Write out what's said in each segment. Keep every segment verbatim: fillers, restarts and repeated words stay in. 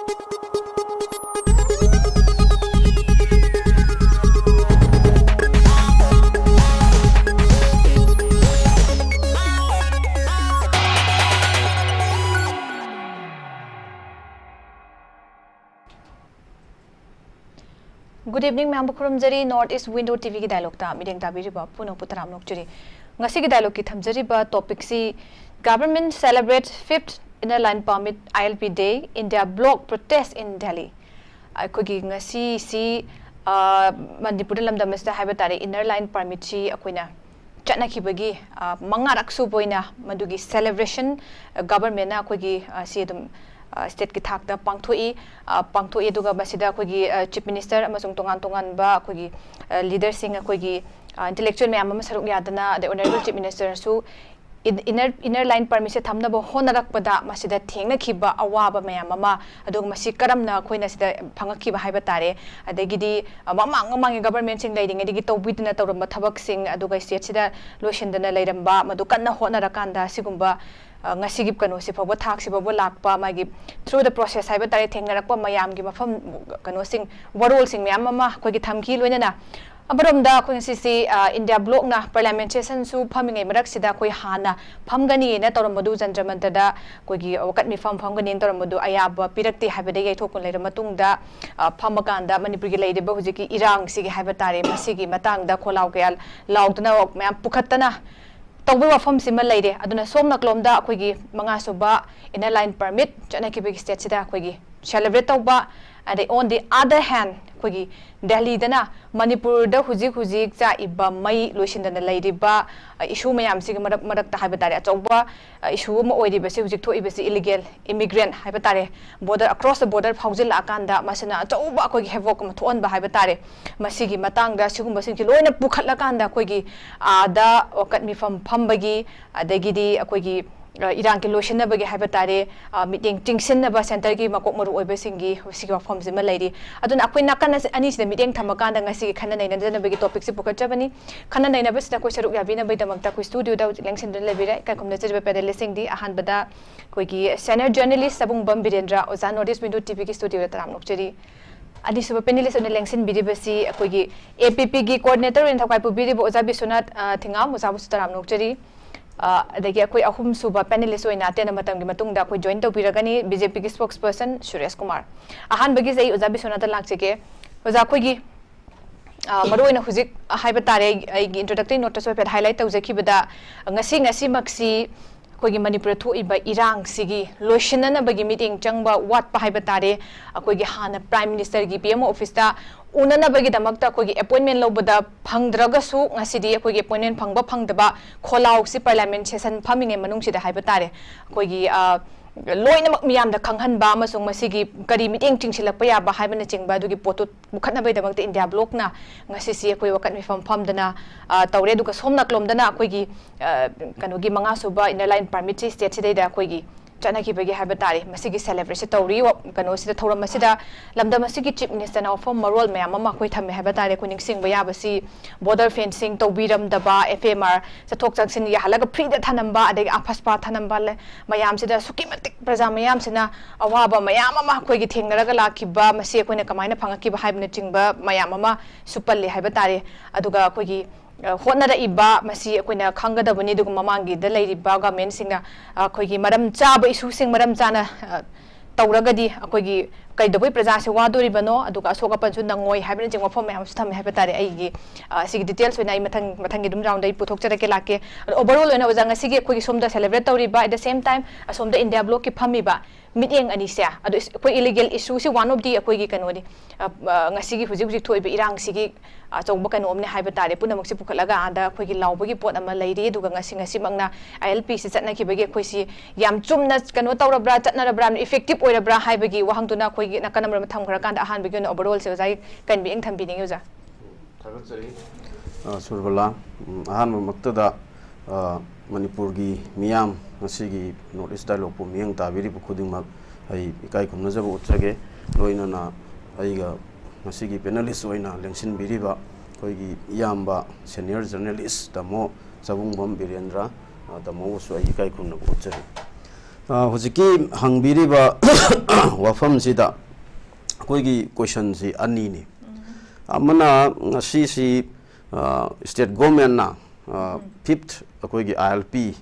Good evening, ꯃꯌꯥꯝꯕꯨ ꯈꯨꯔꯨꯝꯖꯔꯤ꯫ North East Window T V ꯒꯤ dialogue ꯇ ꯃꯤꯠꯌꯦꯡ ꯇꯥꯕꯤꯔꯤꯕ ꯄꯨꯝꯅꯃꯛꯄꯨ ꯇꯔꯥꯝꯅ ꯑꯣꯛꯆꯔꯤ꯫ ꯉꯁꯤꯒꯤ dialogue ꯀꯤ ꯊꯝꯖꯔꯤꯕ topic ꯁꯤ Government celebrates fifth Inner Line Permit, I L P Day, India Bloc Protest in Delhi꯫ ꯑꯩꯈꯣꯏꯒꯤ ꯉꯁꯤꯁꯤ, ꯑ, ꯃꯅꯤꯄꯨꯔꯗ ꯂꯝꯗꯝ ꯑꯁꯤꯗ ꯍꯥꯏꯕ ꯇꯥꯔꯦ, Inner Line Permit ꯁꯤ ꯑꯩꯈꯣꯏꯅ ꯆꯠꯅꯈꯤꯕꯒꯤ, ꯑ, ꯃꯉꯥꯔꯛ ꯁꯨꯕ ꯑꯣꯏꯅ ꯃꯗꯨꯒꯤ celebration, ꯑ, government ꯅ ꯑꯩꯈꯣꯏꯒꯤ, ꯑ, ꯁꯤ ꯑꯗꯨꯝ, ꯑ, state ꯀꯤ ꯊꯥꯛꯇ ꯄꯥꯡꯊꯣꯛꯏ꯫ ꯑ, ꯄꯥꯡꯊꯣꯛꯏ꯫ ꯑꯗꯨꯒ ꯃꯁꯤꯗ ꯑꯩꯈꯣꯏꯒꯤ, ꯑ, Chief Minister ꯑꯃꯁꯨꯡ ꯇꯣꯉꯥꯟ ꯇꯣꯉꯥꯟꯕ ꯑꯩꯈꯣꯏꯒꯤ, ꯑ, leader ꯁꯤꯡ, ꯑꯩꯈꯣꯏꯒꯤ, ꯑ, intellectual ꯃꯌꯥꯝ ꯑꯃ ꯁꯔꯨꯛ ꯌꯥꯗꯅ, ꯑꯗꯩ Honourable Chief Minister ꯁꯨ in-, inner, Inner Line Permit ꯁꯦ ꯊꯝꯅꯕ ꯍꯣꯠꯅꯔꯛꯄꯗ ꯃꯁꯤꯗ ꯊꯦꯡꯅꯈꯤꯕ ꯑꯋꯥꯕ ꯃꯌꯥꯝ ꯑꯃ, ꯑꯗꯨꯒ ꯃꯁꯤ ꯀꯔꯝꯅ ꯑꯩꯈꯣꯏꯅ ꯁꯤꯗ ꯐꯪꯉꯛꯈꯤꯕ ꯍꯥꯏꯕ ꯇꯥꯔꯦ, ꯑꯗꯒꯤꯗꯤ, ꯑ, ꯃꯃꯥꯡ ꯃꯃꯥꯡꯒꯤ government ꯁꯤꯡ ꯂꯩꯔꯤꯉꯩꯗꯒꯤ ꯇꯧꯕꯤꯗꯨꯅ ꯇꯧꯔꯝꯕ ꯊꯕꯛꯁꯤꯡ, ꯑꯗꯨꯒ state ꯁꯤꯗ ꯂꯣꯏꯁꯤꯟꯗꯅ ꯂꯩꯔꯝꯕ ꯃꯗꯨ ꯀꯟꯅ ꯍꯣꯠꯅꯔꯀꯥꯟꯗ ꯁꯤꯒꯨꯝꯕ, ꯑ, ꯉꯁꯤꯒꯤ ꯀꯩꯅꯣꯁꯤ ꯐꯥꯎꯕ, ꯊꯥꯛꯁꯤ ꯐꯥꯎꯕ ꯂꯥꯛꯄ, ꯃꯥꯒꯤ through the process ꯍꯥꯏꯕ ꯇꯥꯔꯦ, ꯊꯦꯡꯅꯔꯛꯄ ꯃꯌꯥꯝꯒꯤ ꯃꯐꯝ, ꯀꯩꯅꯣꯁꯤꯡ, ꯋꯥꯔꯣꯜꯁꯤꯡ ꯃꯌꯥꯝ ꯑꯃ ꯑꯩꯈꯣꯏꯒꯤ ꯊꯝꯈꯤ꯫ ꯂꯣꯏꯅꯅ ꯑꯃꯔꯣꯝꯗ ꯑꯩꯈꯣꯏ ꯉꯁꯤꯁꯤ, ꯑ, India Bloc ꯅ parliament session ꯁꯨ ꯐꯝꯃꯤꯉꯩ ꯃꯔꯛꯁꯤꯗ ꯑꯩꯈꯣꯏ ꯍꯥꯟꯅ ꯐꯝꯒꯅꯤꯅ ꯇꯧꯔꯝꯕꯗꯨ, ꯖꯟꯇꯔ ꯃꯟꯇꯔꯗ ꯑꯩꯈꯣꯏꯒꯤ ꯋꯥꯀꯠ ꯃꯤꯐꯝ ꯐꯝꯒꯅꯤꯅ ꯇꯧꯔꯝꯕꯗꯨ ꯑꯌꯥꯕ ꯄꯤꯔꯛꯇꯦ ꯍꯥꯏꯕꯗ ꯌꯩꯊꯣꯛꯇꯨꯅ ꯂꯩꯔꯕ ꯃꯇꯨꯡꯗ, ꯑ, ꯐꯝꯃꯀꯥꯟꯗ ꯃꯅꯤꯄꯨꯔꯒꯤ ꯂꯩꯔꯤꯕ ꯍꯧꯖꯤꯛꯀꯤ ꯏꯔꯥꯡꯁꯤꯒꯤ ꯍꯥꯏꯕ ꯇꯥꯔꯦ, ꯃꯁꯤꯒꯤ ꯃꯇꯥꯡꯗ ꯈꯣꯜꯂꯥꯎ ꯀꯌꯥ ꯂꯥꯎꯗꯅ ꯃꯌꯥꯝ ꯄꯨꯈꯠꯇꯅ ꯇꯧꯕꯒꯤ ꯋꯥꯐꯝꯁꯤꯃ ꯂꯩꯔꯦ꯫ ꯑꯗꯨꯅ ꯁꯣꯝ ꯅꯥꯀꯂꯣꯝꯗ ꯑꯩꯈꯣꯏꯒꯤ ꯃꯉꯥꯁꯨꯕ Inner Line Permit ꯆꯠꯅꯈꯤꯕꯒꯤ state ꯁꯤꯗ ꯑꯩꯈꯣꯏꯒꯤ celebrate ꯇꯧꯕ, ꯑꯗꯩ on the other hand ꯑꯩꯈꯣꯏꯒꯤ ꯗꯦꯜꯂꯤꯗꯅ ꯃꯅꯤꯄꯨꯔꯗ ꯍꯧꯖꯤꯛ ꯍꯧꯖꯤꯛ ꯆꯥꯛꯏꯕ ꯃꯩ ꯂꯣꯏꯁꯤꯟꯗꯅ ꯂꯩꯔꯤꯕ, ꯑ, issue ꯃꯌꯥꯝꯁꯤꯒꯤ ꯃꯔꯛ, ꯃꯔꯛꯇ ꯍꯥꯏꯕ ꯇꯥꯔꯦ, ꯑꯆꯧꯕ, ꯑ, issue ꯑꯃ ꯑꯣꯏꯔꯤꯕꯁꯤ, ꯍꯧꯖꯤꯛ ꯊꯣꯛꯏꯕꯁꯤ illegal immigrant ꯍꯥꯏꯕ ꯇꯥꯔꯦ, border, across the border ꯐꯥꯎꯖꯤꯜꯂꯛꯑꯀꯥꯟꯗ ꯃꯁꯤꯅ ꯑꯆꯧꯕ ꯑꯩꯈꯣꯏꯒꯤ havoc ꯑꯃ ꯊꯣꯛꯍꯟꯕ ꯍꯥꯏꯕ ꯇꯥꯔꯦ꯫ ꯃꯁꯤꯒꯤ ꯃꯇꯥꯡꯗ ꯁꯤꯒꯨꯝꯕꯁꯤꯡꯁꯤ ꯂꯣꯏꯅ ꯄꯨꯈꯠꯂꯀꯥꯟꯗ ꯑꯩꯈꯣꯏꯒꯤ ꯑꯥꯗ ꯋꯥꯀꯠ ꯃꯤꯐꯝ ꯐꯝꯕꯒꯤ, ꯑꯗꯒꯤꯗꯤ ꯑꯩꯈꯣꯏꯒꯤ ꯑ, ꯏꯔꯥꯡꯒꯤ ꯂꯣꯏꯁꯤꯟꯅꯕꯒꯤ ꯍꯥꯏꯕ ꯇꯥꯔꯦ, ꯑ, ꯃꯤꯠꯌꯦꯡ ꯆꯤꯡꯁꯤꯟꯅꯕ centreꯒꯤ ꯃꯀꯣꯛ ꯃꯔꯨ ꯑꯣꯏꯕꯁꯤꯡꯒꯤ ꯁꯤꯒꯤ ꯋꯥꯐꯝꯁꯤꯃ ꯂꯩꯔꯤ꯫ ꯑꯗꯨꯅ ꯑꯩꯈꯣꯏ ꯅꯥꯀꯟ ꯑꯁꯤ-, ꯑꯅꯤꯁꯤꯗ ꯃꯤꯠꯌꯦꯡ ꯊꯝꯃꯀꯥꯟꯗ ꯉꯁꯤꯒꯤ ꯈꯟꯅ ꯅꯩꯅꯖꯅꯕꯒꯤ topicꯁꯤ ꯄꯨꯈꯠꯆꯕꯅꯤ꯫ ꯈꯟꯅ ꯅꯩꯅꯕꯁꯤꯗ ꯑꯩꯈꯣꯏ ꯁꯔꯨꯛ ꯌꯥꯕꯤꯅꯕꯒꯤꯗꯃꯛꯇ ꯑꯩꯈꯣꯏ studioꯗ ꯍꯧꯖꯤꯛ ꯂꯦꯡꯁꯤꯟꯗꯨꯅ ꯂꯩꯕꯤꯔꯦ ꯏꯀꯥꯏ ꯈꯨꯝꯅꯖꯔꯤꯕ panelistꯁꯤꯡꯗꯤ꯫ ꯑꯍꯥꯟꯕꯗ ꯑꯩꯈꯣꯏꯒꯤ senior journalist ꯁꯕꯨꯡꯕꯝ ꯕꯤꯔꯦꯟꯗ꯭ꯔ ꯑꯣꯖꯥ, North East Window TVꯒꯤ studioꯗ ꯇꯔꯥꯝꯅ ꯑꯣꯛꯆꯔꯤ꯫ ꯑꯅꯤꯁꯨꯕ panelist ꯑꯣꯏꯅ ꯂꯦꯡꯁꯤꯟꯕꯤꯔꯤꯕꯁꯤ ꯑꯩꯈꯣꯏꯒꯤ APPꯒꯤ coordinator ꯑꯣꯏꯅ ꯊꯧꯀꯥꯏ ꯄꯨꯕꯤꯔꯤꯕ ꯑꯣꯖꯥ ꯕꯤꯁ꯭ꯋꯅꯥꯊ, ꯑ, ꯊꯤꯉꯥꯝ, ꯑꯣꯖꯥꯕꯨꯁꯨ ꯇꯔꯥꯝꯅ ꯑꯣꯛꯆꯔꯤ꯫ ꯑ, ꯑꯗꯒꯤ ꯑꯩꯈꯣꯏ ꯑꯍꯨꯝꯁꯨꯕ panelist ꯑꯣꯏꯅ ꯑꯇꯦꯟꯕ ꯃꯇꯝꯒꯤ ꯃꯇꯨꯡꯗ ꯑꯩꯈꯣꯏ join ꯇꯧꯕꯤꯔꯒꯅꯤ BJPꯒꯤ spokesperson ꯁꯨꯔꯦꯁ ꯀꯨꯃꯥꯔ꯫ ꯑꯍꯥꯟꯕꯒꯤꯁꯦ ꯑꯩ ꯑꯣꯖꯥ ꯕꯤꯁ꯭ꯋꯅꯥꯊꯇ ꯂꯥꯛꯆꯒꯦ꯫ ꯑꯣꯖꯥ, ꯑꯩꯈꯣꯏꯒꯤ, ꯑ, ꯃꯔꯨꯑꯣꯏꯅ ꯍꯧꯖꯤꯛ ꯍꯥꯏꯕ ꯇꯥꯔꯦ, ꯑꯩ-, ꯑꯩꯒꯤ introductory noteꯇꯁꯨ ꯍꯥꯏꯐꯦꯠ highlight ꯇꯧꯖꯈꯤꯕꯗ, ꯉꯁꯤ, ꯉꯁꯤꯃꯛꯁꯤ ꯑꯩꯈꯣꯏꯒꯤ ꯃꯅꯤꯄꯨꯔꯗ ꯊꯣꯛꯏꯕ ꯏꯔꯥꯡꯁꯤꯒꯤ ꯂꯣꯏꯁꯤꯟꯅꯅꯕꯒꯤ ꯃꯤꯠꯌꯦꯡ ꯆꯪꯕ ꯋꯥꯠꯄ ꯍꯥꯏꯕ ꯇꯥꯔꯦ꯫ ꯑꯩꯈꯣꯏꯒꯤ ꯍꯥꯟꯅ Prime Ministerꯒꯤ, PM officeꯇ ꯎꯅꯅꯕꯒꯤꯗꯃꯛꯇ ꯑꯩꯈꯣꯏꯒꯤ appointment ꯂꯧꯕꯗ ꯐꯪꯗ꯭ꯔꯒꯁꯨ, ꯉꯁꯤꯗꯤ ꯑꯩꯈꯣꯏꯒꯤ appointment ꯐꯪꯕ ꯐꯪꯗꯕ ꯈꯣꯜꯂꯥꯎꯁꯤ parliament session ꯐꯝꯃꯤꯉꯩ ꯃꯅꯨꯡꯁꯤꯗ ꯍꯥꯏꯕ ꯇꯥꯔꯦ, ꯑꯩꯈꯣꯏꯒꯤ, ꯑ, ꯂꯣꯏꯅꯃꯛ ꯃꯤꯌꯥꯝꯗ ꯈꯪꯍꯟꯕ ꯑꯃꯁꯨꯡ ꯃꯁꯤꯒꯤ ꯀꯔꯤ ꯃꯤꯠꯌꯦꯡ ꯆꯤꯡꯁꯤꯜꯂꯛꯄ ꯌꯥꯕ ꯍꯥꯏꯕꯅꯆꯤꯡꯕ ꯑꯗꯨꯒꯤ ꯄꯣꯠꯇꯨ ꯄꯨꯈꯠꯅꯕꯒꯤꯗꯃꯛꯇ India Blockꯅ ꯉꯁꯤꯁꯤ ꯑꯩꯈꯣꯏ ꯋꯥꯀꯠ ꯃꯤꯐꯝ ꯐꯝꯗꯅ, ꯑ, ꯇꯧꯔꯦ꯫ ꯑꯗꯨꯒ ꯁꯣꯝ ꯅꯥꯀꯂꯣꯝꯗꯅ ꯑꯩꯈꯣꯏꯒꯤ, ꯑ, ꯀꯩꯅꯣꯒꯤ ꯃꯉꯥ ꯁꯨꯕ Inner Line Permitꯁꯤ stateꯁꯤꯗꯩꯗ ꯑꯩꯈꯣꯏꯒꯤ ꯆꯠꯅꯈꯤꯕꯒꯤ ꯍꯥꯏꯕ ꯇꯥꯔꯦ, ꯃꯁꯤꯒꯤ celebrateꯁꯦ ꯇꯧꯔꯤ꯫ ꯋꯥ-, ꯀꯩꯅꯣꯁꯤꯗ, ꯊꯧꯔꯝ ꯑꯁꯤꯗ ꯂꯝꯗꯝ ꯑꯁꯤꯒꯤ Chief Ministerꯅ ꯋꯥꯐꯝ ꯃꯔꯣꯜ ꯃꯌꯥꯝ ꯑꯃ ꯑꯩꯈꯣꯏ ꯊꯝꯃꯦ ꯍꯥꯏꯕ ꯇꯥꯔꯦ꯫ ꯑꯩꯈꯣꯏ ꯅꯤꯡꯁꯤꯡꯕ ꯌꯥꯕꯁꯤ border fencing ꯇꯧꯕꯤꯔꯝꯗꯕ, FMR ꯆꯠꯊꯣꯛ ꯆꯠꯁꯤꯟ ꯌꯥꯍꯜꯂꯒ freeꯗ ꯊꯅꯝꯕ, ꯑꯗꯒꯤ AFSPA ꯊꯅꯝꯕ ꯂꯩ꯫ ꯃꯌꯥꯝꯁꯤꯗ ꯑꯁꯨꯛꯀꯤ ꯃꯇꯤꯛ ꯄ꯭ꯔꯖꯥ ꯃꯌꯥꯝꯁꯤꯅ ꯑꯋꯥꯕ ꯃꯌꯥꯝ ꯑꯃ ꯑꯩꯈꯣꯏꯒꯤ ꯊꯦꯡꯅꯔꯒ ꯂꯥꯛꯈꯤꯕ, ꯃꯁꯤ ꯑꯩꯈꯣꯏꯅ ꯀꯃꯥꯏꯅ ꯐꯪꯉꯛꯈꯤꯕ ꯍꯥꯏꯕꯅꯆꯤꯡꯕ ꯃꯌꯥꯝ ꯑꯃꯁꯨ ꯄꯜꯂꯤ ꯍꯥꯏꯕ ꯇꯥꯔꯦ꯫ ꯑꯗꯨꯒ ꯑꯩꯈꯣꯏꯒꯤ, ꯑ, ꯍꯣꯠꯅꯔꯛꯏꯕ, ꯃꯁꯤ ꯑꯩꯈꯣꯏꯅ ꯈꯪꯒꯗꯕꯅꯤ꯫ ꯑꯗꯨꯒ ꯃꯃꯥꯡꯒꯤꯗ ꯂꯩꯔꯤꯕ governmentꯁꯤꯡꯅ, ꯑ, ꯑꯩꯈꯣꯏꯒꯤ ꯃꯔꯝ ꯆꯥꯕ issueꯁꯤꯡ ꯃꯔꯝ ꯆꯥꯅ, ꯑ, ꯇꯧꯔꯒꯗꯤ ꯑꯩꯈꯣꯏꯒꯤ ꯀꯩꯗꯧꯕꯩ ꯄ꯭ꯔꯖꯥꯁꯦ ꯋꯥꯗꯣꯔꯤꯕꯅꯣ, ꯑꯗꯨꯒ ꯑꯁꯣꯛ ꯑꯄꯟꯁꯨ ꯅꯪꯉꯣꯏ ꯍꯥꯏꯕꯅꯆꯤꯡꯕ ꯋꯥꯐꯝ ꯃꯌꯥꯝ ꯑꯃꯁꯨ ꯊꯝꯃꯦ ꯍꯥꯏꯕ ꯇꯥꯔꯦ꯫ ꯑꯩꯒꯤ, ꯑ, ꯁꯤꯒꯤ details ꯑꯣꯏꯅ ꯑꯩ ꯃꯊꯪ, ꯃꯊꯪꯒꯤ ꯑꯗꯨꯝ roundꯗ ꯑꯩ ꯄꯨꯊꯣꯛꯆꯔꯛꯀꯦ, ꯂꯥꯛꯀꯦ꯫ ꯑꯗꯣ overall ꯑꯣꯏꯅ ꯑꯣꯖꯥ, ꯉꯁꯤꯒꯤ ꯑꯩꯈꯣꯏꯒꯤ ꯁꯣꯝꯗ celebrate ꯇꯧꯔꯤꯕ, at the same time ꯑꯁꯣꯝꯗ India Blockꯀꯤ ꯐꯝꯃꯤꯕ ꯃꯤꯠꯌꯦꯡ ꯑꯅꯤꯁꯦ, ꯑꯗꯣ is-, ꯑꯩꯈꯣꯏ illegal issueꯁꯤ one of the ꯑꯩꯈꯣꯏꯒꯤ ꯀꯩꯅꯣꯅꯤ, ꯑ, ꯑ, ꯉꯁꯤꯒꯤ ꯍꯧꯖꯤꯛ ꯍꯧꯖꯤꯛ ꯊꯣꯛꯏꯕ ꯏꯔꯥꯡꯁꯤꯒꯤ ꯑꯆꯧꯕ ꯀꯩꯅꯣ ꯑꯃꯅꯤ ꯍꯥꯏꯕ ꯇꯥꯔꯦ꯫ ꯄꯨꯝꯅꯃꯛꯁꯦ ꯄꯨꯈꯠꯂꯒ ꯑꯥꯗ ꯑꯩꯈꯣꯏꯒꯤ ꯂꯥꯎꯕꯒꯤ ꯄꯣꯠ ꯑꯃ ꯂꯩꯔꯤ꯫ ꯑꯗꯨꯒ ꯉꯁꯤ, ꯉꯁꯤꯃꯛꯅ ILPꯁꯤ ꯆꯠꯅꯈꯤꯕꯒꯤ ꯑꯩꯈꯣꯏꯁꯤ ꯌꯥꯝ ꯆꯨꯝꯅ ꯀꯩꯅꯣ ꯇꯧꯔꯕ꯭ꯔꯥ, ꯆꯠꯅꯔꯕ꯭ꯔꯥ, effective ꯑꯣꯏꯔꯕ꯭ꯔꯥ ꯍꯥꯏꯕꯒꯤ ꯋꯥꯍꯪꯗꯨꯅ ꯑꯩꯈꯣꯏꯒꯤ ꯅꯥꯀꯟ ꯑꯃꯔꯣꯝꯗ ꯊꯝꯈ꯭ꯔꯀꯥꯟꯗ, ꯑꯍꯥꯟꯕꯒꯤ ꯑꯣꯏꯅ overallꯁꯦ ꯑꯣꯖꯥꯒꯤ ꯀꯟꯕꯤꯌꯦꯡ ꯊꯝꯕꯤꯅꯤꯡꯉꯤ ꯑꯣꯖꯥ꯫ ꯊꯥꯒꯠꯆꯔꯤ꯫ ꯑ, ꯁꯨꯔꯕꯂꯥ, ꯎꯝ, ꯑꯍꯥꯟꯕꯃꯛꯇꯗ, ꯑ, ꯃꯅꯤꯄꯨꯔꯒꯤ ꯃꯤꯌꯥꯝ, ꯉꯁꯤꯒꯤ North East Dialogue ꯄꯨ ꯃꯤꯠꯌꯦꯡ ꯇꯥꯕꯤꯔꯤꯕ ꯈꯨꯗꯤꯡꯃꯛ ꯑꯩ ꯏꯀꯥꯏ ꯈꯨꯝꯅꯖꯕ ꯎꯠꯆꯒꯦ꯫ ꯂꯣꯏꯅꯅ ꯑꯩꯒ ꯉꯁꯤꯒꯤ panelist ꯑꯣꯏꯅ ꯂꯦꯡꯁꯤꯟꯕꯤꯔꯤꯕ ꯑꯩꯈꯣꯏꯒꯤ ꯏꯌꯥꯝꯕ senior journalist ꯇꯥꯃꯣ ꯆꯕꯨꯡꯕꯝ ꯕꯤꯔꯦꯟꯗ꯭ꯔ, ꯑ, ꯇꯥꯃꯣꯕꯨꯁꯨ ꯑꯩ ꯏꯀꯥꯏ ꯈꯨꯝꯅꯕ ꯎꯠꯆꯔꯤ꯫ ꯑ, ꯍꯧꯖꯤꯛꯀꯤ ꯍꯪꯕꯤꯔꯤꯕ ꯋꯥꯐꯝꯁꯤꯗ ꯑꯩꯈꯣꯏꯒꯤ questionꯁꯤ ꯑꯅꯤꯅꯤ꯫ ꯑꯃꯅ ꯉꯁꯤꯁꯤ, ꯑ, state governmentꯅ, ꯑ, fifth ꯑꯩꯈꯣꯏꯒꯤ ILP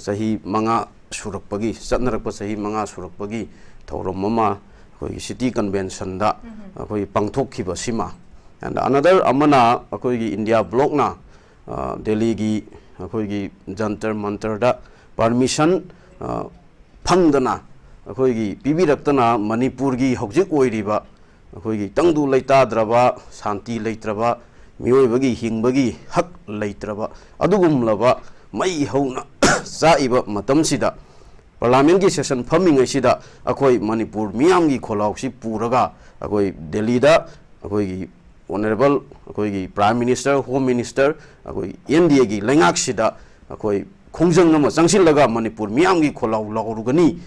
ꯆꯍꯤ ꯃꯉꯥ ꯁꯨꯔꯛꯄꯒꯤ, ꯆꯠꯅꯔꯛꯄ ꯆꯍꯤ ꯃꯉꯥ ꯁꯨꯔꯛꯄꯒꯤ ꯊꯧꯔꯝ ꯑꯃ ꯑꯩꯈꯣꯏꯒꯤ city conventionꯗ ꯑꯩꯈꯣꯏꯒꯤ ꯄꯥꯡꯊꯣꯛꯈꯤꯕꯁꯤꯃ, and another ꯑꯃꯅ ꯑꯩꯈꯣꯏꯒꯤ India Blockꯅ, ꯑ, ꯗꯦꯜꯂꯤꯒꯤ ꯑꯩꯈꯣꯏꯒꯤ ꯖꯟꯇꯔ ꯃꯟꯇꯔꯗ permission, ꯑ, ꯐꯪꯗꯅ ꯑꯩꯈꯣꯏꯒꯤ ꯄꯤꯕꯤꯔꯛꯇꯅ ꯃꯅꯤꯄꯨꯔꯒꯤ ꯍꯧꯖꯤꯛ ꯑꯣꯏꯔꯤꯕ ꯑꯩꯈꯣꯏꯒꯤ ꯇꯪꯗꯨ ꯂꯩꯇꯥꯗ꯭ꯔꯕ, ꯁꯥꯟꯇꯤ ꯂꯩꯇ꯭ꯔꯕ, ꯃꯤꯑꯣꯏꯕꯒꯤ ꯍꯤꯡꯕꯒꯤ ꯍꯛ ꯂꯩꯇ꯭ꯔꯕ ꯑꯗꯨꯒꯨꯝꯂꯕ ꯃꯩ ꯍꯧꯅ ꯆꯥꯛꯏꯕ ꯃꯇꯝꯁꯤꯗ, parliamentꯀꯤ session ꯐꯝꯃꯤꯉꯩꯁꯤꯗ ꯑꯩꯈꯣꯏ ꯃꯅꯤꯄꯨꯔ ꯃꯤꯌꯥꯝꯒꯤ ꯈꯣꯜꯂꯥꯎꯁꯤ ꯄꯨꯔꯒ ꯑꯩꯈꯣꯏ ꯗꯦꯜꯂꯤꯗ ꯑꯩꯈꯣꯏꯒꯤ honourable ꯑꯩꯈꯣꯏꯒꯤ Prime Minister, Home Minister, ꯑꯩꯈꯣꯏ NDAꯒꯤ ꯂꯩꯉꯥꯛꯁꯤꯗ ꯑꯩꯈꯣꯏ ꯈꯣꯡꯖꯪ ꯑꯃ ꯆꯪꯁꯤꯜꯂꯒ ꯃꯅꯤꯄꯨꯔ ꯃꯤꯌꯥꯝꯒꯤ ꯈꯣꯜꯂꯥꯎ ꯂꯥꯎꯔꯨꯒꯅꯤ꯫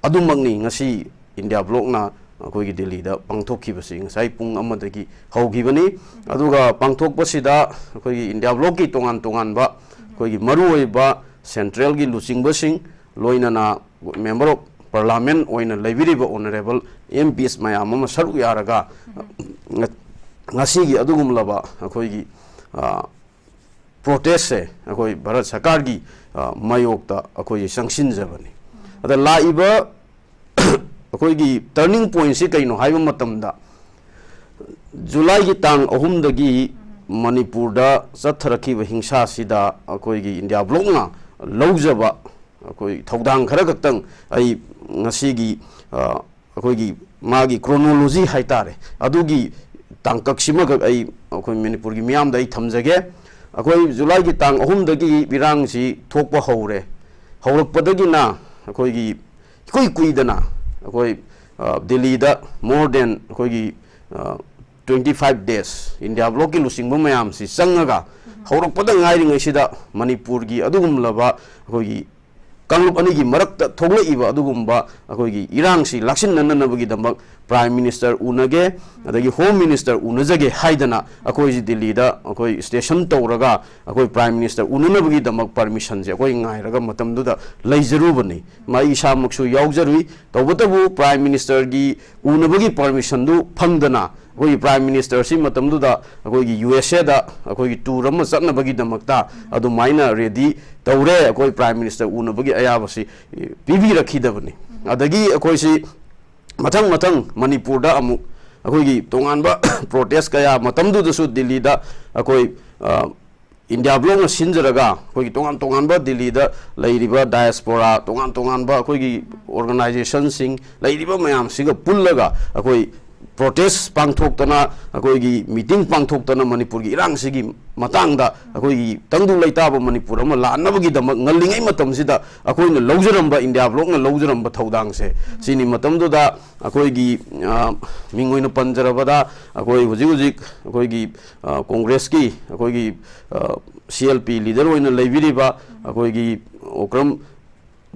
ꯑꯗꯨꯃꯛꯅꯤ ꯉꯁꯤ India Blockꯅ ꯑꯩꯈꯣꯏꯒꯤ ꯗꯦꯜꯂꯤꯗ ꯄꯥꯡꯊꯣꯛꯈꯤꯕꯁꯤ꯫ ꯉꯁꯥꯏ ꯄꯨꯡ ꯑꯃꯗꯒꯤ ꯍꯧꯈꯤꯕꯅꯤ꯫ ꯑꯗꯨꯒ ꯄꯥꯡꯊꯣꯛꯄꯁꯤꯗ ꯑꯩꯈꯣꯏꯒꯤ India Blockꯀꯤ ꯇꯣꯉꯥꯟ ꯇꯣꯉꯥꯟꯕ ꯑꯩꯈꯣꯏꯒꯤ ꯃꯔꯨꯑꯣꯏꯕ centralꯒꯤ ꯂꯨꯆꯤꯡꯕꯁꯤꯡ, ꯂꯣꯏꯅꯅ Member of Parliament ꯑꯣꯏꯅ ꯂꯩꯕꯤꯔꯤꯕ honourable MPs ꯃꯌꯥꯝ ꯑꯃ ꯁꯔꯨꯛ ꯌꯥꯔꯒ ꯉ-, ꯉꯁꯤꯒꯤ ꯑꯗꯨꯒꯨꯝꯂꯕ ꯑꯩꯈꯣꯏꯒꯤ, ꯑ, protestꯁꯦ ꯑꯩꯈꯣꯏ ꯚꯥꯔꯠ ꯁꯔꯀꯥꯔꯒꯤ, ꯑ, ꯃꯥꯌꯣꯛꯇ ꯑꯩꯈꯣꯏꯁꯦ ꯆꯪꯁꯤꯟꯖꯕꯅꯤ꯫ ꯑꯗ ꯂꯥꯛꯏꯕ ꯑꯩꯈꯣꯏꯒꯤ turning pointꯁꯤ ꯀꯩꯅꯣ ꯍꯥꯏꯕ ꯃꯇꯝꯗ, ꯖꯨꯂꯥꯏꯒꯤ ꯇꯥꯡ ꯑꯍꯨꯝꯗꯒꯤ ꯃꯅꯤꯄꯨꯔꯗ ꯆꯠꯊꯔꯛꯈꯤꯕ ꯍꯤꯡꯁꯥꯁꯤꯗ ꯑꯩꯈꯣꯏꯒꯤ India Blockꯅ ꯂꯧꯖꯕ ꯑꯩꯈꯣꯏ ꯊꯧꯗꯥꯡ ꯈꯔ ꯈꯛꯇꯪ ꯑꯩ ꯉꯁꯤꯒꯤ, ꯑ, ꯑꯩꯈꯣꯏꯒꯤ ꯃꯥꯒꯤ chronology ꯍꯥꯏꯇꯥꯔꯦ, ꯑꯗꯨꯒꯤ ꯇꯥꯡꯀꯛꯁꯤꯃꯈꯛ ꯑꯩ ꯑꯩꯈꯣꯏ ꯃꯅꯤꯄꯨꯔꯒꯤ ꯃꯤꯌꯥꯝꯗ ꯑꯩ ꯊꯝꯖꯒꯦ꯫ ꯑꯩꯈꯣꯏ ꯖꯨꯂꯥꯏꯒꯤ ꯇꯥꯡ ꯑꯍꯨꯝꯗꯒꯤ ꯏꯔꯥꯡꯁꯤ ꯊꯣꯛꯄ ꯍꯧꯔꯦ꯫ ꯍꯧꯔꯛꯄꯗꯒꯤꯅ ꯑꯩꯈꯣꯏꯒꯤ ꯏꯀꯨꯏ ꯀꯨꯏꯗꯅ ꯑꯩꯈꯣꯏ, ꯑ, ꯗꯦꯜꯂꯤꯗ more than ꯑꯩꯈꯣꯏꯒꯤ, ꯑ, twenty five days, ꯏꯟꯗꯤꯌꯥ ꯕ꯭ꯂꯣꯛꯀꯤ ꯂꯨꯆꯤꯡꯕ ꯃꯌꯥꯝꯁꯤ ꯆꯪꯉꯒ ꯍꯧꯔꯛꯄꯗ ꯉꯥꯏꯔꯤꯉꯩꯁꯤꯗ ꯃꯅꯤꯄꯨꯔꯒꯤ ꯑꯗꯨꯒꯨꯝꯂꯕ ꯑꯩꯈꯣꯏꯒꯤ ꯀꯥꯡꯂꯨꯞ ꯑꯅꯤꯒꯤ ꯃꯔꯛꯇ ꯊꯣꯛꯂꯛꯏꯕ ꯑꯗꯨꯒꯨꯝꯕ ꯑꯩꯈꯣꯏꯒꯤ ꯏꯔꯥꯡꯁꯤ ꯂꯥꯛꯁꯤꯟꯅꯅꯕꯒꯤꯗꯃꯛ Prime Minister ꯎꯅꯒꯦ, ꯑꯗꯒꯤ Home Minister ꯎꯅꯖꯒꯦ ꯍꯥꯏꯗꯅ ꯑꯩꯈꯣꯏꯁꯤ ꯗꯤꯜꯂꯤꯗ ꯑꯩꯈꯣꯏ station ꯇꯧꯔꯒ ꯑꯩꯈꯣꯏ Prime Minister ꯎꯅꯅꯕꯒꯤꯗꯃꯛ permission ꯁꯦ ꯑꯩꯈꯣꯏ ꯉꯥꯏꯔꯒ ꯃꯇꯝꯗꯨꯗ ꯂꯩꯖꯔꯨꯕꯅꯤ꯫ ꯃꯥ ꯑꯩ ꯏꯁꯥꯃꯛꯁꯨ ꯌꯥꯎꯖꯔꯨꯏ꯫ ꯇꯧꯕꯇꯕꯨ Prime Minister ꯒꯤ ꯎꯅꯕꯒꯤ permission ꯗꯨ ꯐꯪꯗꯅ ꯑꯩꯈꯣꯏꯒꯤ Prime Minister ꯁꯤ ꯃꯇꯝꯗꯨꯗ ꯑꯩꯈꯣꯏꯒꯤ U S A ꯗ ꯑꯩꯈꯣꯏꯒꯤ tour ꯑꯃ ꯆꯠꯅꯕꯒꯤꯗꯃꯛꯇ ꯑꯗꯨꯃꯥꯏꯅ ready ꯇꯧꯔꯦ꯫ ꯑꯩꯈꯣꯏ Prime Minister ꯎꯅꯕꯒꯤ ꯑꯌꯥꯕꯁꯤ ꯄꯤꯕꯤꯔꯛꯈꯤꯗꯕꯅꯤ꯫ ꯑꯗꯒꯤ ꯑꯩꯈꯣꯏꯁꯤ ꯃꯊꯪ ꯃꯊꯪ ꯃꯅꯤꯄꯨꯔꯗ ꯑꯃꯨꯛ ꯑꯩꯈꯣꯏꯒꯤ ꯇꯣꯉꯥꯟꯕ protest ꯀꯌꯥ, ꯃꯇꯝꯗꯨꯗꯁꯨ ꯗꯤꯜꯂꯤꯗ ꯑꯩꯈꯣꯏ, ꯑ, ꯏꯟꯗꯤꯌꯥ ꯕ꯭ꯂꯣꯛꯅ ꯁꯤꯟꯖꯔꯒ ꯑꯩꯈꯣꯏꯒꯤ ꯇꯣꯉꯥꯟ ꯇꯣꯉꯥꯟꯕ ꯗꯤꯜꯂꯤꯗ ꯂꯩꯔꯤꯕ diaspora, ꯇꯣꯉꯥꯟ ꯇꯣꯉꯥꯟꯕ ꯑꯩꯈꯣꯏꯒꯤ organization ꯁꯤꯡ ꯂꯩꯔꯤꯕ ꯃꯌꯥꯝꯁꯤꯒ ꯄꯨꯜꯂꯒ ꯑꯩꯈꯣꯏ protest ꯄꯥꯡꯊꯣꯛꯇꯅ, ꯑꯩꯈꯣꯏꯒꯤ meeting ꯄꯥꯡꯊꯣꯛꯇꯅ ꯃꯅꯤꯄꯨꯔꯒꯤ ꯏꯔꯥꯡꯁꯤꯒꯤ ꯃꯇꯥꯡꯗ ꯑꯩꯈꯣꯏꯒꯤ ꯇꯪꯗꯨ ꯂꯩꯇꯥꯕ ꯃꯅꯤꯄꯨꯔ ꯑꯃ ꯂꯥꯛꯅꯕꯒꯤꯗꯃꯛ ꯉꯜꯂꯤꯉꯩ ꯃꯇꯝꯁꯤꯗ ꯑꯩꯈꯣꯏꯅ ꯂꯧꯖꯔꯝꯕ, ꯏꯟꯗꯤꯌꯥ ꯕ꯭ꯂꯣꯛꯅ ꯂꯧꯖꯔꯝꯕ ꯊꯧꯗꯥꯡꯁꯦ ꯁꯤꯅꯤ꯫ ꯃꯇꯝꯗꯨꯗ ꯑꯩꯈꯣꯏꯒꯤ, ꯑ, ꯃꯤꯡ ꯑꯣꯏꯅ ꯄꯟꯖꯔꯕꯗ ꯑꯩꯈꯣꯏ ꯍꯧꯖꯤꯛ ꯍꯧꯖꯤꯛ ꯑꯩꯈꯣꯏꯒꯤ, ꯑ, ꯀꯣꯡꯒ꯭ꯔꯦꯁꯀꯤ ꯑꯩꯈꯣꯏꯒꯤ, ꯑ, C L P leader ꯑꯣꯏꯅ ꯂꯩꯕꯤꯔꯤꯕ ꯑꯩꯈꯣꯏꯒꯤ ꯑꯣꯀ꯭ꯔꯝ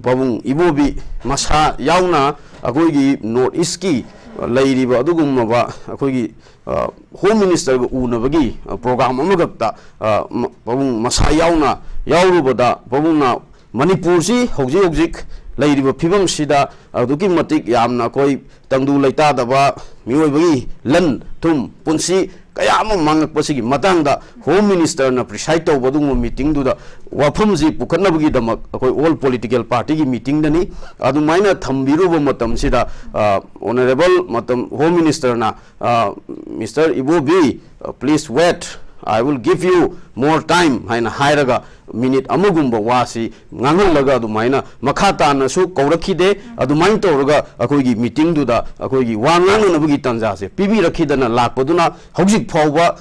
ꯄꯥꯕꯨꯡ ꯏꯕꯣꯕꯤ ꯃꯁꯥ ꯌꯥꯎꯅ ꯑꯩꯈꯣꯏꯒꯤ North East ꯀꯤ ꯂꯩꯔꯤꯕ ꯑꯗꯨꯒꯨꯝꯂꯕ ꯑꯩꯈꯣꯏꯒꯤ, ꯑ, Home Minister ꯒ ꯎꯅꯕꯒꯤ, ꯑ, program ꯑꯃꯈꯛꯇ, ꯑ, ꯃ-, ꯄꯥꯕꯨꯡ ꯃꯁꯥ ꯌꯥꯎꯅ ꯌꯥꯎꯔꯨꯕꯗ ꯄꯥꯕꯨꯡꯅ ꯃꯅꯤꯄꯨꯔꯁꯤ ꯍꯧꯖꯤꯛ ꯍꯧꯖꯤꯛ ꯂꯩꯔꯤꯕ ꯐꯤꯕꯝꯁꯤꯗ ꯑꯗꯨꯛꯀꯤ ꯃꯇꯤꯛ ꯌꯥꯝꯅ ꯑꯩꯈꯣꯏ ꯇꯪꯗꯨ ꯂꯩꯇꯥꯗꯕ, ꯃꯤꯑꯣꯏꯕꯒꯤ ꯂꯟ ꯊꯨꯝ ꯄꯨꯟꯁꯤ ꯀꯌꯥ ꯑꯃ ꯃꯥꯡꯉꯛꯄꯁꯤꯒꯤ ꯃꯇꯥꯡꯗ Home Minister ꯅ preside ꯇꯧꯕ ꯑꯗꯨꯒꯨꯝꯕ meeting ꯗꯨꯗ ꯋꯥꯐꯝꯁꯤ ꯄꯨꯈꯠꯅꯕꯒꯤꯗꯃꯛ ꯑꯩꯈꯣꯏ all political party ꯒꯤ meeting ꯗꯅꯤ꯫ ꯑꯗꯨꯃꯥꯏꯅ ꯊꯝꯕꯤꯔꯨꯕ ꯃꯇꯝꯁꯤꯗ, ꯑ, Honourable ꯃꯇꯝ Home Minister ꯅ, ꯑ, "Mister Ibobi, please wait, I will give you more time" ꯍꯥꯏꯅ ꯍꯥꯏꯔꯒ minute ꯑꯃꯒꯨꯝꯕ ꯋꯥꯁꯤ ꯉꯥꯡꯍꯜꯂꯒ ꯑꯗꯨꯃꯥꯏꯅ ꯃꯈꯥ ꯇꯥꯅꯁꯨ ꯀꯧꯔꯛꯈꯤꯗꯦ꯫ ꯑꯗꯨꯃꯥꯏꯅ ꯇꯧꯔꯒ ꯑꯩꯈꯣꯏꯒꯤ meeting ꯗꯨꯗ ꯑꯩꯈꯣꯏꯒꯤ ꯋꯥ ꯉꯥꯡꯅꯅꯕꯒꯤ ꯇꯥꯟꯖꯥꯁꯦ ꯄꯤꯕꯤꯔꯛꯈꯤꯗꯅ ꯂꯥꯛꯄꯗꯨꯅ ꯍꯧꯖꯤꯛ ꯐꯥꯎꯕ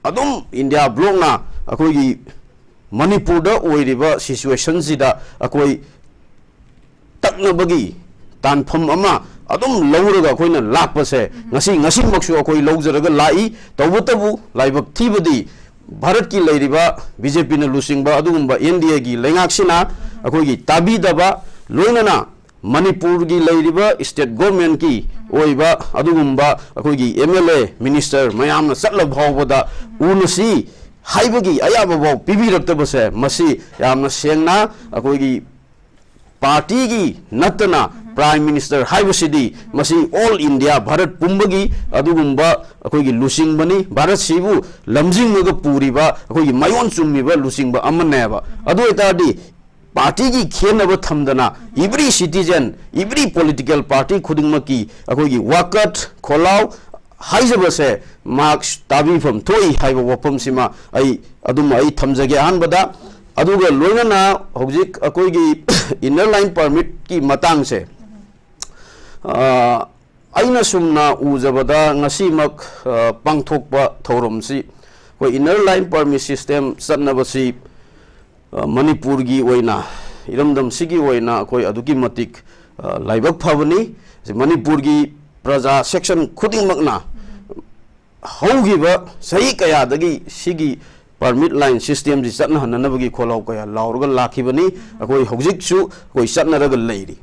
ꯑꯗꯨꯝ ꯏꯟꯗꯤꯌꯥ ꯕ꯭ꯂꯣꯛꯅ ꯑꯩꯈꯣꯏꯒꯤ ꯃꯅꯤꯄꯨꯔꯗ ꯑꯣꯏꯔꯤꯕ situation ꯁꯤꯗ ꯑꯩꯈꯣꯏ ꯇꯛꯅꯕꯒꯤ ꯇꯥꯟꯐꯝ ꯑꯃ ꯑꯗꯨꯝ ꯂꯧꯔꯒ ꯑꯩꯈꯣꯏꯅ ꯂꯥꯛꯄꯁꯦ, ꯉꯁꯤ, ꯉꯁꯤꯃꯛꯁꯨ ꯑꯩꯈꯣꯏ ꯂꯧꯖꯔꯒ ꯂꯥꯛꯏ꯫ ꯇꯧꯕꯇꯕꯨ ꯂꯥꯏꯕꯛ ꯊꯤꯕꯗꯤ ꯚꯥꯔꯠꯀꯤ ꯂꯩꯔꯤꯕ ꯕꯤ ꯖꯦ ꯄꯤꯅ ꯂꯨꯆꯤꯡꯕ ꯑꯗꯨꯒꯨꯝꯕ ꯑꯦꯟ ꯗꯤ ꯑꯦꯒꯤ ꯂꯩꯉꯥꯛꯁꯤꯅ ꯑꯩꯈꯣꯏꯒꯤ ꯇꯥꯕꯤꯗꯕ, ꯂꯣꯏꯅꯅ ꯃꯅꯤꯄꯨꯔꯒꯤ ꯂꯩꯔꯤꯕ state governmentꯀꯤ ꯑꯣꯏꯕ ꯑꯗꯨꯒꯨꯝꯕ ꯑꯩꯈꯣꯏꯒꯤ ꯑꯦꯝ ꯑꯦꯜ ꯑꯦ, minister ꯃꯌꯥꯝꯅ ꯆꯠꯂ ꯐꯥꯎꯕꯗ ꯎꯅꯁꯤ ꯍꯥꯏꯕꯒꯤ ꯑꯌꯥꯕ ꯐꯥꯎ ꯄꯤꯕꯤꯔꯛꯇꯕꯁꯦ, ꯃꯁꯤ ꯌꯥꯝꯅ ꯁꯦꯡꯅ ꯑꯩꯈꯣꯏꯒꯤ partyꯒꯤ ꯅꯠꯇꯅ prime minister ꯍꯥꯏꯕꯁꯤꯗꯤ ꯃꯁꯤ all India, ꯚꯥꯔꯠ ꯄꯨꯝꯕꯒꯤ ꯑꯗꯨꯒꯨꯝꯕ ꯑꯩꯈꯣꯏꯒꯤ ꯂꯨꯆꯤꯡꯕꯅꯤ꯫ ꯚꯥꯔꯠꯁꯤꯕꯨ ꯂꯝꯖꯤꯡꯉꯒ ꯄꯨꯔꯤꯕ, ꯑꯩꯈꯣꯏꯒꯤ ꯃꯌꯣꯟ ꯆꯨꯝꯃꯤꯕ ꯂꯨꯆꯤꯡꯕ ꯑꯃꯅꯦꯕ꯫ ꯑꯗꯨ ꯑꯣꯏꯇꯥꯔꯗꯤ partyꯒꯤ ꯈꯦꯟꯅꯕ ꯊꯝꯗꯅ every citizen, every political party ꯈꯨꯗꯤꯡꯃꯛꯀꯤ ꯑꯩꯈꯣꯏꯒꯤ ꯋꯥꯀꯠ, ꯈꯣꯜꯂꯥꯎ ꯍꯥꯏꯖꯕꯁꯦ ꯃꯍꯥꯛ ꯇꯥꯕꯤꯐꯝ ꯊꯣꯛꯏ ꯍꯥꯏꯕ ꯋꯥꯐꯝꯁꯤꯃ ꯑꯩ ꯑꯗꯨꯝ ꯑꯩ ꯊꯝꯖꯒꯦ ꯑꯍꯥꯟꯕꯗ꯫ ꯑꯗꯨꯒ ꯂꯣꯏꯅꯅ ꯍꯧꯖꯤꯛ ꯑꯩꯈꯣꯏꯒꯤ inner line permitꯀꯤ ꯃꯇꯥꯡꯁꯦ, ꯑ, ꯑꯩꯅ ꯁꯨꯝꯅ ꯎꯖꯕꯗ ꯉꯁꯤꯃꯛ, ꯑ, ꯄꯥꯡꯊꯣꯛꯄ ꯊꯧꯔꯝꯁꯤ ꯑꯩꯈꯣꯏ inner line permit system ꯆꯠꯅꯕꯁꯤ, ꯑ, ꯃꯅꯤꯄꯨꯔꯒꯤ ꯑꯣꯏꯅ, ꯏꯔꯝꯗꯝꯁꯤꯒꯤ ꯑꯣꯏꯅ ꯑꯩꯈꯣꯏ ꯑꯗꯨꯛꯀꯤ ꯃꯇꯤꯛ, ꯑ, ꯂꯥꯏꯕꯛ ꯐꯕꯅꯤ꯫ ꯃꯅꯤꯄꯨꯔꯒꯤ ꯄ꯭ꯔꯖꯥ section ꯈꯨꯗꯤꯡꯃꯛꯅ ꯍꯧꯈꯤꯕ ꯆꯍꯤ ꯀꯌꯥꯗꯒꯤ ꯁꯤꯒꯤ permit line systemꯁꯤ ꯆꯠꯅꯍꯟꯅꯅꯕꯒꯤ ꯈꯣꯜꯂꯥꯎ ꯀꯌꯥ ꯂꯥꯎꯔꯒ ꯂꯥꯛꯈꯤꯕꯅꯤ꯫ ꯑꯩꯈꯣꯏ ꯍꯧꯖꯤꯛꯁꯨ ꯑꯩꯈꯣꯏ ꯆꯠꯅꯔꯒ ꯂꯩꯔꯤ꯫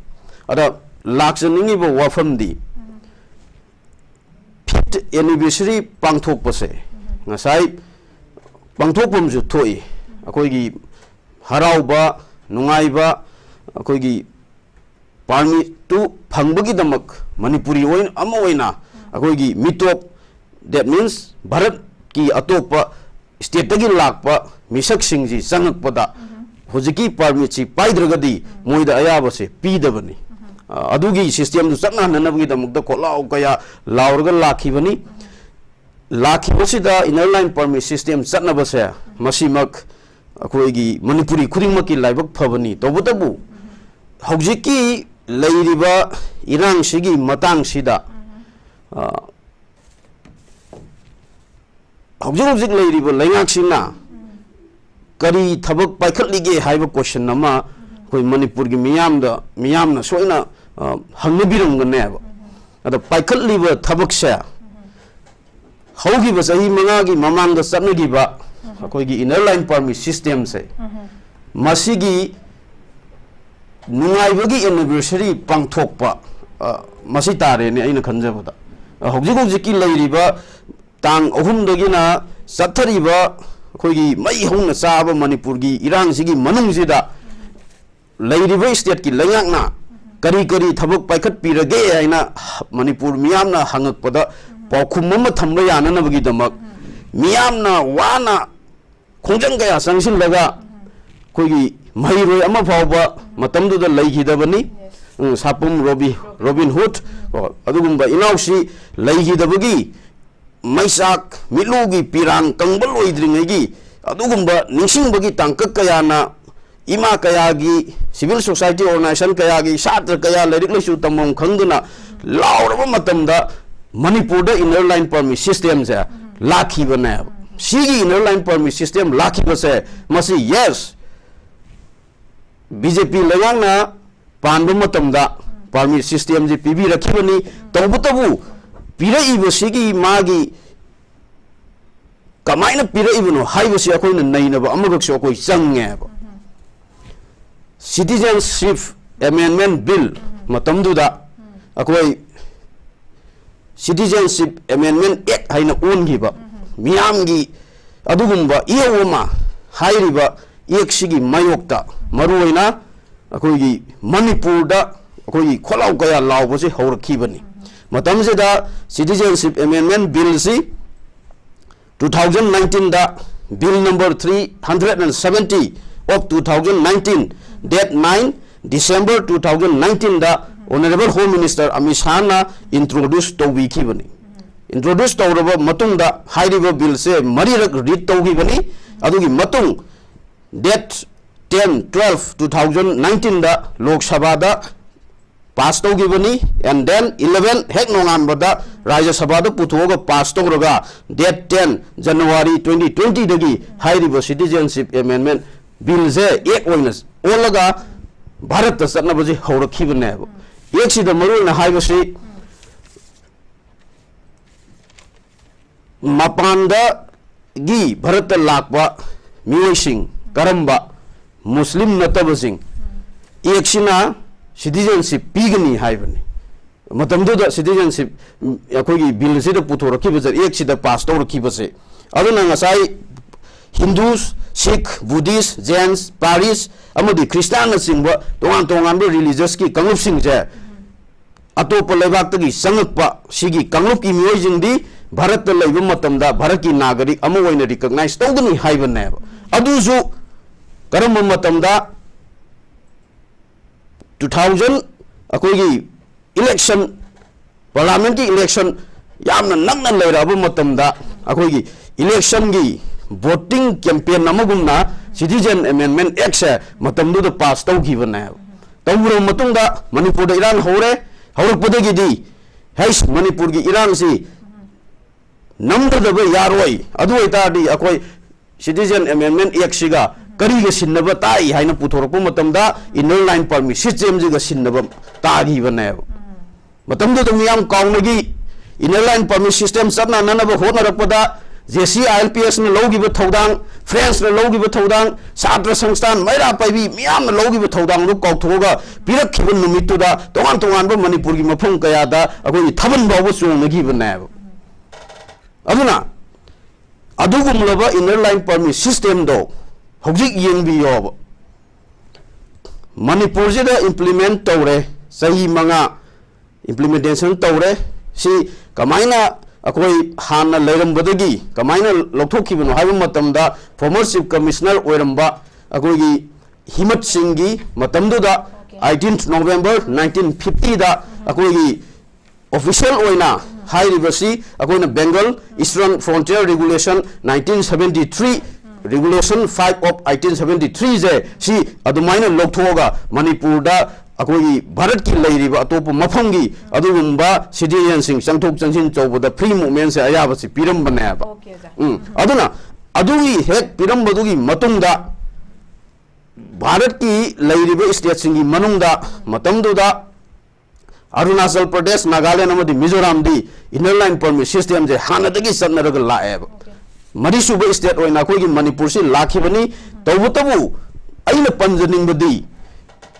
ꯑꯗ ꯂꯥꯛꯆꯅꯤꯡꯉꯤꯕ ꯋꯥꯐꯝꯗꯤ, fifth anniversary ꯄꯥꯡꯊꯣꯛꯄꯁꯦ ꯉꯁꯥꯏ ꯄꯥꯡꯊꯣꯛꯐꯝꯁꯨ ꯊꯣꯛꯏ꯫ ꯑꯩꯈꯣꯏꯒꯤ ꯍꯔꯥꯎꯕ, ꯅꯨꯡꯉꯥꯏꯕ, ꯑꯩꯈꯣꯏꯒꯤ permitꯇꯨ ꯐꯪꯕꯒꯤꯗꯃꯛ ꯃꯅꯤꯄꯨꯔꯤ ꯑꯣꯏꯅ, ꯑꯃ ꯑꯣꯏꯅ ꯑꯩꯈꯣꯏꯒꯤ ꯃꯤꯇꯣꯞ, that means ꯚꯥꯔꯠꯀꯤ ꯑꯇꯣꯞꯄ stateꯇꯒꯤ ꯂꯥꯛꯄ ꯃꯤꯁꯛꯁꯤꯡꯁꯤ ꯆꯪꯉꯛꯄꯗ ꯍꯧꯖꯤꯛꯀꯤ permitꯁꯤ ꯄꯥꯏꯗ꯭ꯔꯒꯗꯤ ꯃꯣꯏꯗ ꯑꯌꯥꯕꯁꯦ ꯄꯤꯗꯕꯅꯤ꯫ ꯑ, ꯑꯗꯨꯒꯤ systemꯗꯨ ꯆꯠꯅꯍꯟꯅꯅꯕꯒꯤꯗꯃꯛꯇ ꯈꯣꯜꯂꯥꯎ ꯀꯌꯥ ꯂꯥꯎꯔꯒ ꯂꯥꯛꯈꯤꯕꯅꯤ꯫ ꯂꯥꯛꯈꯤꯕꯁꯤꯗ inner line permit system ꯆꯠꯅꯕꯁꯦ ꯃꯁꯤꯃꯛ ꯑꯩꯈꯣꯏꯒꯤ ꯃꯅꯤꯄꯨꯔꯤ ꯈꯨꯗꯤꯡꯃꯛꯀꯤ ꯂꯥꯏꯕꯛ ꯐꯕꯅꯤ꯫ ꯇꯧꯕꯇꯕꯨ ꯍꯧꯖꯤꯛꯀꯤ ꯂꯩꯔꯤꯕ ꯏꯔꯥꯡꯁꯤꯒꯤ ꯃꯇꯥꯡꯁꯤꯗ, ꯑ, ꯍꯧꯖꯤꯛ ꯍꯧꯖꯤꯛ ꯂꯩꯔꯤꯕ ꯂꯩꯉꯥꯛꯁꯤꯅ ꯀꯔꯤ ꯊꯕꯛ ꯄꯥꯏꯈꯠꯂꯤꯒꯦ ꯍꯥꯏꯕ question ꯑꯃ ꯑꯩꯈꯣꯏ ꯃꯅꯤꯄꯨꯔꯒꯤ ꯃꯤꯌꯥꯝꯗ, ꯃꯤꯌꯥꯝꯅ ꯁꯣꯏꯅ ꯍꯪꯅꯕꯤꯔꯝꯒꯅꯦꯕ꯫ ꯑꯗ ꯄꯥꯏꯈꯠꯂꯤꯕ ꯊꯕꯛꯁꯦ ꯍꯧꯈꯤꯕ ꯆꯍꯤ ꯃꯉꯥꯒꯤ ꯃꯃꯥꯡꯗ ꯆꯠꯅꯈꯤꯕ ꯑꯩꯈꯣꯏꯒꯤ inner line permit systemꯁꯦ, ꯃꯁꯤꯒꯤ ꯅꯨꯡꯉꯥꯏꯕꯒꯤ anniversary ꯄꯥꯡꯊꯣꯛꯄ, ꯑ, ꯃꯁꯤ ꯇꯥꯔꯦꯅꯦ ꯑꯩꯅ ꯈꯟꯖꯕꯗ꯫ ꯑ, ꯍꯧꯖꯤꯛ ꯍꯧꯖꯤꯛꯀꯤ ꯂꯩꯔꯤꯕ ꯇꯥꯡ ꯑꯍꯨꯝꯗꯒꯤꯅ ꯆꯠꯊꯔꯤꯕ ꯑꯩꯈꯣꯏꯒꯤ ꯃꯩ ꯍꯧꯅ ꯆꯥꯕ ꯃꯅꯤꯄꯨꯔꯒꯤ ꯏꯔꯥꯡꯁꯤꯒꯤ ꯃꯅꯨꯡꯁꯤꯗ ꯂꯩꯔꯤꯕ stateꯀꯤ ꯂꯩꯉꯥꯛꯅ ꯀꯔꯤ ꯀꯔꯤ ꯊꯕꯛ ꯄꯥꯏꯈꯠꯄꯤꯔꯒꯦ ꯍꯥꯏꯅ ꯃꯅꯤꯄꯨꯔ ꯃꯤꯌꯥꯝꯅ ꯍꯪꯉꯛꯄꯗ ꯄꯥꯎꯈꯨꯝ ꯑꯃ ꯊꯝꯕ ꯌꯥꯅꯅꯕꯒꯤꯗꯃꯛ ꯃꯤꯌꯥꯝꯅ ꯋꯥꯅ ꯈꯣꯡꯖꯪ ꯀꯌꯥ ꯆꯪꯁꯤꯜꯂꯒ ꯑꯩꯈꯣꯏꯒꯤ ꯃꯍꯩꯔꯣꯏ ꯑꯃ ꯐꯥꯎꯕ ꯃꯇꯝꯗꯨꯗ ꯂꯩꯈꯤꯗꯕꯅꯤ꯫ ꯎꯝ, ꯁꯥꯄꯨꯝ ꯔꯣꯕꯤ-, ꯔꯣꯕꯤꯟ ꯍꯨꯗ, ꯀꯣ, ꯑꯗꯨꯒꯨꯝꯕ ꯏꯅꯥꯎꯁꯤ ꯂꯩꯈꯤꯗꯕꯒꯤ ꯃꯩꯆꯥꯛ ꯃꯤꯠꯂꯨꯒꯤ ꯄꯤꯔꯥꯡ ꯀꯪꯕ ꯂꯣꯏꯗ꯭ꯔꯤꯉꯩꯒꯤ ꯑꯗꯨꯒꯨꯝꯕ ꯅꯤꯡꯁꯤꯡꯕꯒꯤ ꯇꯥꯡꯀꯛ ꯀꯌꯥꯅ ꯏꯃꯥ ꯀꯌꯥꯒꯤ, civil society organization ꯀꯌꯥꯒꯤ, ꯁꯥꯇ꯭ꯔ ꯀꯌꯥ ꯂꯥꯏꯔꯤꯛ ꯂꯥꯏꯁꯨ ꯇꯝꯐꯝ ꯈꯪꯗꯅ ꯂꯥꯎꯔꯕ ꯃꯇꯝꯗ ꯃꯅꯤꯄꯨꯔꯗ inner line permit systemꯁꯦ ꯂꯥꯛꯈꯤꯕꯅꯦꯕ꯫ ꯁꯤꯒꯤ inner line permit system ꯂꯥꯛꯈꯤꯕꯁꯦ ꯃꯁꯤ, yes, BJP ꯂꯩꯉꯥꯛꯅ ꯄꯥꯟꯕ ꯃꯇꯝꯗ permit systemꯁꯤ ꯄꯤꯕꯤꯔꯛꯈꯤꯕꯅꯤ꯫ ꯇꯧꯕꯇꯕꯨ ꯄꯤꯔꯛꯏꯕꯁꯤꯒꯤ ꯃꯥꯒꯤ ꯀꯃꯥꯏꯅ ꯄꯤꯔꯛꯏꯕꯅꯣ ꯍꯥꯏꯕꯁꯤ ꯑꯩꯈꯣꯏꯅ ꯅꯩꯅꯕ ꯑꯃꯈꯛꯁꯨ ꯑꯩꯈꯣꯏ ꯆꯪꯉꯦꯕ꯫ Citizenship Amendment Bill ꯃꯇꯝꯗꯨꯗ ꯑꯩꯈꯣꯏ Citizenship Amendment Act ꯍꯥꯏꯅ ꯑꯣꯟꯈꯤꯕ ꯃꯤꯌꯥꯝꯒꯤ ꯑꯗꯨꯒꯨꯝꯕ ꯏꯍꯧ ꯑꯃ ꯍꯥꯏꯔꯤꯕ actꯁꯤꯒꯤ ꯃꯥꯌꯣꯛꯇ ꯃꯔꯨꯑꯣꯏꯅ ꯑꯩꯈꯣꯏꯒꯤ ꯃꯅꯤꯄꯨꯔꯗ ꯑꯩꯈꯣꯏꯒꯤ ꯈꯣꯜꯂꯥꯎ ꯀꯌꯥ ꯂꯥꯎꯕꯁꯤ ꯍꯧꯔꯛꯈꯤꯕꯅꯤ꯫ ꯃꯇꯝꯁꯤꯗ Citizenship Amendment Billꯁꯤ two thousand nineteenꯗ Bill number three hundred and seventy of two thousand nineteen, date nine December two thousand nineteenꯗ Honorable Home Minister Amit ꯁꯥꯍꯅ introduce ꯇꯧꯕꯤꯈꯤꯕꯅꯤ꯫ Introduce ꯇꯧꯔꯕ ꯃꯇꯨꯡꯗ ꯍꯥꯏꯔꯤꯕ billꯁꯦ ꯃꯔꯤꯔꯛ read ꯇꯧꯈꯤꯕꯅꯤ꯫ ꯑꯗꯨꯒꯤ ꯃꯇꯨꯡ date ten twelve two thousand nineteenꯗ ꯂꯣꯛ ꯁꯚꯥꯗ pass ꯇꯧꯈꯤꯕꯅꯤ, and then eleven ꯍꯦꯛ ꯅꯣꯡꯉꯥꯟꯕꯗ ꯔꯥꯖ꯭ꯌ ꯁꯚꯥꯗ ꯄꯨꯊꯣꯛꯑꯒ pass ꯇꯧꯔꯒ date ten January twenty twentyꯗꯒꯤ ꯍꯥꯏꯔꯤꯕ Citizenship Amendment Billꯁꯦ act ꯑꯣꯏꯅ ꯑꯣꯜꯂꯒ ꯚꯥꯔꯠꯇ ꯆꯠꯅꯕꯁꯦ ꯍꯧꯔꯛꯈꯤꯕꯅꯦꯕ꯫ ꯑꯦꯛꯁꯤꯗ ꯃꯔꯨꯑꯣꯏꯅ ꯍꯥꯏꯕꯁꯤ ꯃꯄꯥꯟꯗꯒꯤ ꯚꯥꯔꯠꯇ ꯂꯥꯛꯄ ꯃꯤꯑꯣꯏꯁꯤꯡ, ꯀꯔꯝꯕ ꯃꯨꯁꯂꯤꯝ ꯅꯠꯇꯕꯁꯤꯡ, ꯑꯦꯛꯁꯤꯅ ꯁꯤꯇꯤꯖꯦꯟꯁꯤꯞ ꯄꯤꯒꯅꯤ ꯍꯥꯏꯕꯅꯤ꯫ ꯃꯇꯝꯗꯨꯗ ꯁꯤꯇꯤꯖꯦꯟꯁꯤꯞ, ꯑꯩꯈꯣꯏꯒꯤ ꯕꯤꯜꯁꯤꯗ ꯄꯨꯊꯣꯔꯛꯈꯤꯕꯁꯦ, ꯑꯦꯛꯁꯤꯗ ꯄꯥꯁ ꯇꯧꯔꯛꯈꯤꯕꯁꯦ, ꯑꯗꯨꯅ ꯉꯁꯥꯏ ꯍꯤꯟꯗꯨꯁ, ꯁꯤꯈ, ꯕꯨꯙꯤꯁ, ꯖꯦꯟꯁ, ꯄꯥꯔꯤꯁ ꯑꯃꯗꯤ ꯈ꯭ꯔꯤꯁꯇꯥꯟꯅꯆꯤꯡꯕ ꯇꯣꯉꯥꯟ ꯇꯣꯉꯥꯟꯕ ꯔꯤꯂꯤꯖꯁꯀꯤ ꯀꯥꯡꯂꯨꯞꯁꯤꯡꯁꯦ ꯑꯇꯣꯞꯄ ꯂꯩꯕꯥꯛꯇꯒꯤ ꯆꯪꯉꯛꯄ ꯁꯤꯒꯤ ꯀꯥꯡꯂꯨꯞꯀꯤ ꯃꯤꯑꯣꯏꯁꯤꯡꯗꯤ ꯚꯥꯔꯠꯇ ꯂꯩꯕ ꯃꯇꯝꯗ ꯚꯥꯔꯠꯀꯤ ꯅꯥꯒꯔꯤꯛ ꯑꯃ ꯑꯣꯏꯅ ꯔꯤꯀꯛꯅꯥꯏꯁ ꯇꯧꯒꯅꯤ ꯍꯥꯏꯕꯅꯦꯕ꯫ ꯑꯗꯨꯁꯨ ꯀꯔꯝꯕ ꯃꯇꯝꯗ? ꯇꯨ ꯊꯥꯎꯖꯟ, ꯑꯩꯈꯣꯏꯒꯤ ꯏꯂꯦꯛꯁꯟ, ꯄꯥꯔꯂꯥꯃꯦꯟꯠꯀꯤ ꯏꯂꯦꯛꯁꯟ ꯌꯥꯝꯅ ꯅꯛꯅ ꯂꯩꯔꯛꯑꯕ ꯃꯇꯝꯗ ꯑꯩꯈꯣꯏꯒꯤ ꯏꯂꯦꯛꯁꯟꯒꯤ ꯚꯣꯇꯤꯡ ꯀꯦꯝꯄꯦꯟ ꯑꯃꯒꯨꯝꯅ ꯁꯤꯇꯤꯖꯦꯟ ꯑꯦꯃꯦꯟꯃꯦꯟꯠ ꯑꯦꯛꯁꯦ ꯃꯇꯝꯗꯨꯗ ꯄꯥꯁ ꯇꯧꯈꯤꯕꯅꯦꯕ꯫ ꯇꯧꯈ꯭ꯔꯕ ꯃꯇꯨꯡꯗ ꯃꯅꯤꯄꯨꯔꯗ ꯏꯔꯥꯡ ꯍꯧꯔꯦ꯫ ꯍꯧꯔꯛꯄꯗꯒꯤꯗꯤ ꯍꯩꯁ, ꯃꯅꯤꯄꯨꯔꯒꯤ ꯏꯔꯥꯡꯁꯤ ꯅꯝꯊꯗꯕ ꯌꯥꯔꯣꯏ꯫ ꯑꯗꯨ ꯑꯣꯏꯇꯥꯔꯗꯤ ꯑꯩꯈꯣꯏ ꯁꯤꯇꯤꯖꯦꯟ ꯑꯦꯃꯦꯟꯃꯦꯟꯠ ꯑꯦꯛꯁꯤꯒ ꯀꯔꯤꯒ ꯁꯤꯟꯅꯕ ꯇꯥꯏ ꯍꯥꯏꯅ ꯄꯨꯊꯣꯔꯛꯄ ꯃꯇꯝꯗ ꯏꯟꯅꯔ ꯂꯥꯏꯟ ꯄꯔꯃꯤꯠ ꯁꯤꯁꯇꯦꯝꯁꯤꯒ ꯁꯤꯟꯅꯕ ꯇꯥꯈꯤꯕꯅꯦꯕ꯫ ꯃꯇꯝꯗꯨꯗ ꯃꯤꯌꯥꯝ ꯀꯥꯎꯅꯈꯤ, ꯏꯟꯅꯔ ꯂꯥꯏꯟ ꯄꯔꯃꯤꯠ ꯁꯤꯁꯇꯦꯝ ꯆꯠꯅꯅꯅꯕ ꯍꯣꯠꯅꯔꯛꯄꯗ J C I L P ꯑꯦꯁꯅ ꯂꯧꯈꯤꯕ ꯊꯧꯗꯥꯡ, ꯐ꯭ꯔꯦꯟꯁꯅ ꯂꯧꯈꯤꯕ ꯊꯧꯗꯥꯡ, ꯁꯥꯇ꯭ꯔ ꯁꯪꯁꯊꯥꯟ ꯃꯩꯔꯥ ꯄꯥꯏꯕꯤ ꯃꯤꯌꯥꯝꯅ ꯂꯧꯈꯤꯕ ꯊꯧꯗꯥꯡꯗꯨ ꯀꯥꯎꯊꯣꯛꯑꯒ ꯄꯤꯔꯛꯈꯤꯕ ꯅꯨꯃꯤꯠꯇꯨꯗ ꯇꯣꯉꯥꯟ ꯇꯣꯉꯥꯟꯕ ꯃꯅꯤꯄꯨꯔꯒꯤ ꯃꯐꯝ ꯀꯌꯥꯗ ꯑꯩꯈꯣꯏꯒꯤ ꯊꯥꯕꯜ ꯐꯥꯎꯕ ꯆꯣꯡꯅꯈꯤꯕꯅꯦꯕ꯫ ꯑꯗꯨꯅ ꯑꯗꯨꯒꯨꯝꯂꯕ ꯏꯟꯅꯔ ꯂꯥꯏꯟ ꯄꯔꯃꯤꯠ ꯁꯤꯁꯇꯦꯝꯗꯣ ꯍꯧꯖꯤꯛ ꯌꯦꯡꯕꯤꯌꯣꯕ꯫ ꯃꯅꯤꯄꯨꯔꯁꯤꯗ ꯏꯝꯄ꯭ꯂꯤꯃꯦꯟꯠ ꯇꯧꯔꯦ, ꯆꯍꯤ ꯃꯉꯥ ꯏꯝꯄ꯭ꯂꯤꯃꯦꯟꯇꯦꯁꯟ ꯇꯧꯔꯦ꯫ ꯁꯤ ꯀꯃꯥꯏꯅ ꯑꯩꯈꯣꯏ ꯍꯥꯟꯅ ꯂꯩꯔꯝꯕꯗꯒꯤ ꯀꯃꯥꯏꯅ ꯂꯧꯊꯣꯛꯈꯤꯕꯅꯣ ꯍꯥꯏꯕ ꯃꯇꯝꯗ, ꯐꯣꯔꯃꯔ ꯆꯤꯐ ꯀꯃꯤꯁꯅꯔ ꯑꯣꯏꯔꯝꯕ ꯑꯩꯈꯣꯏꯒꯤ ꯍꯤꯃꯠ ꯁꯤꯡꯒꯤ ꯃꯇꯝꯗꯨꯗ, ꯑꯣꯀꯦ꯫ ꯑꯩꯇꯤꯟ ꯅꯣꯕꯦꯝꯕꯔ ꯅꯥꯏꯟꯇꯤꯟ ꯐꯤꯐꯇꯤꯗ ꯑꯩꯈꯣꯏꯒꯤ ꯑꯣꯐꯤꯁꯤꯌꯦꯜ ꯑꯣꯏꯅ ꯍꯥꯏꯔꯤꯕꯁꯤ ꯑꯩꯈꯣꯏꯅ Bengal Eastern Frontier Regulation nineteen seventy three, Regulation five of eighteen seventy three ꯁꯦ, ꯁꯤ ꯑꯗꯨꯃꯥꯏꯅ ꯂꯧꯊꯣꯛꯑꯒ ꯃꯅꯤꯄꯨꯔꯗ ꯑꯩꯈꯣꯏꯒꯤ ꯚꯥꯔꯠꯀꯤ ꯂꯩꯔꯤꯕ ꯑꯇꯣꯞꯄ ꯃꯐꯝꯒꯤ ꯑꯗꯨꯒꯨꯝꯕ ꯁꯤꯇꯤꯖꯦꯟꯁꯤꯡ ꯆꯪꯊꯣꯛ ꯆꯪꯁꯤꯟ ꯇꯧꯕꯗ ꯐ꯭ꯔꯤ ꯃꯨꯚꯃꯦꯟꯁꯦ ꯑꯌꯥꯕꯁꯤ ꯄꯤꯔꯝꯕꯅꯦꯕ꯫ ꯑꯣꯀꯦ, ꯑꯣꯖꯥ꯫ ꯎꯝ꯫ ꯑꯗꯨꯅ ꯑꯗꯨꯒꯤ ꯍꯦꯛ ꯄꯤꯔꯝꯕꯗꯨꯒꯤ ꯃꯇꯨꯡꯗ ꯚꯥꯔꯠꯀꯤ ꯂꯩꯔꯤꯕ ꯁ꯭ꯇꯦꯠꯁꯤꯡꯒꯤ ꯃꯅꯨꯡꯗ ꯃꯇꯝꯗꯨꯗ ꯑꯔꯨꯅꯥꯆꯜ ꯄ꯭ꯔꯗꯦꯁ, ꯅꯥꯒꯥꯂꯦꯟ ꯑꯃꯗꯤ ꯃꯤꯖꯣꯔꯥꯝꯗꯤ inner line permit systemꯁꯦ ꯍꯥꯟꯅꯗꯒꯤ ꯆꯠꯅꯔꯒ ꯂꯥꯛꯑꯦꯕ꯫ ꯃꯔꯤꯁꯨꯕ state ꯑꯣꯏꯅ ꯑꯩꯈꯣꯏꯒꯤ ꯃꯅꯤꯄꯨꯔꯁꯤ ꯂꯥꯛꯈꯤꯕꯅꯤ꯫ ꯇꯧꯕꯇꯕꯨ ꯑꯩꯅ ꯄꯟꯖꯅꯤꯡꯕꯗꯤ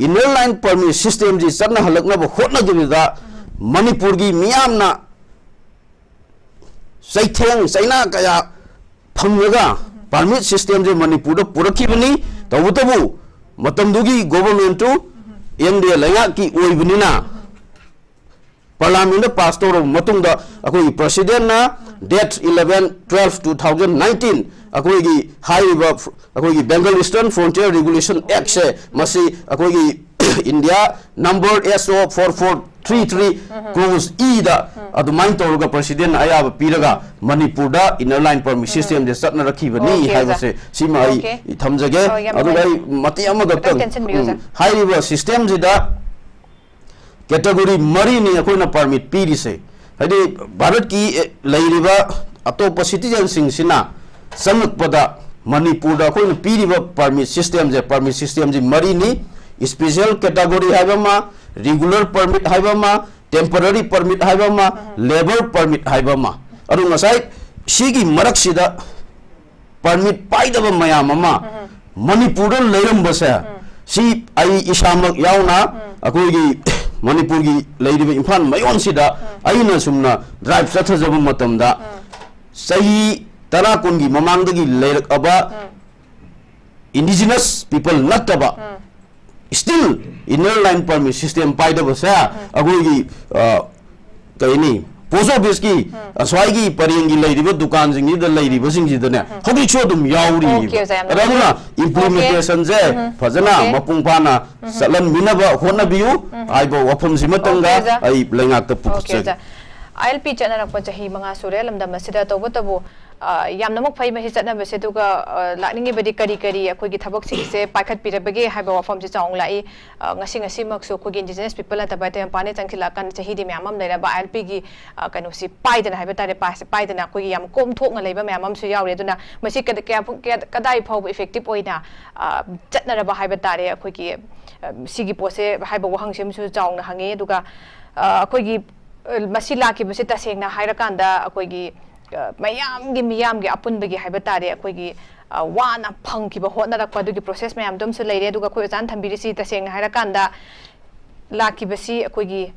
inner line permit systemꯁꯤ ꯆꯠꯅꯍꯜꯂꯛꯅꯕ ꯍꯣꯠꯅꯈꯤꯕꯗ ꯃꯅꯤꯄꯨꯔꯒꯤ ꯃꯤꯌꯥꯝꯅ ꯆꯩꯊꯦꯡ ꯆꯩꯅꯥ ꯀꯌꯥ ꯐꯪꯉꯒ permit systemꯁꯦ ꯃꯅꯤꯄꯨꯔꯗ ꯄꯨꯔꯛꯈꯤꯕꯅꯤ꯫ ꯇꯧꯕꯇꯕꯨ ꯃꯇꯝꯗꯨꯒꯤ governmentꯇꯨ N D A ꯂꯩꯉꯥꯛꯀꯤ ꯑꯣꯏꯕꯅꯤꯅ parliamentꯇ pass ꯇꯧꯔꯕ ꯃꯇꯨꯡꯗ ꯑꯩꯈꯣꯏꯒꯤ presidentꯅ date eleven twelve two thousand nineteen ꯑꯩꯈꯣꯏꯒꯤ ꯍꯥꯏꯔꯤꯕ ꯑꯩꯈꯣꯏꯒꯤ Bengal Eastern Frontier Regulation Actꯁꯦ ꯃꯁꯤ ꯑꯩꯈꯣꯏꯒꯤ India number S O four four three three clause Eꯗ ꯑꯗꯨꯃꯥꯏꯅ ꯇꯧꯔꯒ presidentꯅ ꯑꯌꯥꯕ ꯄꯤꯔꯒ ꯃꯅꯤꯄꯨꯔꯗ inner line permit systemꯁꯦ ꯆꯠꯅꯔꯛꯈꯤꯕꯅꯤ Okay, ꯍꯥꯏꯕꯁꯦ ꯁꯤꯃ ꯑꯩ Okay. ꯊꯝꯖꯒꯦ꯫ ꯑꯣ, ꯌꯥꯝ ꯑꯗꯨꯒ ꯑꯩ ꯅꯨꯡꯉꯥꯏ꯫ ꯃꯇꯦꯛ ꯑꯃꯈꯛꯇꯪ ꯈꯤꯇꯪ ꯇꯦꯟꯁꯤꯟꯕꯤꯌꯨ, ꯎꯝ, ꯁꯥꯔ꯫ ꯍꯥꯏꯔꯤꯕ systemꯁꯤꯗ category ꯃꯔꯤꯅꯤ ꯑꯩꯈꯣꯏꯅ permit ꯄꯤꯔꯤꯁꯦ꯫ ꯍꯥꯏꯗꯤ ꯚꯥꯔꯠꯀꯤ, ꯑꯦ, ꯂꯩꯔꯤꯕ ꯑꯇꯣꯞꯄ citizenꯁꯤꯡꯁꯤꯅ ꯆꯪꯉꯛꯄꯗ ꯃꯅꯤꯄꯨꯔꯗ ꯑꯩꯈꯣꯏꯅ ꯄꯤꯔꯤꯕ permit systemꯁꯦ, permit systemꯁꯤ ꯃꯔꯤꯅꯤ꯫ Special category ꯍꯥꯏꯕ ꯑꯃ, regular permit ꯍꯥꯏꯕ ꯑꯃ, temporary permit ꯍꯥꯏꯕ ꯑꯃ, labour permit ꯍꯥꯏꯕ ꯑꯃ꯫ ꯑꯗꯨ ꯉꯁꯥꯏ ꯁꯤꯒꯤ ꯃꯔꯛꯁꯤꯗ permit ꯄꯥꯏꯗꯕ ꯃꯌꯥꯝ ꯑꯃ ꯃꯅꯤꯄꯨꯔꯗ ꯂꯩꯔꯝꯕꯁꯦ, ꯁꯤ ꯑꯩ ꯏꯁꯥꯃꯛ ꯌꯥꯎꯅ ꯑꯩꯈꯣꯏꯒꯤ ꯃꯅꯤꯄꯨꯔꯒꯤ ꯂꯩꯔꯤꯕ ꯏꯝꯐꯥꯜ ꯃꯌꯣꯟꯁꯤꯗ ꯑꯩꯅ ꯁꯨꯝꯅ drive ꯆꯠꯊꯖꯕ ꯃꯇꯝꯗ ꯆꯍꯤ ꯇꯔꯥ ꯀꯨꯟꯒꯤ ꯃꯃꯥꯡꯗꯒꯤ ꯂꯩꯔꯛꯑꯕ indigenous people ꯅꯠꯇꯕ still inner line permit system ꯄꯥꯏꯗꯕꯁꯦ ꯑꯩꯈꯣꯏꯒꯤ, ꯑ, ꯀꯩꯅꯤ, post officeꯀꯤ ꯑꯁ꯭ꯋꯥꯏꯒꯤ ꯄꯔꯦꯡꯒꯤ ꯂꯩꯔꯤꯕ ꯗꯨꯀꯥꯟꯁꯤꯡꯁꯤꯗ ꯂꯩꯔꯤꯕꯁꯤꯡꯁꯤꯗꯅꯦ ꯍꯧꯖꯤꯛꯁꯨ ꯑꯗꯨꯝ ꯌꯥꯎꯔꯤꯕ꯫ Okay, ꯑꯣꯖꯥ, ꯌꯥꯝ ꯑꯗꯨꯅ ꯅꯨꯡꯉꯥꯏ꯫ Implementationꯁꯦ Okay. ꯐꯖꯅ Okay. ꯃꯄꯨꯡ ꯐꯥꯅ ꯆꯠꯍꯟꯕꯤꯅꯕ ꯍꯣꯠꯅꯕꯤꯌꯨ ꯍꯥꯏꯕ ꯋꯥꯐꯝꯁꯤꯃꯇꯪꯒ Okay, ꯑꯣꯖꯥ꯫ ꯑꯩ ꯂꯩꯉꯥꯛꯇ Okay, ꯄꯨꯈꯠꯆꯒꯦ꯫ ꯑꯣꯖꯥ꯫ ILP ꯆꯠꯅꯔꯛꯄ ꯆꯍꯤ ꯃꯉꯥ ꯁꯨꯔꯦ ꯂꯝꯗꯝ ꯑꯁꯤꯗ꯫ ꯇꯧꯕꯇꯕꯨ, ꯑ, ꯌꯥꯝꯅꯃꯛ ꯐꯩ ꯃꯁꯤ ꯆꯠꯅꯕꯁꯦ꯫ ꯑꯗꯨꯒ, ꯑ, ꯂꯥꯛꯅꯤꯡꯉꯤꯕꯗꯤ ꯀꯔꯤ ꯀꯔꯤ ꯑꯩꯈꯣꯏꯒꯤ ꯊꯕꯛꯁꯤꯡꯁꯦ ꯄꯥꯏꯈꯠꯄꯤꯔꯕꯒꯦ ꯍꯥꯏꯕ ꯋꯥꯐꯝꯁꯦ ꯆꯥꯎꯅ ꯂꯥꯛꯏ꯫ ꯑ, ꯉꯁꯤ ꯉꯁꯤꯃꯛꯁꯨ ꯑꯩꯈꯣꯏꯒꯤ indigenous people ꯅꯠꯇꯕ ꯑꯇꯩ ꯃꯄꯥꯟꯗ ꯆꯪꯁꯤꯜꯂꯛꯑꯀꯥꯟꯗ ꯆꯍꯤꯗꯤ ꯃꯌꯥꯝ ꯑꯃ ꯂꯩꯔꯕ ILPꯒꯤ, ꯑ, ꯀꯩꯅꯣꯁꯤ ꯄꯥꯏꯗꯅ ꯍꯥꯏꯕ ꯇꯥꯔꯦ, ꯄꯥꯁꯁꯦ ꯄꯥꯏꯗꯅ ꯑꯩꯈꯣꯏꯒꯤ ꯌꯥꯝ ꯀꯣꯝꯊꯣꯛꯅ ꯂꯩꯕ ꯃꯌꯥꯝ ꯑꯃꯁꯨ ꯌꯥꯎꯔꯤ꯫ ꯑꯗꯨꯅ ꯃꯁꯤ ꯀꯗ-, ꯀꯌꯥ ꯐꯥꯎ-, ꯀꯌꯥ-, ꯀꯗꯥꯏ ꯐꯥꯎꯕ effective ꯑꯣꯏꯅ, ꯑ, ꯆꯠꯅꯔꯕ ꯍꯥꯏꯕ ꯇꯥꯔꯦ ꯑꯩꯈꯣꯏꯒꯤ, ꯑ, ꯁꯤꯒꯤ ꯄꯣꯠꯁꯦ ꯍꯥꯏꯕ ꯋꯥꯍꯪꯁꯤ ꯑꯃꯁꯨ ꯆꯥꯎꯅ ꯍꯪꯉꯤ꯫ ꯑꯗꯨꯒ ꯑ, ꯑꯩꯈꯣꯏꯒꯤ, ꯑ, ꯃꯁꯤ ꯂꯥꯛꯈꯤꯕꯁꯤ ꯇꯁꯦꯡꯅ ꯍꯥꯏꯔꯀꯥꯟꯗ ꯑꯩꯈꯣꯏꯒꯤ, ꯑ, ꯃꯌꯥꯝꯒꯤ, ꯃꯤꯌꯥꯝꯒꯤ ꯑꯄꯨꯟꯕꯒꯤ ꯍꯥꯏꯕ ꯇꯥꯔꯦ, ꯑꯩꯈꯣꯏꯒꯤ, ꯑ, ꯋꯥꯅ ꯐꯪꯈꯤꯕ, ꯍꯣꯠꯅꯔꯛꯄ ꯑꯗꯨꯒꯤ process ꯃꯌꯥꯝꯗꯨ ꯑꯃꯁꯨ ꯂꯩꯔꯦ꯫ ꯑꯗꯨꯒ ꯑꯩꯈꯣꯏ ꯑꯣꯖꯥꯅ ꯊꯝꯕꯤꯔꯤꯁꯤ ꯇꯁꯦꯡꯅ ꯍꯥꯏꯔꯀꯥꯟꯗ ꯂꯥꯛꯈꯤꯕꯁꯤ ꯑꯩꯈꯣꯏꯒꯤ,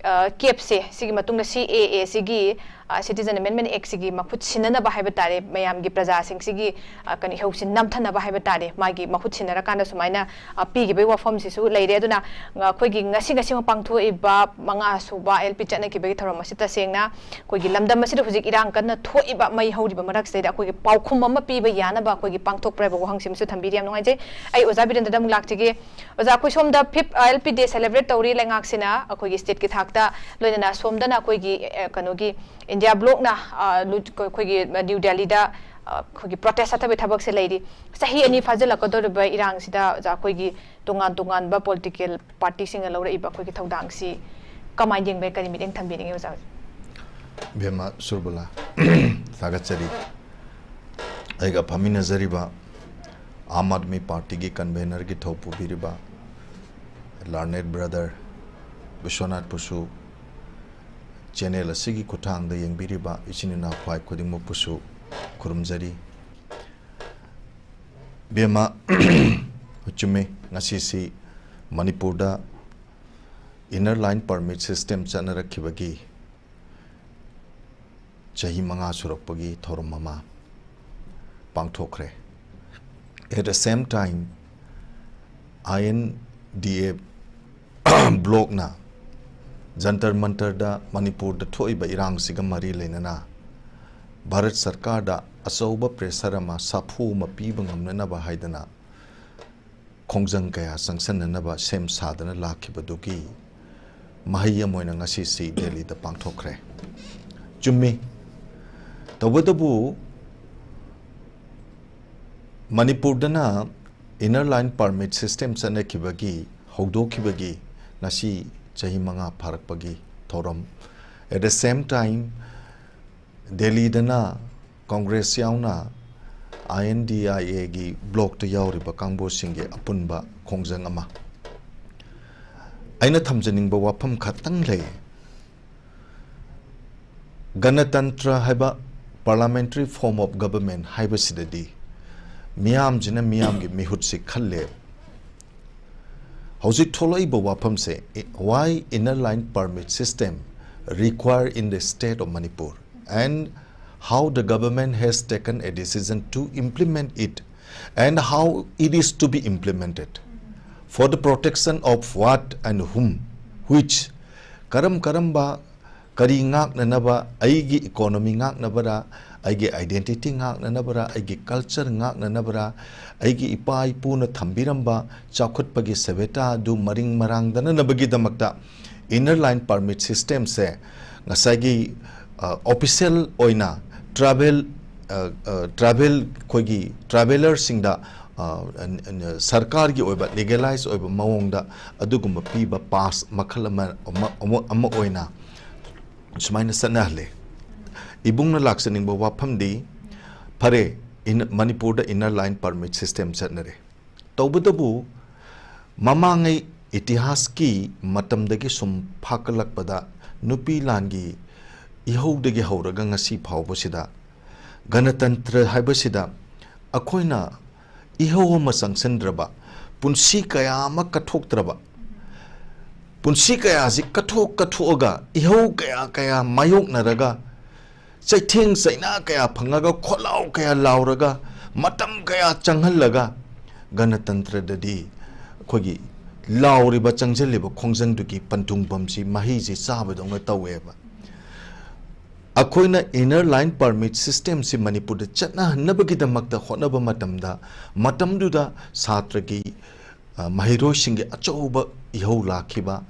ꯑ, CAPꯁꯦ, ꯁꯤꯒꯤ ꯃꯇꯨꯡꯗ CAA ꯁꯤꯒꯤ, ꯑ, Citizen Amendment Act ꯁꯤꯒꯤ ꯃꯈꯨꯠ ꯁꯤꯟꯅꯅꯕ ꯍꯥꯏꯕ ꯇꯥꯔꯦ, ꯃꯌꯥꯝꯒꯤ ꯄ꯭ꯔꯖꯥꯁꯤꯡꯁꯤꯒꯤ, ꯑ, ꯀꯩꯅꯣ, ꯏꯍꯧꯁꯤ ꯅꯝꯊꯅꯕ ꯍꯥꯏꯕ ꯇꯥꯔꯦ, ꯃꯥꯒꯤ ꯃꯍꯨꯠ ꯁꯤꯟꯅꯔꯀꯥꯟꯗ ꯁꯨꯃꯥꯏꯅ, ꯑ, ꯄꯤꯈꯤꯕꯒꯤ ꯋꯥꯐꯝꯁꯤꯁꯨ ꯂꯩꯔꯦ꯫ ꯑꯗꯨꯅ, ꯑ, ꯑꯩꯈꯣꯏꯒꯤ ꯉꯁꯤ, ꯉꯁꯤꯃꯛ ꯄꯥꯡꯊꯣꯛꯏꯕ ꯃꯉꯥ ꯁꯨꯕ LP ꯆꯠꯅꯈꯤꯕꯒꯤ ꯊꯧꯔꯝ ꯑꯁꯤ ꯇꯁꯦꯡꯅ ꯑꯩꯈꯣꯏꯒꯤ ꯂꯝꯗꯝ ꯑꯁꯤꯗ ꯍꯧꯖꯤꯛ ꯏꯔꯥꯡ ꯀꯟꯅ ꯊꯣꯛꯏꯕ, ꯃꯩ ꯍꯧꯔꯤꯕ ꯃꯔꯛꯁꯤꯗꯩꯗ ꯑꯩꯈꯣꯏꯒꯤ ꯄꯥꯎꯈꯨꯝ ꯑꯃ ꯄꯤꯕ ꯌꯥꯅꯕ ꯑꯩꯈꯣꯏꯒꯤ ꯄꯥꯡꯊꯣꯛꯄ꯭ꯔꯥ ꯍꯥꯏꯕ ꯋꯥꯍꯪꯁꯤꯃꯁꯨ ꯊꯝꯕꯤꯔꯤ꯫ ꯌꯥꯝ ꯅꯨꯡꯉꯥꯏꯖꯩ꯫ ꯑꯩ ꯑꯣꯖꯥ ꯕꯤꯔꯦꯟꯗ꯭ꯔꯗ ꯑꯃꯨꯛ ꯂꯥꯛꯆꯒꯦ꯫ ꯑꯣꯖꯥ, ꯑꯩꯈꯣꯏ ꯁꯣꯝꯗ fifth, ꯑ, LP Day celebrate ꯇꯧꯔꯤ ꯂꯩꯉꯥꯛꯁꯤꯅ, ꯑꯩꯈꯣꯏꯒꯤ stateꯀꯤ ꯊꯥꯛꯇ, ꯂꯣꯏꯅꯅ ꯁꯣꯝꯗꯅ ꯑꯩꯈꯣꯏꯒꯤ, ꯑ, ꯀꯩꯅꯣꯒꯤ India blockꯅ, ꯑ, ꯂꯨ-, ꯑꯩꯈꯣꯏꯒꯤ New Delhiꯗ, ꯑ, ꯑꯩꯈꯣꯏꯒꯤ protest ꯆꯠꯊꯕꯒꯤ ꯊꯕꯛꯁꯦ ꯂꯩꯔꯤ꯫ ꯆꯍꯤ ꯑꯅꯤ ꯐꯥꯖꯤꯜꯂꯛꯀꯗꯧꯔꯤꯕ ꯏꯔꯥꯡꯁꯤꯗ ꯑꯣꯖꯥ, ꯑꯩꯈꯣꯏꯒꯤ ꯇꯣꯉꯥꯟ ꯇꯣꯉꯥꯟꯕ political partyꯁꯤꯡꯅ ꯂꯧꯔꯛꯏꯕ ꯑꯩꯈꯣꯏꯒꯤ ꯊꯧꯗꯥꯡꯁꯤ ꯀꯃꯥꯏꯅ ꯌꯦꯡꯕ ꯌꯥꯏ, ꯀꯔꯤ ꯃꯤꯠꯌꯦꯡ ꯊꯝꯕꯤꯅꯤꯡꯉꯤ ꯑꯣꯖꯥ? ꯏꯕꯦꯝꯃ ꯁꯨꯔꯕꯂꯥ, ꯊꯥꯒꯠꯆꯔꯤ꯫ ꯑꯩꯒ ꯐꯝꯃꯤꯟꯅꯖꯔꯤꯕ ꯑꯥꯝ ꯑꯥꯗꯃꯤ ꯄꯥꯔꯇꯤꯒꯤ convenerꯒꯤ ꯊꯧ ꯄꯨꯕꯤꯔꯤꯕ learned brother ꯕꯤꯁ꯭ꯋꯅꯥꯊꯄꯨꯁꯨ, channel ꯑꯁꯤꯒꯤ ꯈꯨꯠꯊꯥꯡꯗ ꯌꯦꯡꯕꯤꯔꯤꯕ ꯏꯆꯤꯟ ꯏꯅꯥꯎ ꯈ꯭ꯋꯥꯏ ꯈꯨꯗꯤꯡꯃꯛꯄꯨꯁꯨ ꯈꯨꯔꯨꯝꯖꯔꯤ꯫ ꯕꯦꯝꯃ, ꯆꯨꯝꯃꯤ, ꯉꯁꯤꯁꯤ ꯃꯅꯤꯄꯨꯔꯗ inner line permit system ꯆꯠꯅꯔꯛꯈꯤꯕꯒꯤ ꯆꯍꯤ ꯃꯉꯥ ꯁꯨꯔꯛꯄꯒꯤ ꯊꯧꯔꯝ ꯑꯃ ꯄꯥꯡꯊꯣꯛꯈ꯭ꯔꯦ꯫ At the same time, INDA blockꯅ Jantar ꯃꯟꯇꯔꯗ ꯃꯅꯤꯄꯨꯔꯗ ꯊꯣꯛꯏꯕ ꯏꯔꯥꯡꯁꯤꯒ ꯃꯔꯤ ꯂꯩꯅꯅ ꯚꯥꯔꯠ ꯁꯔꯀꯥꯔꯗ ꯑꯆꯧꯕ pressure ꯑꯃ, ꯁꯥꯐꯨ ꯑꯃ ꯄꯤꯕ ꯉꯝꯅꯅꯕ ꯍꯥꯏꯗꯅ ꯈꯣꯡꯖꯪ ꯀꯌꯥ ꯆꯪꯁꯤꯟꯅꯅꯕ ꯁꯦꯝ ꯁꯥꯗꯅ ꯂꯥꯛꯈꯤꯕꯗꯨꯒꯤ ꯃꯍꯩ ꯑꯃ ꯑꯣꯏꯅ ꯉꯁꯤꯁꯤ ꯗꯦꯜꯂꯤꯗ ꯄꯥꯡꯊꯣꯛꯈ꯭ꯔꯦ꯫ ꯆꯨꯝꯃꯤ꯫ ꯇꯧꯕꯇꯕꯨ ꯃꯅꯤꯄꯨꯔꯗꯅ inner line permit system ꯆꯠꯅꯈꯤꯕꯒꯤ, ꯍꯧꯗꯣꯛꯈꯤꯕꯒꯤ ꯉꯁꯤ ꯆꯍꯤ ꯃꯉꯥ ꯐꯥꯔꯛꯄꯒꯤ ꯊꯧꯔꯝ꯫ At the same time, ꯗꯦꯜꯂꯤꯗꯅ Congress ꯌꯥꯎꯅ INDIAꯒꯤ blockꯇ ꯌꯥꯎꯔꯤꯕ ꯀꯥꯡꯕꯨꯁꯤꯡꯒꯤ ꯑꯄꯨꯟꯕ ꯈꯣꯡꯖꯪ ꯑꯃ꯫ ꯑꯩꯅ ꯊꯝꯖꯅꯤꯡꯕ ꯋꯥꯐꯝ ꯈꯛꯇꯪ ꯂꯩ꯫ ꯒꯅꯇꯟꯇ꯭ꯔ ꯍꯥꯏꯕ, parliamentary form of government ꯍꯥꯏꯕꯁꯤꯗꯗꯤ ꯃꯤꯌꯥꯝꯁꯤꯅ ꯃꯤꯌꯥꯝꯒꯤ ꯃꯤꯍꯨꯠꯁꯤ ꯈꯜꯂꯦ꯫ ꯍꯧꯖꯤꯛ ꯊꯣꯛꯂꯛꯏꯕ ꯋꯥꯐꯝꯁꯦ, why inner line permit system required in the state of Manipur and how the government has taken a decision to implement it and how it is to be implemented, for the protection of what and whom, which, ꯀꯔꯝ ꯀꯔꯝꯕ, ꯀꯔꯤ ꯉꯥꯛꯅꯅꯕ, ꯑꯩꯒꯤ economy ꯉꯥꯛꯅꯕꯔꯥ, ꯑꯩꯒꯤ identity ꯉꯥꯛꯅꯅꯕꯔꯥ, ꯑꯩꯒꯤ culture ꯉꯥꯛꯅꯅꯕꯔꯥ, ꯑꯩꯒꯤ ꯏꯄꯥ ꯏꯄꯨꯅ ꯊꯝꯕꯤꯔꯝꯕ ꯆꯥꯎꯈꯠꯄꯒꯤ ꯁꯦꯕꯦꯇꯥ ꯑꯗꯨ ꯃꯔꯤꯡ ꯃꯔꯥꯡꯗꯅꯅꯕꯒꯤꯗꯃꯛꯇ inner line permit systemꯁꯦ ꯉꯁꯥꯏꯒꯤ, ꯑ, official ꯑꯣꯏꯅ travel, ꯑ, ꯑ, travel, ꯑꯩꯈꯣꯏꯒꯤ travellerꯁꯤꯡꯗ, ꯑ, ꯑ, ꯑ, ꯁꯔꯀꯥꯔꯒꯤ ꯑꯣꯏꯕ legalize ꯑꯣꯏꯕ ꯃꯑꯣꯡꯗ ꯑꯗꯨꯒꯨꯝꯕ ꯄꯤꯕ pass ꯃꯈꯜ ꯑꯃ, ꯑꯃ, ꯑꯃ, ꯑꯃ ꯑꯣꯏꯅ ꯁꯨꯃꯥꯏꯅ ꯆꯠꯅꯍꯜꯂꯦ꯫ ꯏꯕꯨꯡꯅ ꯂꯥꯛꯆꯅꯤꯡꯕ ꯋꯥꯐꯝꯗꯤ, ꯐꯔꯦ, ꯏꯟ-, ꯃꯅꯤꯄꯨꯔꯗ inner line permit system ꯆꯠꯅꯔꯦ꯫ ꯇꯧꯕꯇꯕꯨ ꯃꯃꯥꯡꯉꯩ ꯏꯇꯤꯍꯥꯁꯀꯤ ꯃꯇꯝꯗꯒꯤ ꯁꯨꯝ ꯐꯥꯀꯠꯂꯛꯄꯗ ꯅꯨꯄꯤ ꯂꯥꯟꯒꯤ ꯏꯍꯧꯗꯒꯤ ꯍꯧꯔꯒ ꯉꯁꯤ ꯐꯥꯎꯕꯁꯤꯗ ꯒꯅꯇꯟꯇ꯭ꯔ ꯍꯥꯏꯕꯁꯤꯗ ꯑꯩꯈꯣꯏꯅ ꯏꯍꯧ ꯑꯃ ꯆꯪꯁꯤꯟꯗ꯭ꯔꯕ, ꯄꯨꯟꯁꯤ ꯀꯌꯥ ꯑꯃ ꯀꯠꯊꯣꯛꯇ꯭ꯔꯕ, ꯄꯨꯟꯁꯤ ꯀꯌꯥꯁꯤ ꯀꯠꯊꯣꯛ ꯀꯠꯊꯣꯛꯑꯒ ꯏꯍꯧ ꯀꯌꯥ ꯀꯌꯥ ꯃꯥꯌꯣꯛꯅꯔꯒ ꯆꯩꯊꯦꯡ ꯆꯩꯅꯥ ꯀꯌꯥ ꯐꯪꯉꯒ ꯈꯣꯠꯂꯥꯎ ꯀꯌꯥ ꯂꯥꯎꯔꯒ ꯃꯇꯝ ꯀꯌꯥ ꯆꯪꯍꯜꯂꯒ ꯒꯅꯇꯟꯇ꯭ꯔꯗꯗꯤ ꯑꯩꯈꯣꯏꯒꯤ ꯂꯥꯎꯔꯤꯕ ꯆꯪꯁꯤꯜꯂꯤꯕ ꯈꯣꯡꯖꯪꯗꯨꯒꯤ ꯄꯟꯊꯨꯡꯐꯝꯁꯤ ꯃꯍꯩꯁꯤ ꯆꯥꯕꯗꯧꯅ ꯇꯧꯋꯦꯕ꯫ ꯑꯩꯈꯣꯏꯅ inner line permit systemꯁꯤ ꯃꯅꯤꯄꯨꯔꯗ ꯆꯠꯅꯍꯟꯅꯕꯒꯤꯗꯃꯛꯇ ꯍꯣꯠꯅꯕ ꯃꯇꯝꯗ, ꯃꯇꯝꯗꯨꯗ ꯁꯥꯇ꯭ꯔꯒꯤ, ꯑ, ꯃꯍꯩꯔꯣꯏꯁꯤꯡꯒꯤ ꯑꯆꯧꯕ ꯏꯍꯧ ꯂꯥꯛꯈꯤꯕ,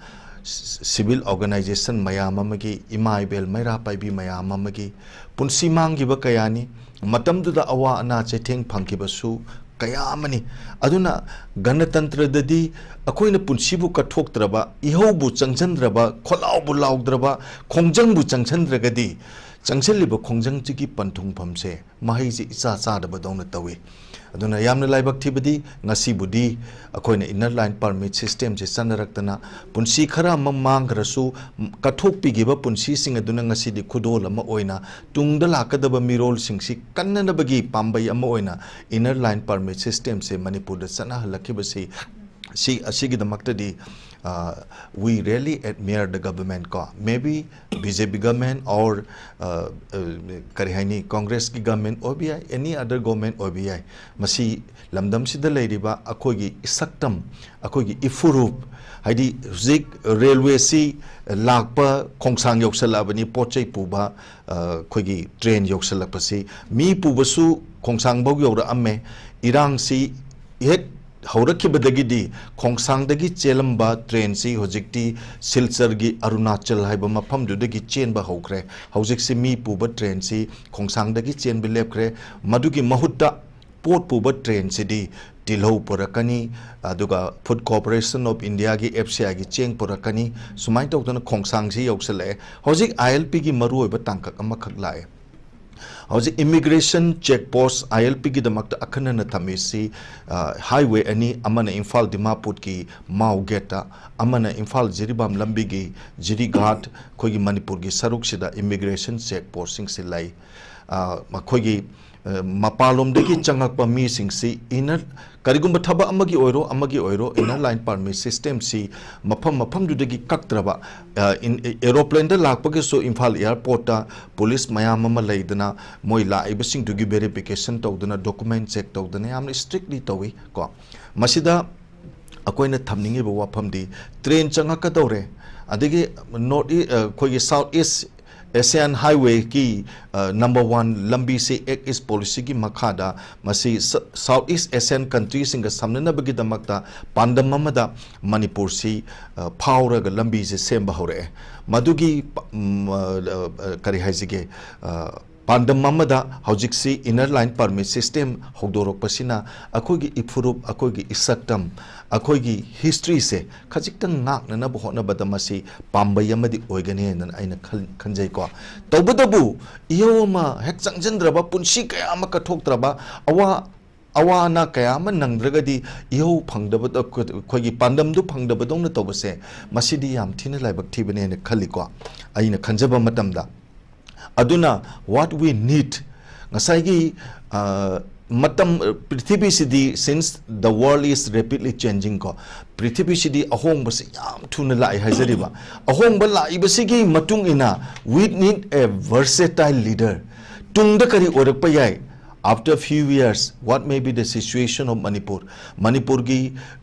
ꯁ-, civil organisation ꯃꯌꯥꯝ ꯑꯃꯒꯤ, ꯏꯃꯥ ꯏꯕꯦꯜ ꯃꯩꯔꯥ ꯄꯥꯏꯕꯤ ꯃꯌꯥꯝ ꯑꯃꯒꯤ ꯄꯨꯟꯁꯤ ꯃꯥꯡꯈꯤꯕ ꯀꯌꯥꯅꯤ꯫ ꯃꯇꯝꯗꯨꯗ ꯑꯋꯥ ꯑꯅꯥ ꯆꯩꯊꯦꯡ ꯐꯪꯈꯤꯕꯁꯨ ꯀꯌꯥ ꯑꯃꯅꯤ꯫ ꯑꯗꯨꯅ ꯒꯅꯇꯟꯇ꯭ꯔꯗꯗꯤ ꯑꯩꯈꯣꯏꯅ ꯄꯨꯟꯁꯤꯕꯨ ꯀꯠꯊꯣꯛꯇ꯭ꯔꯕ, ꯏꯍꯧꯕꯨ ꯆꯪꯁꯤꯟꯗ꯭ꯔꯕ, ꯈꯣꯜꯂꯥꯎꯕꯨ ꯂꯥꯎꯗ꯭ꯔꯕ, ꯈꯣꯡꯖꯪꯕꯨ ꯆꯪꯁꯤꯟꯗ꯭ꯔꯒꯗꯤ ꯆꯪꯁꯤꯜꯂꯤꯕ ꯈꯣꯡꯖꯪꯁꯤꯒꯤ ꯄꯟꯊꯨꯡꯐꯝꯁꯦ ꯃꯍꯩꯁꯦ ꯏꯆꯥ ꯆꯥꯗꯕꯗꯧꯅ ꯇꯧꯏ꯫ ꯑꯗꯨꯅ ꯌꯥꯝꯅ ꯂꯥꯏꯕꯛ ꯊꯤꯕꯗꯤ ꯉꯁꯤꯕꯨꯗꯤ ꯑꯩꯈꯣꯏꯅ inner line permit systemꯁꯦ ꯆꯠꯅꯔꯛꯇꯅ ꯄꯨꯟꯁꯤ ꯈꯔ ꯑꯃ ꯃꯥꯡꯈ꯭ꯔꯁꯨ, ꯀꯠꯊꯣꯛꯄꯤꯈꯤꯕ ꯄꯨꯟꯁꯤꯁꯤꯡ ꯑꯗꯨꯅ ꯉꯁꯤꯗꯤ ꯈꯨꯗꯣꯜ ꯑꯃ ꯑꯣꯏꯅ ꯇꯨꯡꯗ ꯂꯥꯛꯀꯗꯕ ꯃꯤꯔꯣꯜꯁꯤꯡꯁꯤ ꯀꯟꯅꯅꯕꯒꯤ ꯄꯥꯝꯕꯩ ꯑꯃ ꯑꯣꯏꯅ inner line permit systemꯁꯦ ꯃꯅꯤꯄꯨꯔꯗ ꯆꯠꯅꯍꯜꯂꯛꯈꯤꯕꯁꯤ, ꯁꯤ, ꯑꯁꯤꯒꯤꯗꯃꯛꯇꯗꯤ, uh, we really admire the government ꯀꯣ꯫ Maybe B J P government or, uh, uh, ꯀꯔꯤ ꯍꯥꯏꯅꯤ, ꯀꯣꯡꯒ꯭ꯔꯦꯁꯀꯤ government ꯑꯣꯏꯕ ꯌꯥꯏ, any other government ꯑꯣꯏꯕ ꯌꯥꯏ꯫ ꯃꯁꯤ ꯂꯝꯗꯝꯁꯤꯗ ꯂꯩꯔꯤꯕ ꯑꯩꯈꯣꯏꯒꯤ ꯏꯁꯛꯇꯝ, ꯑꯩꯈꯣꯏꯒꯤ ꯏꯐꯨꯔꯨꯞ, ꯍꯥꯏꯗꯤ ꯍꯧꯖꯤꯛ ꯔꯦꯜꯋꯦꯁꯤ ꯂꯥꯛꯄ ꯈꯣꯡꯁꯥꯡ ꯌꯧꯁꯜꯂꯛꯑꯕꯅꯤ, ꯄꯣꯠ ꯆꯩ ꯄꯨꯕ, ꯑ, ꯑꯩꯈꯣꯏꯒꯤ ꯇ꯭ꯔꯦꯟ ꯌꯧꯁꯜꯂꯛꯄꯁꯤ, ꯃꯤ ꯄꯨꯕꯁꯨ ꯈꯣꯡꯁꯥꯡꯐꯧ ꯌꯧꯔꯛꯑꯝꯃꯦ꯫ ꯏꯔꯥꯡꯁꯤ ꯍꯦꯛ ꯍꯧꯔꯛꯈꯤꯕꯗꯒꯤꯗꯤ ꯈꯣꯡꯁꯥꯡꯗꯒꯤ ꯆꯦꯜꯂꯝꯕ ꯇ꯭ꯔꯦꯟꯁꯤ ꯍꯧꯖꯤꯛꯇꯤ ꯁꯤꯜꯆꯔꯒꯤ ꯑꯔꯨꯅꯥꯆꯜ ꯍꯥꯏꯕ ꯃꯐꯝꯗꯨꯗꯒꯤ ꯆꯦꯟꯕ ꯍꯧꯈ꯭ꯔꯦ꯫ ꯍꯧꯖꯤꯛꯁꯤ ꯃꯤ ꯄꯨꯕ ꯇ꯭ꯔꯦꯟꯁꯤ ꯈꯣꯡꯁꯥꯡꯗꯒꯤ ꯆꯦꯟꯕ ꯂꯦꯞꯈ꯭ꯔꯦ꯫ ꯃꯗꯨꯒꯤ ꯃꯍꯨꯠꯇ ꯄꯣꯠ ꯄꯨꯕ ꯇ꯭ꯔꯦꯟꯁꯤꯗꯤ ꯇꯤꯜꯍꯧ ꯄꯨꯔꯛꯀꯅꯤ, ꯑꯗꯨꯒ Food Corporation of Indiaꯒꯤ, F C Iꯒꯤ ꯆꯦꯡ ꯄꯨꯔꯛꯀꯅꯤ꯫ ꯁꯨꯃꯥꯏꯅ ꯇꯧꯗꯅ ꯈꯣꯡꯁꯥꯡꯁꯤ ꯌꯧꯁꯜꯂꯛꯑꯦ꯫ ꯍꯧꯖꯤꯛ I L Pꯒꯤ ꯃꯔꯨꯑꯣꯏꯕ ꯇꯥꯡꯀꯛ ꯑꯃꯈꯛ ꯂꯥꯛꯑꯦ꯫ ꯍꯧꯖꯤꯛ immigration check post I L Pꯒꯤꯗꯃꯛꯇ ꯑꯈꯟꯅꯅ ꯊꯝꯃꯤꯁꯤ, ꯑ, highway ꯑꯅꯤ, ꯑꯃꯅ ꯏꯝꯐꯥꯜ ꯗꯤꯃꯥꯄꯨꯔꯒꯤ ꯃꯥꯎ ꯒꯦꯠꯇ, ꯑꯃꯅ ꯏꯝꯐꯥꯜ ꯖꯤꯔꯤꯕꯥꯝ ꯂꯝꯕꯤꯒꯤ ꯖꯤꯔꯤꯘꯥꯠ, ꯑꯩꯈꯣꯏꯒꯤ ꯃꯅꯤꯄꯨꯔꯒꯤ ꯁꯔꯨꯛꯁꯤꯗ immigration check postꯁꯤꯡꯁꯤ ꯂꯩ꯫ ꯑ, ꯃꯈꯣꯏꯒꯤ, ꯑ, ꯃꯄꯥꯟꯂꯣꯝꯗꯒꯤ ꯆꯪꯉꯛꯄ ꯃꯤꯁꯤꯡꯁꯤ inner, ꯀꯔꯤꯒꯨꯝꯕ ꯊꯕꯛ ꯑꯃꯒꯤ ꯑꯣꯏꯔꯣ, ꯑꯃꯒꯤ ꯑꯣꯏꯔꯣ, inner line permit systemꯁꯤ ꯃꯐꯝ ꯃꯐꯝꯗꯨꯗꯒꯤ ꯀꯛꯇ꯭ꯔꯕ, ꯑ, in-, aeroplaneꯗ ꯂꯥꯛꯄꯒꯤꯁꯨ ꯏꯝꯐꯥꯜ airportꯇ ꯄꯨꯂꯤꯁ ꯃꯌꯥꯝ ꯑꯃ ꯂꯩꯗꯅ, ꯃꯣꯏ ꯂꯥꯛꯏꯕꯁꯤꯡꯗꯨꯒꯤ verification ꯇꯧꯗꯅ, document check ꯇꯧꯗꯅ ꯌꯥꯝꯅ strictly ꯇꯧꯏ ꯀꯣ꯫ ꯃꯁꯤꯗ ꯑꯩꯈꯣꯏꯅ ꯊꯝꯅꯤꯡꯉꯤꯕ ꯋꯥꯐꯝꯗꯤ, ꯇ꯭ꯔꯦꯟ ꯆꯪꯉꯛꯀꯗꯧꯔꯦ, ꯑꯗꯒꯤ North E-, ꯑ, ꯑꯩꯈꯣꯏꯒꯤ South East Asian Highwayꯒꯤ, ꯑ, number one ꯂꯝꯕꯤꯁꯤ Act East Policyꯒꯤ ꯃꯈꯥꯗ ꯃꯁꯤ ꯁ-, South East Asian countryꯁꯤꯡꯒ ꯁꯝꯅꯅꯕꯒꯤꯗꯃꯛꯇ ꯄꯥꯟꯗꯝ ꯑꯃꯗ ꯃꯅꯤꯄꯨꯔꯁꯤ, ꯑ, ꯐꯥꯎꯔꯒ ꯂꯝꯕꯤꯁꯦ ꯁꯦꯝꯕ ꯍꯧꯔꯛꯑꯦ꯫ ꯃꯗꯨꯒꯤ ꯄ-, ꯎꯝ, ꯑ, ꯑ, ꯀꯔꯤ ꯍꯥꯏꯁꯤꯒꯦ, ꯑ, ꯄꯥꯟꯗꯝ ꯑꯃꯗ ꯍꯧꯖꯤꯛꯁꯤ inner line permit system ꯍꯧꯗꯣꯔꯛꯄꯁꯤꯅ ꯑꯩꯈꯣꯏꯒꯤ ꯏꯐꯨꯔꯨꯞ, ꯑꯩꯈꯣꯏꯒꯤ ꯏꯁꯛꯇꯝ, ꯑꯩꯈꯣꯏꯒꯤ historyꯁꯦ ꯈꯖꯤꯛꯇꯪ ꯉꯥꯛꯅꯅꯕ ꯍꯣꯠꯅꯕꯗ ꯃꯁꯤ ꯄꯥꯝꯕꯩ ꯑꯃꯗꯤ ꯑꯣꯏꯒꯅꯤ ꯍꯥꯏꯅ ꯑꯩꯅ ꯈꯜ-, ꯈꯟꯖꯩꯀꯣ꯫ ꯇꯧꯕꯇꯕꯨ ꯏꯍꯧ ꯑꯃ ꯍꯦꯛ ꯆꯪꯁꯤꯟꯗ꯭ꯔꯕ, ꯄꯨꯟꯁꯤ ꯀꯌꯥ ꯑꯃ ꯀꯠꯊꯣꯛꯇ꯭ꯔꯕ, ꯑꯋꯥ ꯑꯋꯥ ꯑꯅꯥ ꯀꯌꯥ ꯑꯃ ꯅꯪꯗ꯭ꯔꯒꯗꯤ ꯏꯍꯧ ꯐꯪꯗꯕꯗ, ꯑꯩꯈꯣꯏꯒꯤ ꯄꯥꯟꯗꯝꯗꯨ ꯐꯪꯗꯕꯗꯧꯅ ꯇꯧꯕꯁꯦ, ꯃꯁꯤꯗꯤ ꯌꯥꯝ ꯊꯤꯅ ꯂꯥꯏꯕꯛ ꯊꯤꯕꯅꯦꯅ ꯈꯜꯂꯤꯀꯣ, ꯑꯩꯅ ꯈꯟꯖꯕ ꯃꯇꯝꯗ꯫ ꯑꯗꯨꯅ what we need, ꯉꯁꯥꯏꯒꯤ, ꯑ, ꯃꯇꯝ, ꯄ꯭ꯔꯤꯊꯤꯕꯤꯁꯤꯗꯤ, since the world is rapidly changing ꯀꯣ, ꯄ꯭ꯔꯤꯊꯤꯕꯤꯁꯤꯗꯤ ꯑꯍꯣꯡꯕꯁꯤ ꯌꯥꯝ ꯊꯨꯅ ꯂꯥꯛꯏ ꯍꯥꯏꯖꯔꯤꯕ꯫ ꯑꯍꯣꯡꯕ ꯂꯥꯛꯏꯕꯁꯤꯒꯤ ꯃꯇꯨꯡ ꯏꯟꯅ we need a versatile leader꯫ ꯇꯨꯡꯗ ꯀꯔꯤ ꯑꯣꯏꯔꯛꯄ ꯌꯥꯏ? After few years, what may be the situation of Manipur? ꯃꯅꯤꯄꯨꯔꯒꯤ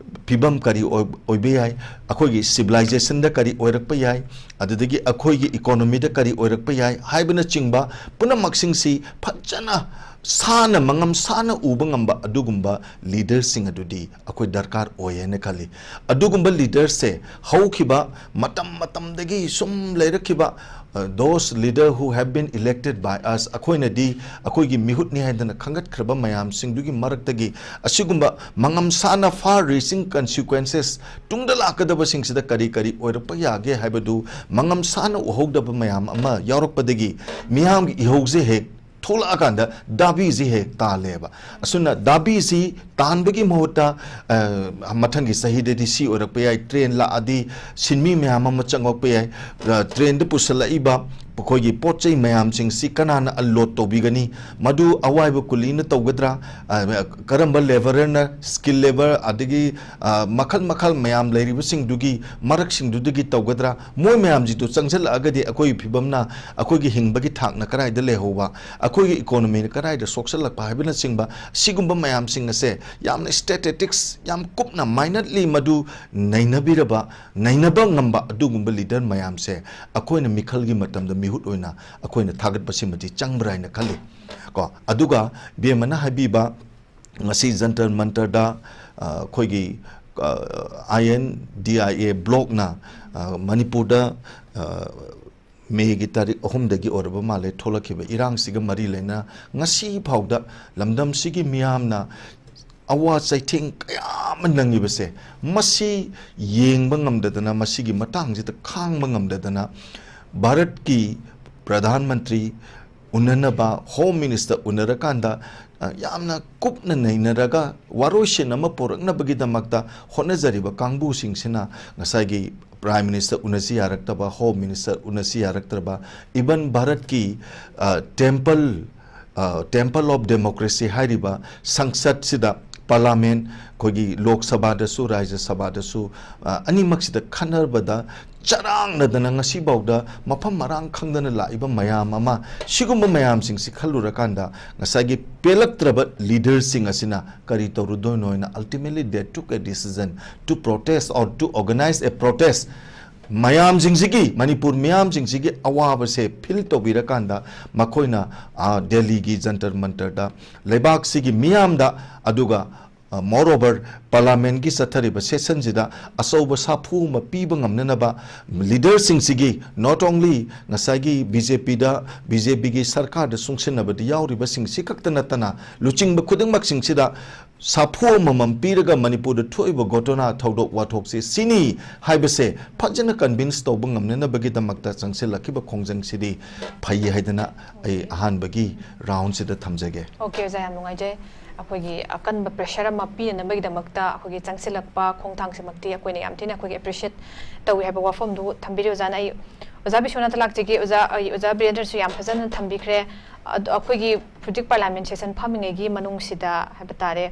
ꯐꯤꯕꯝ ꯀꯔꯤ ꯑꯣꯏ-, ꯑꯣꯏꯕ ꯌꯥꯏ? ꯑꯩꯈꯣꯏꯒꯤ ꯁꯤꯚꯤꯂꯥꯏꯖꯦꯁꯟꯗ ꯀꯔꯤ ꯑꯣꯏꯔꯛꯄ ꯌꯥꯏ? ꯑꯗꯨꯗꯒꯤ ꯑꯩꯈꯣꯏꯒꯤ ꯏꯀꯣꯅꯣꯃꯤꯗ ꯀꯔꯤ ꯑꯣꯏꯔꯛꯄ ꯌꯥꯏ? ꯍꯥꯏꯕꯅꯆꯤꯡꯕ ꯄꯨꯝꯅꯃꯛꯁꯤꯡꯁꯤ ꯐꯖꯅ ꯁꯥꯟꯅ, ꯃꯉꯝ ꯁꯥꯟꯅ ꯎꯕ ꯉꯝꯕ ꯑꯗꯨꯒꯨꯝꯕ ꯂꯤꯗꯔꯁꯤꯡ ꯑꯗꯨꯗꯤ ꯑꯩꯈꯣꯏ ꯗꯔꯀꯥꯔ ꯑꯣꯏ ꯍꯥꯏꯅ ꯈꯜꯂꯤ꯫ ꯑꯗꯨꯒꯨꯝꯕ ꯂꯤꯗꯔꯁꯦ ꯍꯧꯈꯤꯕ ꯃꯇꯝ ꯃꯇꯝꯗꯒꯤ ꯁꯨꯝ ꯂꯩꯔꯛꯈꯤꯕ, uh, those leader who have been elected by us, ꯑꯩꯈꯣꯏꯅꯗꯤ ꯑꯩꯈꯣꯏꯒꯤ ꯃꯤꯍꯨꯠꯅꯤ ꯍꯥꯏꯗꯅ ꯈꯟꯒꯠꯈ꯭ꯔꯕ ꯃꯌꯥꯝꯁꯤꯡꯗꯨꯒꯤ ꯃꯔꯛꯇꯒꯤ ꯑꯁꯤꯒꯨꯝꯕ ꯃꯉꯝ ꯁꯥꯅ far reaching consequences, ꯇꯨꯡꯗ ꯂꯥꯛꯀꯗꯕꯁꯤꯡꯁꯤꯗ ꯀꯔꯤ ꯀꯔꯤ ꯑꯣꯏꯔꯛꯄ ꯌꯥꯒꯦ ꯍꯥꯏꯕꯗꯨ ꯃꯉꯝ ꯁꯥꯅ ꯎꯍꯧꯗꯕ ꯃꯌꯥꯝ ꯑꯃ ꯌꯥꯎꯔꯛꯄꯗꯒꯤ ꯃꯤꯌꯥꯝꯒꯤ ꯏꯍꯧꯁꯦ ꯍꯦꯛ ꯊꯣꯛꯂꯛꯑꯀꯥꯟꯗ ꯗꯥꯕꯤꯁꯤ ꯍꯦꯛ ꯇꯥꯜꯂꯦꯕ꯫ ꯑꯁꯨꯝꯅ ꯗꯥꯕꯤꯁꯤ ꯇꯥꯟꯕꯒꯤ ꯃꯍꯨꯠꯇ, ꯑ, ꯃꯊꯪꯒꯤ ꯆꯍꯤꯗꯗꯤ ꯁꯤ ꯑꯣꯏꯔꯛꯄ ꯌꯥꯏ, ꯇ꯭ꯔꯦꯟ ꯂꯥꯛꯑꯗꯤ ꯁꯤꯟꯃꯤ ꯃꯌꯥꯝ ꯑꯃ ꯆꯪꯉꯛꯄ ꯌꯥꯏ, ꯑ, ꯇ꯭ꯔꯦꯟꯗ ꯄꯨꯁꯜꯂꯛꯏꯕ ꯑꯩꯈꯣꯏꯒꯤ ꯄꯣꯠ ꯆꯩ ꯃꯌꯥꯝꯁꯤꯡꯁꯤ ꯀꯅꯥꯅ ꯑꯟꯂꯣꯗ ꯇꯧꯕꯤꯒꯅꯤ? ꯃꯗꯨ ꯑꯋꯥꯏꯕ ꯀꯨꯂꯤꯅ ꯇꯧꯒꯗ꯭ꯔꯥ? ꯑ, ꯀꯔꯝꯕ ꯂꯦꯕꯔꯔꯅ, ꯁ꯭ꯀꯤꯜ ꯂꯦꯕꯔ, ꯑꯗꯒꯤ, ꯑ, ꯃꯈꯜ ꯃꯈꯜ ꯃꯌꯥꯝ ꯂꯩꯔꯤꯕꯁꯤꯡꯗꯨꯒꯤ ꯃꯔꯛꯁꯤꯡꯗꯨꯗꯒꯤ ꯇꯧꯒꯗ꯭ꯔꯥ? ꯃꯣꯏ ꯃꯌꯥꯝꯁꯤꯗꯨ ꯆꯪꯁꯤꯜꯂꯛꯑꯒꯗꯤ ꯑꯩꯈꯣꯏꯒꯤ ꯐꯤꯕꯝꯅ, ꯑꯩꯈꯣꯏꯒꯤ ꯍꯤꯡꯕꯒꯤ ꯊꯥꯛꯅ ꯀꯗꯥꯏꯗ ꯂꯩꯍꯧꯕ, ꯑꯩꯈꯣꯏꯒꯤ ꯏꯀꯣꯅꯣꯃꯤꯅ ꯀꯗꯥꯏꯗ ꯁꯣꯛꯆꯜꯂꯛꯄ ꯍꯥꯏꯕꯅꯆꯤꯡꯕ, ꯁꯤꯒꯨꯝꯕ ꯃꯌꯥꯝꯁꯤꯡ ꯑꯁꯦ ꯌꯥꯝꯅ ꯁ꯭ꯇꯦꯇꯤꯁꯇꯤꯛꯁ ꯌꯥꯝ ꯀꯨꯞꯅ, ꯃꯥꯏꯅꯠꯂꯤ ꯃꯗꯨ ꯅꯩꯅꯕꯤꯔꯕ, ꯅꯩꯅꯕ ꯉꯝꯕ ꯑꯗꯨꯒꯨꯝꯕ ꯂꯤꯗꯔ ꯃꯌꯥꯝꯁꯦ ꯑꯩꯈꯣꯏꯅ ꯃꯤꯈꯜꯒꯤ ꯃꯇꯝꯗ ꯃꯤꯍꯨꯠ ꯑꯣꯏꯅ ꯑꯩꯈꯣꯏꯅ ꯊꯥꯒꯠꯄꯁꯤꯃꯗꯤ ꯆꯪꯕ꯭ꯔꯥ ꯍꯥꯏꯅ ꯈꯜꯂꯤ ꯀꯣ꯫ ꯑꯗꯨꯒ ꯕꯦꯝꯃꯅ ꯍꯥꯏꯕꯤꯕ, ꯉꯁꯤ ꯖꯟꯇꯔ ꯃꯟꯇꯔꯗ, ꯑ, ꯑꯩꯈꯣꯏꯒꯤ, ꯑ, ꯑꯥꯏ ꯑꯦꯟ ꯗꯤ ꯑꯥꯏ ꯑꯦ ꯕ꯭ꯂꯣꯛꯅ, ꯑ, ꯃꯅꯤꯄꯨꯔꯗ, ꯑ, ꯃꯦꯒꯤ ꯇꯥꯔꯤꯛ ꯑꯍꯨꯝꯗꯒꯤ ꯑꯣꯏꯔꯕ ꯃꯥꯜꯂꯦ, ꯊꯣꯛꯂꯛꯈꯤꯕ ꯏꯔꯥꯡꯁꯤꯒ ꯃꯔꯤ ꯂꯩꯅꯅ ꯉꯁꯤ ꯐꯥꯎꯗ ꯂꯝꯗꯝꯁꯤꯒꯤ ꯃꯤꯌꯥꯝꯅ ꯑꯋꯥ ꯆꯩꯊꯦꯡ ꯀꯌꯥ ꯑꯃ ꯅꯪꯉꯤꯕꯁꯦ, ꯃꯁꯤ ꯌꯦꯡꯕ ꯉꯝꯗꯗꯅ, ꯃꯁꯤꯒꯤ ꯃꯇꯥꯡꯁꯤꯗ ꯈꯥꯡꯕ ꯉꯝꯗꯗꯅ, ꯚꯥꯔꯠꯀꯤ ꯄ꯭ꯔꯙꯥꯟ ꯃꯟꯇ꯭ꯔꯤ ꯎꯅꯅꯕ, ꯍꯣꯝ ꯃꯤꯅꯤꯁꯇꯔ ꯎꯅꯔꯀꯥꯟꯗ, ꯑ, ꯌꯥꯝꯅ ꯀꯨꯞꯅ ꯅꯩꯅꯔꯒ ꯋꯥꯔꯣꯏꯁꯤꯟ ꯑꯃ ꯄꯨꯔꯛꯅꯕꯒꯤꯗꯃꯛꯇ ꯍꯣꯠꯅꯖꯔꯤꯕ ꯀꯥꯡꯕꯨꯁꯤꯡꯁꯤꯅ ꯉꯁꯥꯏꯒꯤ ꯄ꯭ꯔꯥꯏꯝ ꯃꯤꯅꯤꯁꯇꯔ ꯎꯅꯁꯤ ꯌꯥꯔꯛꯇꯕ, ꯍꯣꯝ ꯃꯤꯅꯤꯁꯇꯔ ꯎꯅꯁꯤ ꯌꯥꯔꯛꯇ꯭ꯔꯕ, ꯏꯚꯟ ꯚꯥꯔꯠꯀꯤ, ꯑ, ꯇꯦꯝꯄꯜ, ꯑ, ꯇꯦꯝꯄꯜ ꯑꯣꯐ ꯗꯦꯃꯣꯀ꯭ꯔꯦꯁꯤ ꯍꯥꯏꯔꯤꯕ ꯁꯪꯁꯠꯁꯤꯗ, ꯄꯥꯔꯂꯥꯃꯦꯟ, ꯑꯩꯈꯣꯏꯒꯤ ꯂꯣꯛ ꯁꯚꯥꯗꯁꯨ, ꯔꯥꯖ꯭ꯌ ꯁꯚꯥꯗꯁꯨ, ꯑ, ꯑꯅꯤꯃꯛꯁꯤꯗ ꯈꯟꯅꯕꯗ ꯆꯔꯥꯡꯅꯗꯅ ꯉꯁꯤꯐꯥꯎꯗ ꯃꯐꯝ ꯃꯔꯥꯡ ꯈꯪꯗꯅ ꯂꯥꯛꯏꯕ ꯃꯌꯥꯝ ꯑꯃ, ꯁꯤꯒꯨꯝꯕ ꯃꯌꯥꯝꯁꯤꯡꯁꯤ ꯈꯜꯂꯨꯔꯀꯥꯟꯗ ꯉꯁꯥꯏꯒꯤ ꯄꯦꯜꯂꯛꯇ꯭ꯔꯕ ꯂꯤꯗꯔꯁꯤꯡ ꯑꯁꯤꯅ ꯀꯔꯤ ꯇꯧꯔꯨꯗꯣꯏꯅꯣ ꯍꯥꯏꯅ ultimately they took a decision to protest or to organize a protest꯫ ꯃꯌꯥꯝꯁꯤꯡꯁꯤꯒꯤ, Manipur ꯃꯤꯌꯥꯝꯁꯤꯡꯁꯤꯒꯤ ꯑꯋꯥꯕꯁꯦ ꯐꯤꯜ ꯇꯧꯕꯤꯔꯀꯥꯟꯗ ꯃꯈꯣꯏꯅ, ꯑ, ꯗꯦꯜꯂꯤꯒꯤ ꯖꯟꯇꯔ ꯃꯟꯇꯔꯗ ꯂꯩꯕꯥꯛꯁꯤꯒꯤ ꯃꯤꯌꯥꯝꯗ, ꯑꯗꯨꯒ, ꯑ, moreover, ꯄꯥꯔꯂꯥꯃꯦꯟꯒꯤ ꯆꯠꯊꯔꯤꯕ ꯁꯦꯁꯟꯁꯤꯗ ꯑꯆꯧꯕ ꯁꯥꯐꯨ ꯑꯃ ꯄꯤꯕ ꯉꯝꯅꯅꯕ ꯂꯤꯗꯔꯁꯤꯡꯁꯤꯒꯤ, not only ꯉꯁꯥꯏꯒꯤ ꯕꯤ ꯖꯦ ꯄꯤꯗ, ꯕꯤ ꯖꯦ ꯄꯤꯒꯤ ꯁꯔꯀꯥꯔꯗ ꯆꯨꯡꯁꯤꯟꯅꯕꯗ ꯌꯥꯎꯔꯤꯕꯁꯤꯡꯁꯤ ꯈꯛꯇ ꯅꯠꯇꯅ ꯂꯨꯆꯤꯡꯕ ꯈꯨꯗꯤꯡꯃꯛꯁꯤꯡꯁꯤꯗ ꯁꯥꯐꯨ ꯑꯃꯃꯝ ꯄꯤꯔꯒ ꯃꯅꯤꯄꯨꯔꯗ ꯊꯣꯛꯏꯕ ꯘꯣꯇꯣꯅꯥ ꯊꯧꯗꯣꯛ ꯋꯥꯊꯣꯛꯁꯤ ꯁꯤꯅꯤ ꯍꯥꯏꯕꯁꯦ ꯐꯖꯅ ꯀꯟꯚꯤꯟꯁ ꯇꯧꯕ ꯉꯝꯅꯅꯕꯒꯤꯗꯃꯛꯇ ꯆꯪꯁꯤꯜꯂꯛꯈꯤꯕ ꯈꯣꯡꯖꯪꯁꯤꯗꯤ ꯐꯩ ꯍꯥꯏꯗꯅ ꯑꯩ ꯑꯍꯥꯟꯕꯒꯤ ꯔꯥꯎꯟꯁꯤꯗ ꯊꯝꯖꯒꯦ꯫ ꯑꯣꯀꯦ, ꯑꯣꯖꯥ, ꯌꯥꯝ ꯅꯨꯡꯉꯥꯏꯖꯩ꯫ ꯑꯩꯈꯣꯏꯒꯤ ꯑꯀꯟꯕ ꯄ꯭ꯔꯦꯁꯔ ꯑꯃ ꯄꯤꯅꯅꯕꯒꯤꯗꯃꯛꯇ ꯑꯩꯈꯣꯏꯒꯤ ꯆꯪꯁꯤꯜꯂꯛꯄ ꯈꯣꯡꯊꯥꯡꯁꯤꯃꯛꯇꯤ ꯑꯩꯈꯣꯏꯅ ꯌꯥꯝ ꯊꯤꯅ ꯑꯩꯈꯣꯏꯒꯤ ꯑꯦꯄ꯭ꯔꯤꯁꯤꯌꯦꯠ ꯇꯧꯏ ꯍꯥꯏꯕ ꯋꯥꯐꯝꯗꯨ ꯊꯝꯕꯤꯔꯦ ꯑꯣꯖꯥꯅ꯫ ꯑꯩ ꯑꯣꯖꯥ ꯕꯤꯁ꯭ꯋꯥꯅꯥꯊ ꯂꯥꯛꯆꯒꯦ꯫ ꯑꯣꯖꯥ, ꯑꯩ, ꯑꯣꯖꯥ ꯕꯤꯔꯦꯟꯗ꯭ꯔꯁꯨ ꯌꯥꯝ ꯐꯖꯅ ꯊꯝꯕꯤꯈ꯭ꯔꯦ꯫ ꯑꯗꯣ ꯑꯩꯈꯣꯏꯒꯤ ꯍꯧꯖꯤꯛ ꯄꯥꯔꯂꯤꯌꯥꯃꯦꯟ ꯁꯦꯁꯟ ꯐꯝꯃꯤꯉꯩꯒꯤ ꯃꯅꯨꯡꯁꯤꯗ ꯍꯥꯏꯕ ꯇꯥꯔꯦ,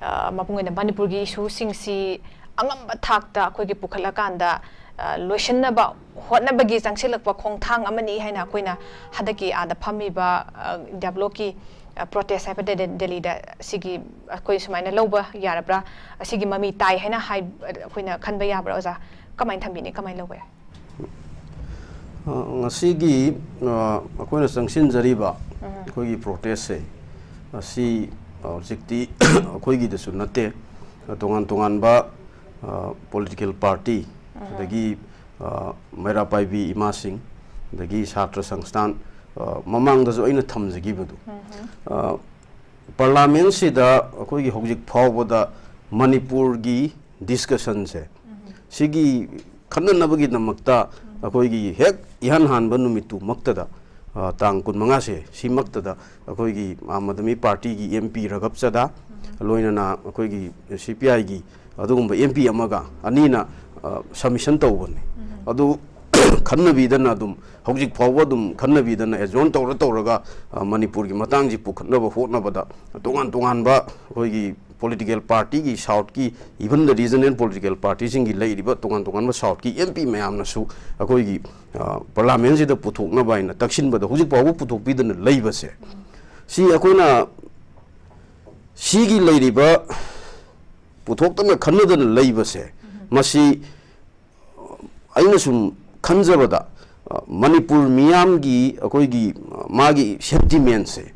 ꯑ, ꯃꯄꯨꯡ ꯑꯣꯏꯅ ꯃꯅꯤꯄꯨꯔꯒꯤ ꯏꯁꯨꯁꯤꯡꯁꯤ ꯑꯉꯝꯕ ꯊꯥꯛꯇ ꯑꯩꯈꯣꯏꯒꯤ ꯄꯨꯈꯠꯂꯀꯥꯟꯗ, ꯑ, ꯂꯣꯏꯁꯤꯟꯅꯕ ꯍꯣꯠꯅꯕꯒꯤ ꯆꯪꯁꯤꯜꯂꯛꯄ ꯈꯣꯡꯊꯥꯡ ꯑꯃꯅꯤ ꯍꯥꯏꯅ ꯑꯩꯈꯣꯏꯅ ꯍꯟꯗꯛꯀꯤ ꯑꯥꯗ ꯐꯝꯃꯤꯕ, ꯑ, ꯏꯟꯗꯤꯌꯥ ꯕ꯭ꯂꯣꯛꯀꯤ, ꯑ, ꯄ꯭ꯔꯣꯇꯦꯁ ꯍꯥꯏꯕ ꯗꯦ-, ꯗꯦꯜꯂꯤꯗ ꯁꯤꯒꯤ ꯑꯩꯈꯣꯏ ꯁꯨꯃꯥꯏꯅ ꯂꯧꯕ ꯌꯥꯔꯕ꯭ꯔꯥ? ꯑꯁꯤꯒꯤ ꯃꯃꯤ ꯇꯥꯏ ꯍꯥꯏꯅ ꯍꯥꯏ-, ꯑꯩꯈꯣꯏꯅ ꯈꯟꯕ ꯌꯥꯕ꯭ꯔꯥ, ꯑꯣꯖꯥ? ꯀꯃꯥꯏꯅ ꯊꯝꯕꯤꯅꯤ? ꯀꯃꯥꯏꯅ ꯂꯧꯕ ꯌꯥꯏ? ꯑ, ꯉꯁꯤꯒꯤ, ꯑ, ꯑꯩꯈꯣꯏꯅ ꯆꯪꯁꯤꯟꯖꯔꯤꯕ ꯎꯝ꯫ ꯑꯩꯈꯣꯏꯒꯤ ꯄ꯭ꯔꯣꯇꯦꯁꯁꯦ, ꯑꯁꯤ, ꯑ, ꯍꯧꯖꯤꯛꯇꯤ ꯑꯩꯈꯣꯏꯒꯤꯗꯁꯨ ꯅꯠꯇꯦ, ꯑ, ꯇꯣꯉꯥꯟ ꯇꯣꯉꯥꯟꯕ, ꯑ, ꯄꯣꯂꯤꯇꯤꯀꯦꯜ ꯄꯥꯔꯇꯤ, ꯎꯝ꯫ ꯑꯗꯒꯤ, ꯑ, ꯃꯩꯔꯥ ꯄꯥꯏꯕꯤ ꯏꯃꯥꯁꯤꯡ, ꯑꯗꯒꯤ ꯁꯥꯇ꯭ꯔ ꯁꯪꯁꯊꯥꯟ, ꯑ, ꯃꯃꯥꯡꯗꯁꯨ ꯑꯩꯅ ꯊꯝꯖꯈꯤꯕꯗꯣ, ꯎꯝ꯫ ꯑ, ꯄꯥꯔꯂꯤꯌꯥꯃꯦꯟꯁꯤꯗ ꯑꯩꯈꯣꯏꯒꯤ ꯍꯧꯖꯤꯛ ꯐꯥꯎꯕꯗ ꯃꯅꯤꯄꯨꯔꯒꯤ ꯗꯤꯁꯀꯁꯟꯁꯦ, ꯎꯝ꯫ ꯁꯤꯒꯤ ꯈꯟꯅꯅꯕꯒꯤꯗꯃꯛꯇ ꯎꯝ꯫ ꯑꯩꯈꯣꯏꯒꯤ ꯍꯦꯛ ꯏꯍꯥꯟ ꯍꯥꯟꯕ ꯅꯨꯃꯤꯠꯇꯨꯃꯛꯇꯗ, ꯑ, ꯇꯥꯡ ꯀꯨꯟꯃꯉꯥꯁꯦ ꯁꯤꯃꯛꯇꯗ ꯑꯩꯈꯣꯏꯒꯤ ꯑꯥꯝ ꯑꯥꯗꯃꯤ ꯄꯥꯔꯇꯤꯒꯤ ꯑꯦꯝ ꯄꯤ ꯔꯥꯘꯕ ꯆꯗꯥ, ꯂꯣꯏꯅꯅ ꯑꯩꯈꯣꯏꯒꯤ ꯁꯤ ꯄꯤ ꯑꯥꯏꯒꯤ ꯑꯗꯨꯒꯨꯝꯕ ꯑꯦꯝ ꯄꯤ ꯑꯃꯒ ꯑꯅꯤꯅ, ꯑ, ꯁꯕꯃꯤꯁꯟ ꯇꯧꯕꯅꯤ꯫ ꯑꯗꯨ ꯈꯟꯅꯕꯤꯗꯅ ꯑꯗꯨꯝ ꯍꯧꯖꯤꯛ ꯐꯥꯎꯕ ꯑꯗꯨꯝ ꯈꯟꯅꯕꯤꯗꯅ ꯑꯦꯖꯣꯔꯟ ꯇꯧꯔ ꯇꯧꯔꯒ, ꯑ, ꯃꯅꯤꯄꯨꯔꯒꯤ ꯃꯇꯥꯡꯁꯤ ꯄꯨꯈꯠꯅꯕ ꯍꯣꯠꯅꯕꯗ ꯇꯣꯉꯥꯟ ꯇꯣꯉꯥꯟꯕ ꯑꯩꯈꯣꯏꯒꯤ ꯄꯣꯂꯤꯇꯤꯀꯦꯜ ꯄꯥꯔꯇꯤꯒꯤ ꯁꯥꯎꯠꯀꯤ, even the regional political ꯄꯥꯔꯇꯤꯁꯤꯡꯒꯤ ꯂꯩꯔꯤꯕ ꯇꯣꯉꯥꯟ ꯇꯣꯉꯥꯟꯕ ꯁꯥꯎꯠꯀꯤ ꯑꯦꯝ ꯄꯤ ꯃꯌꯥꯝꯅꯁꯨ ꯑꯩꯈꯣꯏꯒꯤ, ꯑ, ꯄꯥꯔꯂꯥꯃꯦꯟꯁꯤꯗ ꯄꯨꯊꯣꯛꯅꯕ ꯍꯥꯏꯅ ꯇꯛꯁꯤꯟꯕꯗ ꯍꯧꯖꯤꯛ ꯐꯥꯎꯕ ꯄꯨꯊꯣꯛꯄꯤꯗꯅ ꯂꯩꯕꯁꯦ, ꯁꯤ ꯑꯩꯈꯣꯏꯅ ꯁꯤꯒꯤ ꯂꯩꯔꯤꯕ ꯄꯨꯊꯣꯛꯇꯅ ꯈꯟꯅꯗꯅ ꯂꯩꯕꯁꯦ, ꯃꯁꯤ ꯑꯩꯅ ꯁꯨꯝ ꯈꯟꯖꯕꯗ, ꯑ, ꯃꯅꯤꯄꯨꯔ ꯃꯤꯌꯥꯝꯒꯤ ꯑꯩꯈꯣꯏꯒꯤ, ꯑ, ꯃꯥꯒꯤ ꯁꯦꯟꯇꯤꯃꯦꯟꯁꯦ,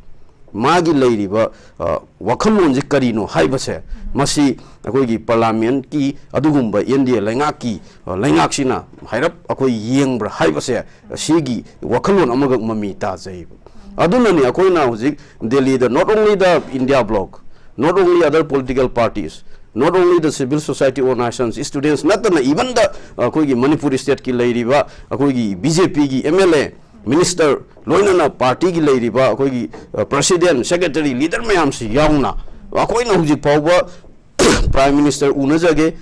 ꯃꯥꯒꯤ ꯂꯩꯔꯤꯕ, ꯑ, ꯋꯥꯈꯜꯂꯣꯟꯁꯦ ꯀꯔꯤꯅꯣ ꯍꯥꯏꯕꯁꯦ, ꯃꯁꯤ ꯑꯩꯈꯣꯏꯒꯤ ꯄꯥꯔꯂꯥꯃꯦꯟꯀꯤ ꯑꯗꯨꯒꯨꯝꯕ ꯑꯦꯟ ꯗꯤ ꯑꯦ ꯂꯩꯉꯥꯛꯀꯤ, ꯑ, ꯂꯩꯉꯥꯛꯁꯤꯅ ꯍꯥꯏꯔꯞ ꯑꯩꯈꯣꯏ ꯌꯦꯡꯕ꯭ꯔꯥ ꯍꯥꯏꯕꯁꯦ, ꯁꯤꯒꯤ ꯋꯥꯈꯜꯂꯣꯟ ꯑꯃꯈꯛ ꯃꯃꯤ ꯇꯥꯖꯩꯕ꯫ ꯑꯗꯨꯅꯅꯤ ꯑꯩꯈꯣꯏꯅ ꯍꯧꯖꯤꯛ ꯗꯦꯜꯂꯤꯗ not only the India bloc, not only other political parties, not only the civil society organizations, students ꯅꯠꯇꯅ even the ꯑꯩꯈꯣꯏꯒꯤ ꯃꯅꯤꯄꯨꯔ ꯁ꯭ꯇꯦꯠꯀꯤ ꯂꯩꯔꯤꯕ ꯑꯩꯈꯣꯏꯒꯤ ꯕꯤ ꯖꯦ ꯄꯤꯒꯤ ꯑꯦꯝ ꯑꯦꯜ ꯑꯦ, ꯃꯤꯅꯤꯁꯇꯔ, ꯂꯣꯏꯅꯅ ꯄꯥꯔꯇꯤꯒꯤ ꯂꯩꯔꯤꯕ ꯑꯩꯈꯣꯏꯒꯤ, ꯑ, ꯄ꯭ꯔꯁꯤꯗꯦꯟ, ꯁꯦꯀ꯭ꯔꯦꯇꯔꯤ, ꯂꯤꯗꯔ ꯃꯌꯥꯝꯁꯤ ꯌꯥꯎꯅ ꯑꯩꯈꯣꯏꯅ ꯍꯧꯖꯤꯛ ꯐꯥꯎꯕ ꯄ꯭ꯔꯥꯏꯝ ꯃꯤꯅꯤꯁꯇꯔ ꯎꯅꯖꯒꯦ,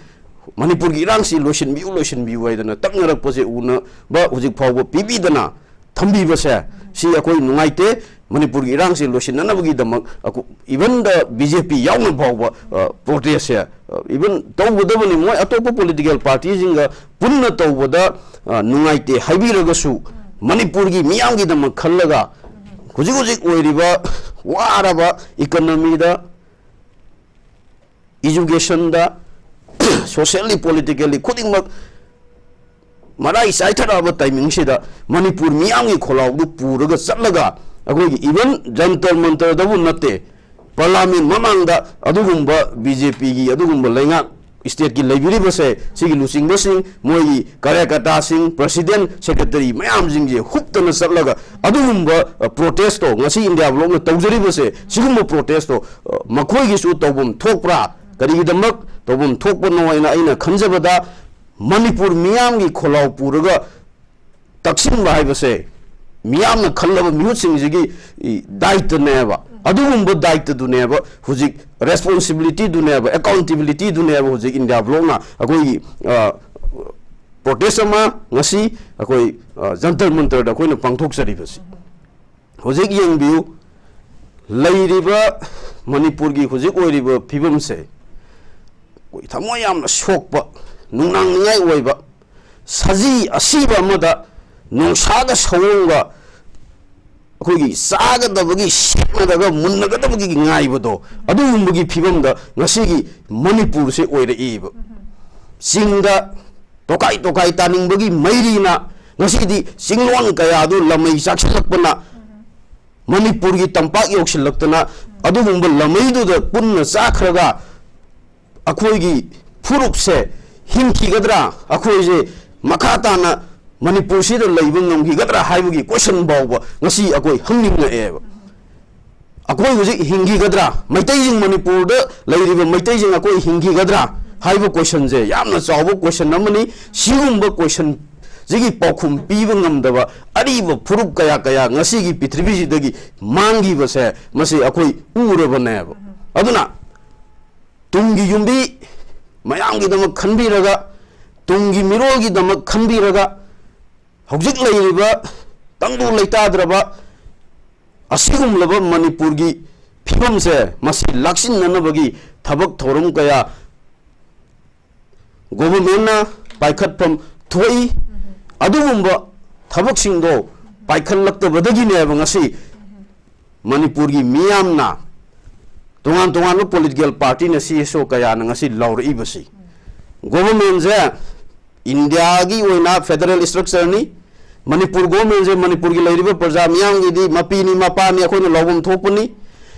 ꯃꯅꯤꯄꯨꯔꯒꯤ ꯏꯔꯥꯡꯁꯤ ꯂꯣꯏꯁꯤꯟꯕꯤꯌꯨ, ꯂꯣꯏꯁꯤꯟꯕꯤꯌꯨ ꯍꯥꯏꯗꯅ ꯇꯛꯅꯔꯛꯄꯁꯦ ꯎꯅꯕ ꯍꯧꯖꯤꯛ ꯐꯥꯎꯕ ꯄꯤꯕꯤꯗꯅ ꯊꯝꯕꯤꯕꯁꯦ, ꯁꯤ ꯑꯩꯈꯣꯏ ꯅꯨꯡꯉꯥꯏꯇꯦ꯫ ꯃꯅꯤꯄꯨꯔꯒꯤ ꯏꯔꯥꯡꯁꯤ ꯂꯣꯏꯁꯤꯟꯅꯅꯕꯒꯤꯗꯃꯛ ꯑꯩꯈꯣ-, even the ꯕꯤ ꯖꯦ ꯄꯤ ꯌꯥꯎꯅ ꯐꯥꯎꯕ, ꯑ, ꯄ꯭ꯔꯣꯇꯦꯁꯁꯦ, ꯑ, even ꯇꯧꯒꯗꯕꯅꯤ꯫ ꯃꯣꯏ ꯑꯇꯣꯞꯄ ꯄꯣꯂꯤꯇꯤꯀꯦꯜ ꯄꯥꯔꯇꯤꯁꯤꯡꯒ ꯄꯨꯟꯅ ꯇꯧꯕꯗ, ꯑ, ꯅꯨꯡꯉꯥꯏꯇꯦ ꯍꯥꯏꯕꯤꯔꯒꯁꯨ, ꯃꯅꯤꯄꯨꯔꯒꯤ ꯃꯤꯌꯥꯝꯒꯤꯗꯃꯛ ꯈꯜꯂꯒ ꯍꯧꯖꯤꯛ ꯍꯧꯖꯤꯛ ꯑꯣꯏꯔꯤꯕ ꯋꯥꯔꯕ ꯏꯀꯣꯅꯣꯃꯤꯗ, ꯏꯖꯨꯀꯦꯁꯟꯗ, ꯁꯣꯁꯤꯌꯦꯜꯂꯤ, ꯄꯣꯂꯤꯇꯤꯀꯦꯜꯂꯤ ꯈꯨꯗꯤꯡꯃꯛ ꯃꯔꯥꯏ ꯆꯥꯏꯊꯔꯛꯑꯕ ꯇꯥꯏꯃꯤꯡꯁꯤꯗ ꯃꯅꯤꯄꯨꯔ ꯃꯤꯌꯥꯝꯒꯤ ꯈꯣꯜꯂꯥꯎꯗꯨ ꯄꯨꯔꯒ ꯆꯠꯂꯒ ꯑꯩꯈꯣꯏꯒꯤ even ꯖꯟꯇꯔ ꯃꯟꯇꯔꯗꯕꯨ ꯅꯠꯇꯦ, ꯄꯥꯔꯂꯥꯃꯦꯟ ꯃꯃꯥꯡꯗ ꯑꯗꯨꯒꯨꯝꯕ ꯕꯤ ꯖꯦ ꯄꯤꯒꯤ ꯑꯗꯨꯒꯨꯝꯕ ꯂꯩꯉꯥꯛ ꯁ꯭ꯇꯦꯠꯀꯤ ꯂꯩꯕꯤꯔꯤꯕꯁꯦ, ꯁꯤꯒꯤ ꯂꯨꯆꯤꯡꯕꯁꯤꯡ, ꯃꯣꯏꯒꯤ ꯀꯥꯔꯌꯀꯔꯇꯥꯁꯤꯡ, ꯄ꯭ꯔꯁꯤꯗꯦꯟ, ꯁꯦꯀ꯭ꯔꯦꯇꯔꯤ ꯃꯌꯥꯝꯁꯤꯡꯁꯦ ꯍꯨꯞꯇꯅ ꯆꯠꯂꯒ ꯑꯗꯨꯒꯨꯝꯕ, ꯑ, ꯄ꯭ꯔꯣꯇꯦꯁꯇꯣ, ꯉꯁꯤ ꯏꯟꯗꯤꯌꯥ ꯕ꯭ꯂꯣꯛꯅ ꯇꯧꯖꯔꯤꯕꯁꯦ, ꯁꯤꯒꯨꯝꯕ ꯄ꯭ꯔꯣꯇꯦꯁꯇꯣ, ꯑ, ꯃꯈꯣꯏꯒꯤꯁꯨ ꯇꯧꯐꯝ ꯊꯣꯛꯄ꯭ꯔꯥ? ꯀꯔꯤꯒꯤꯗꯃꯛ ꯇꯧꯐꯝ ꯊꯣꯛꯄꯅꯣ ꯍꯥꯏꯅ ꯑꯩꯅ ꯈꯟꯖꯕꯗ, ꯃꯅꯤꯄꯨꯔ ꯃꯤꯌꯥꯝꯒꯤ ꯈꯣꯜꯂꯥꯎ ꯄꯨꯔꯒ ꯇꯛꯁꯤꯟꯕ ꯍꯥꯏꯕꯁꯦ ꯃꯤꯌꯥꯝꯅ ꯈꯜꯂꯕ ꯃꯤꯍꯨꯠꯁꯤꯡꯁꯤꯒꯤ ꯏ, ꯗꯥꯏꯇꯅꯦꯕ꯫ ꯑꯗꯨꯒꯨꯝꯕ ꯗꯥꯏꯇꯗꯨꯅꯦꯕ ꯍꯧꯖꯤꯛ, ꯔꯦꯁꯄꯣꯟꯁꯤꯕꯤꯂꯤꯇꯤꯗꯨꯅꯦꯕ, ꯑꯦꯀꯥꯎꯟꯇꯦꯕꯤꯂꯤꯇꯤꯗꯨꯅꯦꯕ ꯍꯧꯖꯤꯛ ꯏꯟꯗꯤꯌꯥ ꯕ꯭ꯂꯣꯛꯅ ꯑꯩꯈꯣꯏꯒꯤ, ꯑ, ꯄ꯭ꯔꯣꯇꯦꯁ ꯑꯃ ꯉꯁꯤ ꯑꯩꯈꯣꯏ, ꯑ, ꯖꯟꯇꯔ ꯃꯟꯇꯔꯗ ꯑꯩꯈꯣꯏꯅ ꯄꯥꯡꯊꯣꯛꯆꯔꯤꯕꯁꯤ꯫ ꯍꯧꯖꯤꯛ ꯌꯦꯡꯕꯤꯌꯨ, ꯂꯩꯔꯤꯕ ꯃꯅꯤꯄꯨꯔꯒꯤ ꯍꯧꯖꯤꯛ ꯑꯣꯏꯔꯤꯕ ꯐꯤꯕꯝꯁꯦ ꯑꯩꯈꯣꯏ ꯊꯃꯣꯏ ꯌꯥꯝꯅ ꯁꯣꯛꯄ, ꯅꯨꯡꯅꯥꯡꯅꯤꯡꯉꯥꯏ ꯑꯣꯏꯕ, ꯁꯖꯤ ꯑꯁꯤꯕ ꯑꯃꯗ ꯅꯣꯡꯁꯥꯒ ꯁꯑꯣꯡꯒ ꯑꯩꯈꯣꯏꯒꯤ ꯆꯥꯒꯗꯕꯒꯤ, ꯁꯦꯠꯅꯗꯒ ꯃꯨꯟꯅꯒꯗꯕꯒꯤ ꯉꯥꯏꯕꯗꯣ, ꯑꯗꯨꯒꯨꯝꯕꯒꯤ ꯐꯤꯕꯝꯗ ꯉꯁꯤꯒꯤ ꯃꯅꯤꯄꯨꯔꯁꯦ ꯑꯣꯏꯔꯛꯏꯕ꯫ ꯆꯤꯡꯗ ꯇꯣꯀꯥꯏ ꯇꯣꯀꯥꯏ ꯇꯥꯅꯤꯡꯕꯒꯤ ꯃꯩꯔꯤꯅ ꯉꯁꯤꯗꯤ ꯆꯤꯡꯂꯣꯟ ꯀꯌꯥꯗꯨ ꯂꯃꯩ ꯆꯥꯛꯁꯤꯜꯂꯛꯄꯅ ꯃꯅꯤꯄꯨꯔꯒꯤ ꯇꯝꯄꯥꯛ ꯌꯧꯁꯤꯜꯂꯛꯇꯅ ꯑꯗꯨꯒꯨꯝꯕ ꯂꯃꯩꯗꯨꯗ ꯄꯨꯟꯅ ꯆꯥꯈ꯭ꯔꯒ ꯑꯩꯈꯣꯏꯒꯤ ꯐꯨꯔꯨꯞꯁꯦ ꯍꯤꯡꯈꯤꯒꯗ꯭ꯔꯥ, ꯑꯩꯈꯣꯏꯁꯦ ꯃꯈꯥ ꯇꯥꯅ ꯃꯅꯤꯄꯨꯔꯁꯤꯗ ꯂꯩꯕ ꯉꯝꯈꯤꯒꯗ꯭ꯔꯥ ꯍꯥꯏꯕꯒꯤ ꯀꯣꯏꯁꯟ ꯐꯥꯎꯕ ꯉꯁꯤ ꯑꯩꯈꯣꯏ ꯍꯪꯅꯤꯡꯉꯛꯑꯦꯕ꯫ ꯑꯩꯈꯣꯏ ꯍꯧꯖꯤꯛ ꯍꯤꯡꯈꯤꯒꯗ꯭ꯔꯥ, ꯃꯩꯇꯩꯁꯤꯡ, ꯃꯅꯤꯄꯨꯔꯗ ꯂꯩꯔꯤꯕ ꯃꯩꯇꯩꯁꯤꯡ ꯑꯩꯈꯣꯏ ꯍꯤꯡꯈꯤꯒꯗ꯭ꯔꯥ ꯍꯥꯏꯕ ꯀꯣꯏꯁꯟꯁꯦ ꯌꯥꯝꯅ ꯆꯥꯎꯕ ꯀꯣꯏꯁꯟ ꯑꯃꯅꯤ꯫ ꯁꯤꯒꯨꯝꯕ ꯀꯣꯏꯁꯟꯁꯤꯒꯤ ꯄꯥꯎꯈꯨꯝ ꯄꯤꯕ ꯉꯝꯗꯕ ꯑꯔꯤꯕ ꯐꯨꯔꯨꯞ ꯀꯌꯥ ꯀꯌꯥ ꯉꯁꯤꯒꯤ ꯄ꯭ꯔꯤꯊꯤꯕꯤꯁꯤꯗꯒꯤ ꯃꯥꯡꯈꯤꯕꯁꯦ ꯃꯁꯤ ꯑꯩꯈꯣꯏ ꯎꯔꯕꯅꯦꯕ꯫ ꯑꯗꯨꯅ ꯇꯨꯡꯒꯤ ꯌꯨꯝꯕꯤ ꯃꯌꯥꯝꯒꯤꯗꯃꯛ ꯈꯟꯕꯤꯔꯒ, ꯇꯨꯡꯒꯤ ꯃꯤꯔꯣꯜꯒꯤꯗꯃꯛ ꯈꯟꯕꯤꯔꯒ, ꯍꯧꯖꯤꯛ ꯂꯩꯔꯤꯕ ꯇꯪꯗꯨ ꯂꯩꯇꯥꯗ꯭ꯔꯕ ꯑꯁꯤꯒꯨꯝꯂꯕ ꯃꯅꯤꯄꯨꯔꯒꯤ ꯐꯤꯕꯝꯁꯦ ꯃꯁꯤ ꯂꯥꯛꯁꯤꯟꯅꯅꯕꯒꯤ ꯊꯕꯛ ꯊꯧꯔꯝ ꯀꯌꯥ ꯒꯣꯚꯔꯟꯃꯦꯟꯠꯅ ꯄꯥꯏꯈꯠꯐꯝ ꯊꯣꯛꯏ꯫ ꯑꯗꯨꯒꯨꯝꯕ ꯊꯕꯛꯁꯤꯡꯗꯣ ꯄꯥꯏꯈꯠꯂꯛꯇꯕꯗꯒꯤꯅꯦꯕ ꯉꯁꯤ ꯃꯅꯤꯄꯨꯔꯒꯤ ꯃꯤꯌꯥꯝꯅ ꯇꯣꯉꯥꯟ ꯇꯣꯉꯥꯟꯕ ꯄꯣꯂꯤꯇꯤꯀꯦꯜ ꯄꯥꯔꯇꯤꯅ, ꯁꯤ ꯑꯦꯁ ꯑꯣ ꯀꯌꯥꯅ ꯉꯁꯤ ꯂꯥꯎꯔꯛꯏꯕꯁꯤ꯫ ꯒꯣꯚꯔꯟꯃꯦꯟꯠꯁꯦ ꯏꯟꯗꯤꯌꯥꯒꯤ ꯑꯣꯏꯅ ꯐꯦꯗꯔꯦꯜ ꯏꯁꯇ꯭ꯔꯛꯆꯔꯅꯤ꯫ ꯃꯅꯤꯄꯨꯔ ꯒꯣꯚꯔꯟꯃꯦꯟꯠꯁꯦ ꯃꯅꯤꯄꯨꯔꯒꯤ ꯂꯩꯔꯤꯕ ꯄ꯭ꯔꯖꯥ ꯃꯤꯌꯥꯝꯒꯤꯗꯤ ꯃꯄꯤꯅꯤ ꯃꯄꯥꯅꯤ, ꯑꯩꯈꯣꯏꯅ ꯂꯧꯐꯝ ꯊꯣꯛꯄꯅꯤ꯫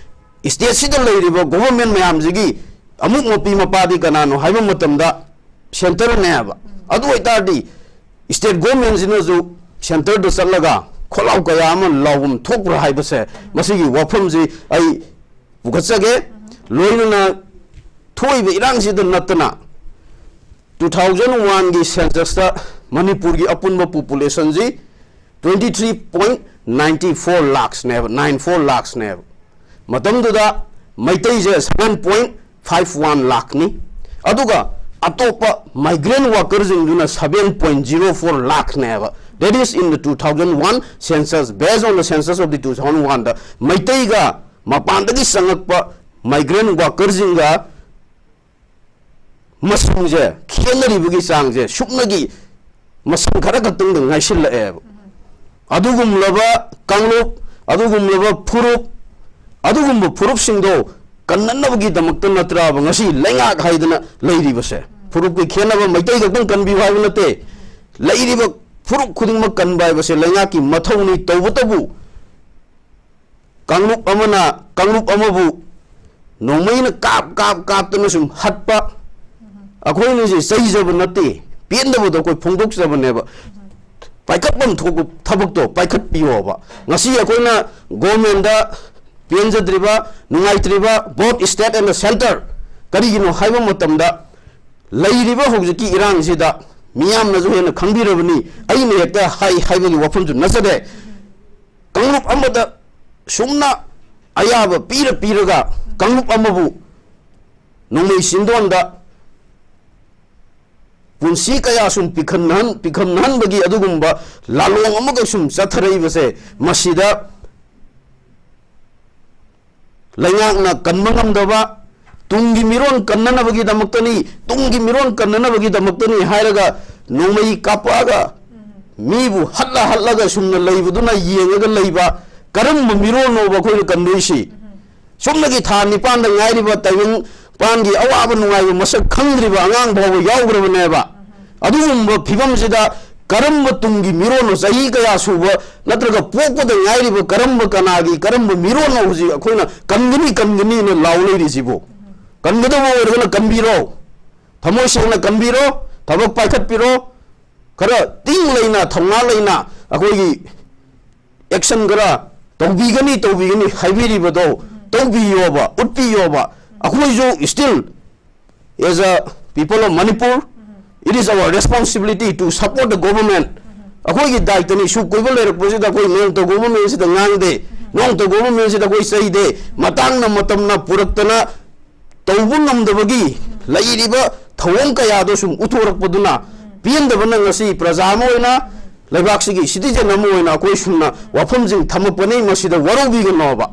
ꯏꯁꯇꯦꯠꯁꯤꯗ ꯂꯩꯔꯤꯕ ꯒꯣꯚꯔꯟꯃꯦꯟꯠ ꯃꯌꯥꯝꯁꯤꯒꯤ ꯑꯃꯨꯛ ꯃꯄꯤ ꯃꯄꯥꯗꯤ ꯀꯅꯥꯅꯣ ꯍꯥꯏꯕ ꯃꯇꯝꯗ ꯁꯦꯟꯇꯔꯅꯦꯕ꯫ ꯑꯗꯨ ꯑꯣꯏꯇꯥꯔꯗꯤ ꯏꯁꯇꯦꯠ ꯒꯣꯚꯔꯟꯃꯦꯟꯠꯁꯤꯅꯁꯨ ꯁꯦꯟꯇꯔꯗ ꯆꯠꯂꯒ ꯈꯣꯜꯂꯥꯎ ꯀꯌꯥ ꯑꯃ ꯂꯥꯎꯐꯝ ꯊꯣꯛꯄ꯭ꯔꯥ ꯍꯥꯏꯕꯁꯦ, ꯃꯁꯤꯒꯤ ꯋꯥꯐꯝꯁꯤ ꯑꯩ ꯄꯨꯈꯠꯆꯒꯦ꯫ ꯂꯣꯏꯅꯅ ꯊꯣꯛꯏꯕ ꯏꯔꯥꯡꯁꯤꯗ ꯅꯠꯇꯅ two thousand one ꯒꯤ census ꯇ ꯃꯅꯤꯄꯨꯔꯒꯤ ꯑꯄꯨꯟꯕ population ꯁꯤ twenty three point nine four lakhsꯅꯦꯕ, nine four lakhsꯅꯦꯕ. ꯃꯇꯝꯗꯨꯗ ꯃꯩꯇꯩꯁꯦ seven point five one lakhꯅꯤ꯫ ꯑꯗꯨꯒ ꯑꯇꯣꯞꯄ migrant workerꯁꯤꯡꯗꯨꯅ seven point zero four lakhꯅꯦꯕ꯫ That is in the two thousand one census, based on the census of the two thousand one ꯗ ꯃꯩꯇꯩꯒ ꯃꯄꯥꯟꯗꯒꯤ ꯆꯪꯉꯛꯄ migrant workerꯁꯤꯡꯒ ꯃꯁꯤꯡꯁꯦ, ꯈꯦꯠꯅꯔꯤꯕꯒꯤ ꯆꯥꯡꯁꯦ ꯁꯨꯞꯅꯒꯤ ꯃꯁꯤꯡ ꯈꯔ ꯈꯛꯇꯪꯗ ꯉꯥꯏꯁꯤꯜꯂꯛꯑꯦꯕ꯫ ꯑꯗꯨꯒꯨꯝꯂꯕ ꯀꯥꯡꯂꯨꯞ, ꯑꯗꯨꯒꯨꯝꯂꯕ ꯐꯨꯔꯨꯞ, ꯑꯗꯨꯒꯨꯝꯕ ꯐꯨꯔꯨꯞꯁꯤꯡꯗꯣ ꯀꯟꯅꯅꯕꯒꯤꯗꯃꯛꯇ ꯅꯠꯇ꯭ꯔꯕ ꯉꯁꯤ ꯂꯩꯉꯥꯛ ꯍꯥꯏꯗꯅ ꯂꯩꯔꯤꯕꯁꯦ? ꯐꯨꯔꯨꯞꯀꯤ ꯈꯦꯠꯅꯕ ꯃꯩꯇꯩ ꯈꯛꯇꯪ ꯀꯟꯕꯤꯌꯨ ꯍꯥꯏꯕ ꯅꯠꯇꯦ꯫ ꯂꯩꯔꯤꯕ ꯐꯨꯔꯨꯞ ꯈꯨꯗꯤꯡꯃꯛ ꯀꯟꯕ ꯍꯥꯏꯕꯁꯦ ꯂꯩꯉꯥꯛꯀꯤ ꯃꯊꯧꯅꯤ꯫ ꯇꯧꯕꯇꯕꯨ ꯀꯥꯡꯂꯨꯞ ꯑꯃꯅ ꯀꯥꯡꯂꯨꯞ ꯑꯃꯕꯨ ꯅꯣꯡꯃꯩꯅ ꯀꯥꯞ ꯀꯥꯞ ꯀꯥꯞꯇꯅ ꯁꯨꯝ ꯍꯠꯄ, ꯑꯩꯈꯣꯏꯅ ꯁꯤ ꯆꯩꯖꯕ ꯅꯠꯇꯦ, ꯄꯦꯟꯗꯕꯗꯣ ꯑꯩꯈꯣꯏ ꯐꯣꯡꯗꯣꯛꯆꯕꯅꯦꯕ꯫ ꯄꯥꯏꯈꯠꯐꯝ ꯊꯣꯛꯄ ꯊꯕꯛꯇꯣ ꯄꯥꯏꯈꯠꯄꯤꯌꯣꯕ꯫ ꯉꯁꯤ ꯑꯩꯈꯣꯏꯅ ꯒꯣꯔꯃꯦꯟꯗ ꯄꯦꯟꯖꯗ꯭ꯔꯤꯕ, ꯅꯨꯡꯉꯥꯏꯇ꯭ꯔꯤꯕ, both state and the centre, ꯀꯔꯤꯒꯤꯅꯣ ꯍꯥꯏꯕ ꯃꯇꯝꯗ ꯂꯩꯔꯤꯕ ꯍꯧꯖꯤꯛꯀꯤ ꯏꯔꯥꯡꯁꯤꯗ ꯃꯤꯌꯥꯝꯅꯁꯨ ꯍꯦꯟꯅ ꯈꯪꯕꯤꯔꯕꯅꯤ꯫ ꯑꯩꯅ ꯍꯦꯛꯇ ꯍꯥꯏ ꯍꯥꯏꯕꯒꯤ ꯋꯥꯐꯝꯁꯨ ꯅꯠꯆꯗꯦ꯫ ꯀꯥꯡꯂꯨꯞ ꯑꯃꯗ ꯁꯨꯝꯅ ꯑꯌꯥꯕ ꯄꯤꯔ ꯄꯤꯔꯒ ꯀꯥꯡꯂꯨꯞ ꯑꯃꯕꯨ ꯅꯣꯡꯃꯩ ꯆꯤꯟꯗꯣꯟꯗ ꯄꯨꯟꯁꯤ ꯀꯌꯥ ꯁꯨꯝ ꯄꯤꯈꯝꯅꯍꯟ-, ꯄꯤꯈꯝꯅꯍꯟꯕꯒꯤ ꯑꯗꯨꯒꯨꯝꯕ ꯂꯥꯂꯣꯡ ꯑꯃꯒ ꯁꯨꯝ ꯆꯠꯊꯔꯛꯏꯕꯁꯦ, ꯃꯁꯤꯗ ꯂꯩꯉꯥꯛꯅ ꯀꯟꯕ ꯉꯝꯗꯕ, ꯇꯨꯡꯒꯤ ꯃꯤꯔꯣꯟ ꯀꯟꯅꯅꯕꯒꯤꯗꯃꯛꯇꯅꯤ, ꯇꯨꯡꯒꯤ ꯃꯤꯔꯣꯟ ꯀꯟꯅꯅꯕꯒꯤꯗꯃꯛꯇꯅꯤ ꯍꯥꯏꯔꯒ ꯅꯣꯡꯃꯩ ꯀꯥꯞꯄꯛꯑꯒ ꯃꯤꯕꯨ ꯍꯠꯂ ꯍꯠꯂꯒ ꯁꯨꯝꯅ ꯂꯩꯕꯗꯨꯅ ꯌꯦꯡꯉꯒ ꯂꯩꯕ ꯀꯔꯝꯕ ꯃꯤꯔꯣꯟꯅꯣꯕ ꯑꯩꯈꯣꯏꯅ ꯀꯟꯗꯣꯏꯁꯤ? ꯁꯨꯞꯅꯒꯤ ꯊꯥ ꯅꯤꯄꯥꯟꯗ ꯉꯥꯏꯔꯤꯕ ꯇꯥꯏꯕꯪ ꯄꯥꯟꯒꯤ ꯑꯋꯥꯕ ꯅꯨꯡꯉꯥꯏꯕ ꯃꯁꯛ ꯈꯪꯗ꯭ꯔꯤꯕ ꯑꯉꯥꯡ ꯐꯥꯎꯕ ꯌꯥꯎꯈ꯭ꯔꯕꯅꯦꯕ꯫ ꯑꯗꯨꯒꯨꯝꯕ ꯐꯤꯕꯝꯁꯤꯗ ꯀꯔꯝꯕ ꯇꯨꯡꯒꯤ ꯃꯤꯔꯣꯟꯅꯣ? ꯆꯍꯤ ꯀꯌꯥ ꯁꯨꯕ ꯅꯠꯇ꯭ꯔꯒ ꯄꯣꯛꯄꯗ ꯉꯥꯏꯔꯤꯕ ꯀꯔꯝꯕ ꯀꯅꯥꯒꯤ ꯀꯔꯝꯕ ꯃꯤꯔꯣꯟꯅꯣ ꯍꯧꯖꯤꯛ ꯑꯩꯈꯣꯏꯅ ꯀꯟꯒꯅꯤ, ꯀꯟꯒꯅꯤꯅ ꯂꯥꯎ ꯂꯩꯔꯤꯁꯤꯕꯨ? ꯀꯟꯒꯗꯕ ꯑꯣꯏꯔꯒꯅ ꯀꯟꯕꯤꯔꯣ, ꯊꯃꯣꯏ ꯁꯦꯡꯅ ꯀꯟꯕꯤꯔꯣ, ꯊꯕꯛ ꯄꯥꯏꯈꯠꯄꯤꯔꯣ, ꯈꯔ ꯇꯤꯡ ꯂꯩꯅ, ꯊꯧꯅꯥ ꯂꯩꯅ ꯑꯩꯈꯣꯏꯒꯤ action ꯈꯔ ꯇꯧꯕꯤꯒꯅꯤ, ꯇꯧꯕꯤꯒꯅꯤ ꯍꯥꯏꯕꯤꯔꯤꯕꯗꯣ ꯇꯧꯕꯤꯌꯣꯕ, ꯎꯠꯄꯤꯌꯣꯕ꯫ ꯑꯩꯈꯣꯏꯁꯨ still, as a people of Manipur, it is our responsibility to support the government ꯑꯩꯈꯣꯏꯒꯤ ꯗꯥꯏꯇꯅꯤ꯫ ꯁꯨꯛ ꯀꯨꯏꯕ ꯂꯩꯔꯛꯄꯁꯤꯗ ꯑꯩꯈꯣꯏ ꯅꯣꯡꯃꯇ ꯒꯣꯚꯔꯃꯦꯟꯁꯤꯗ ꯉꯥꯡꯗꯦ, ꯅꯣꯡꯃꯇ ꯒꯣꯚꯔꯃꯦꯟꯁꯤꯗ ꯑꯩꯈꯣꯏ ꯆꯩꯗꯦ꯫ ꯃꯇꯥꯡꯅ ꯃꯇꯝꯅ ꯄꯨꯔꯛꯇꯅ ꯇꯧꯕ ꯉꯝꯗꯕꯒꯤ ꯂꯩꯔꯤꯕ ꯊꯧꯑꯣꯡ ꯀꯌꯥꯗꯣ ꯁꯨꯝ ꯎꯠꯊꯣꯔꯛꯄꯗꯨꯅ ꯄꯦꯟꯗꯕꯅ ꯉꯁꯤ ꯄ꯭ꯔꯖꯥ ꯑꯃ ꯑꯣꯏꯅ, ꯂꯩꯕꯥꯛꯁꯤꯒꯤ ꯁꯤꯇꯤꯖꯦꯟ ꯑꯃ ꯑꯣꯏꯅ ꯑꯩꯈꯣꯏ ꯁꯨꯝꯅ ꯋꯥꯐꯝꯁꯤꯡ ꯊꯝꯃꯛꯄꯅꯤ꯫ ꯃꯁꯤꯗ ꯋꯥꯔꯧꯕꯤꯒꯅꯣꯕ꯫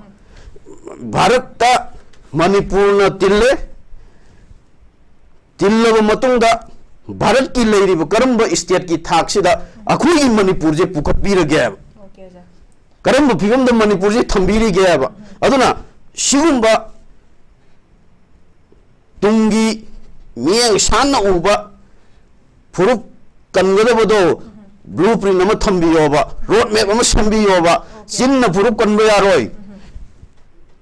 ꯚꯥꯔꯠꯇ ꯃꯅꯤꯄꯨꯔꯅ ꯇꯤꯜꯂꯦ, ꯇꯤꯜꯂꯕ ꯃꯇꯨꯡꯗ ꯚꯥꯔꯠꯀꯤ ꯂꯩꯔꯤꯕ ꯀꯔꯝꯕ ꯁ꯭ꯇꯦꯠꯀꯤ ꯊꯥꯛꯁꯤꯗ ꯑꯩꯈꯣꯏꯒꯤ ꯃꯅꯤꯄꯨꯔꯁꯦ ꯄꯨꯈꯠꯄꯤꯔꯒꯦꯕ? ꯀꯔꯝꯕ ꯐꯤꯕꯝꯗ ꯃꯅꯤꯄꯨꯔꯁꯦ ꯊꯝꯕꯤꯔꯤꯒꯦꯕ? ꯑꯗꯨꯅ ꯁꯤꯒꯨꯝꯕ ꯇꯨꯡꯒꯤ ꯃꯤꯠꯌꯦꯡ ꯁꯥꯟꯅ ꯎꯕ ꯐꯨꯔꯨꯞ ꯀꯟꯒꯗꯕꯗꯣ ꯕ꯭ꯂꯨ ꯄ꯭ꯔꯤꯟ ꯑꯃ ꯊꯝꯕꯤꯌꯣꯕ, ꯔꯣꯗ ꯃꯦꯞ ꯑꯃ ꯁꯦꯝꯕꯤꯌꯣꯕ꯫ ꯆꯤꯟꯅ ꯐꯨꯔꯨꯞ ꯀꯟꯕ ꯌꯥꯔꯣꯏ꯫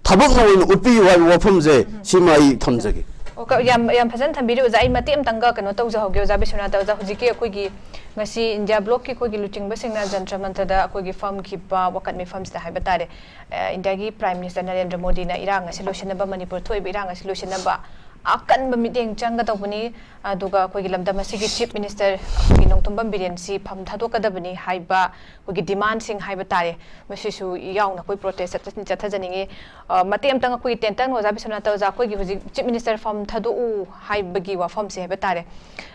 ꯊꯕꯛꯅ ꯑꯣꯏꯅ ꯎꯠꯄꯤꯌꯨ ꯍꯥꯏꯕ ꯋꯥꯐꯝꯁꯦ ꯁꯤꯃ ꯑꯩ ꯊꯝꯖꯒꯦ꯫ ꯑꯣ, ꯀ-, ꯌꯥꯝ, ꯌꯥꯝ ꯐꯖꯅ ꯊꯝꯕꯤꯔꯤ ꯑꯣꯖꯥ꯫ ꯑꯩ ꯃꯇꯦꯛ ꯑꯃꯇꯪꯒ ꯀꯩꯅꯣ ꯇꯧꯖꯍꯧꯒꯦ ꯑꯣꯖꯥ ꯕꯤꯁ꯭ꯋꯅꯥꯊ꯫ ꯑꯣꯖꯥ, ꯍꯧꯖꯤꯛꯀꯤ ꯑꯩꯈꯣꯏꯒꯤ ꯉꯁꯤ ꯏꯟꯗꯤꯌꯥ ꯕ꯭ꯂꯣꯛꯀꯤ ꯑꯩꯈꯣꯏꯒꯤ ꯂꯨꯆꯤꯡꯕꯁꯤꯡꯅ ꯖꯟꯇ꯭ꯔ ꯃꯟꯇ꯭ꯔꯗ ꯑꯩꯈꯣꯏꯒꯤ ꯐꯝꯈꯤꯕ ꯋꯥꯀꯠ ꯃꯤꯐꯝꯁꯤꯗ ꯍꯥꯏꯕ ꯇꯥꯔꯦ, ꯑ, ꯏꯟꯗꯤꯌꯥꯒꯤ ꯄ꯭ꯔꯥꯏꯝ ꯃꯤꯅꯤꯁꯇꯔ ꯅꯔꯦꯟꯗ꯭ꯔ ꯃꯣꯗꯤꯅ ꯏꯔꯥꯡ ꯑꯁꯤ ꯂꯣꯏꯁꯤꯟꯅꯕ, ꯃꯅꯤꯄꯨꯔ ꯊꯣꯛꯏꯕ ꯏꯔꯥꯡ ꯑꯁꯤ ꯂꯣꯏꯁꯤꯟꯅꯕ ꯑꯀꯟꯕ ꯃꯤꯠꯌꯦꯡ ꯆꯪꯒꯗꯧꯕꯅꯤ, ꯑꯗꯨꯒ ꯑꯩꯈꯣꯏꯒꯤ ꯂꯝꯗꯝ ꯑꯁꯤꯒꯤ ꯆꯤꯐ ꯃꯤꯅꯤꯁꯇꯔ ꯑꯩꯈꯣꯏꯒꯤ ꯅꯣꯡꯊꯣꯝꯕꯝ ꯕꯤꯔꯦꯟꯁꯤ ꯐꯝ ꯊꯥꯗꯣꯛꯀꯗꯕꯅꯤ ꯍꯥꯏꯕ ꯑꯩꯈꯣꯏꯒꯤ ꯗꯤꯃꯥꯟꯁꯤꯡ ꯍꯥꯏꯕ ꯇꯥꯔꯦ, ꯃꯁꯤꯁꯨ ꯌꯥꯎꯅ ꯑꯩꯈꯣꯏ ꯄ꯭ꯔꯣꯇꯦꯁ ꯆꯠꯊ-, ꯆꯠꯊꯖꯅꯤꯡꯉꯤ꯫ ꯑ, ꯃꯇꯦꯛ ꯑꯃꯇꯪ ꯑꯩꯈꯣꯏꯒꯤ ꯇꯦꯟꯇꯪ ꯑꯣꯖꯥ ꯕꯤꯁ꯭ꯋꯅꯥꯊ ꯑꯣꯖꯥ, ꯑꯩꯈꯣꯏꯒꯤ ꯍꯧꯖꯤꯛ ꯆꯤꯐ ꯃꯤꯅꯤꯁꯇꯔ ꯐꯝ ꯊꯥꯗꯣꯛꯎ ꯍꯥꯏꯕꯒꯤ ꯋꯥꯐꯝꯁꯦ ꯍꯥꯏꯕ ꯇꯥꯔꯦ꯫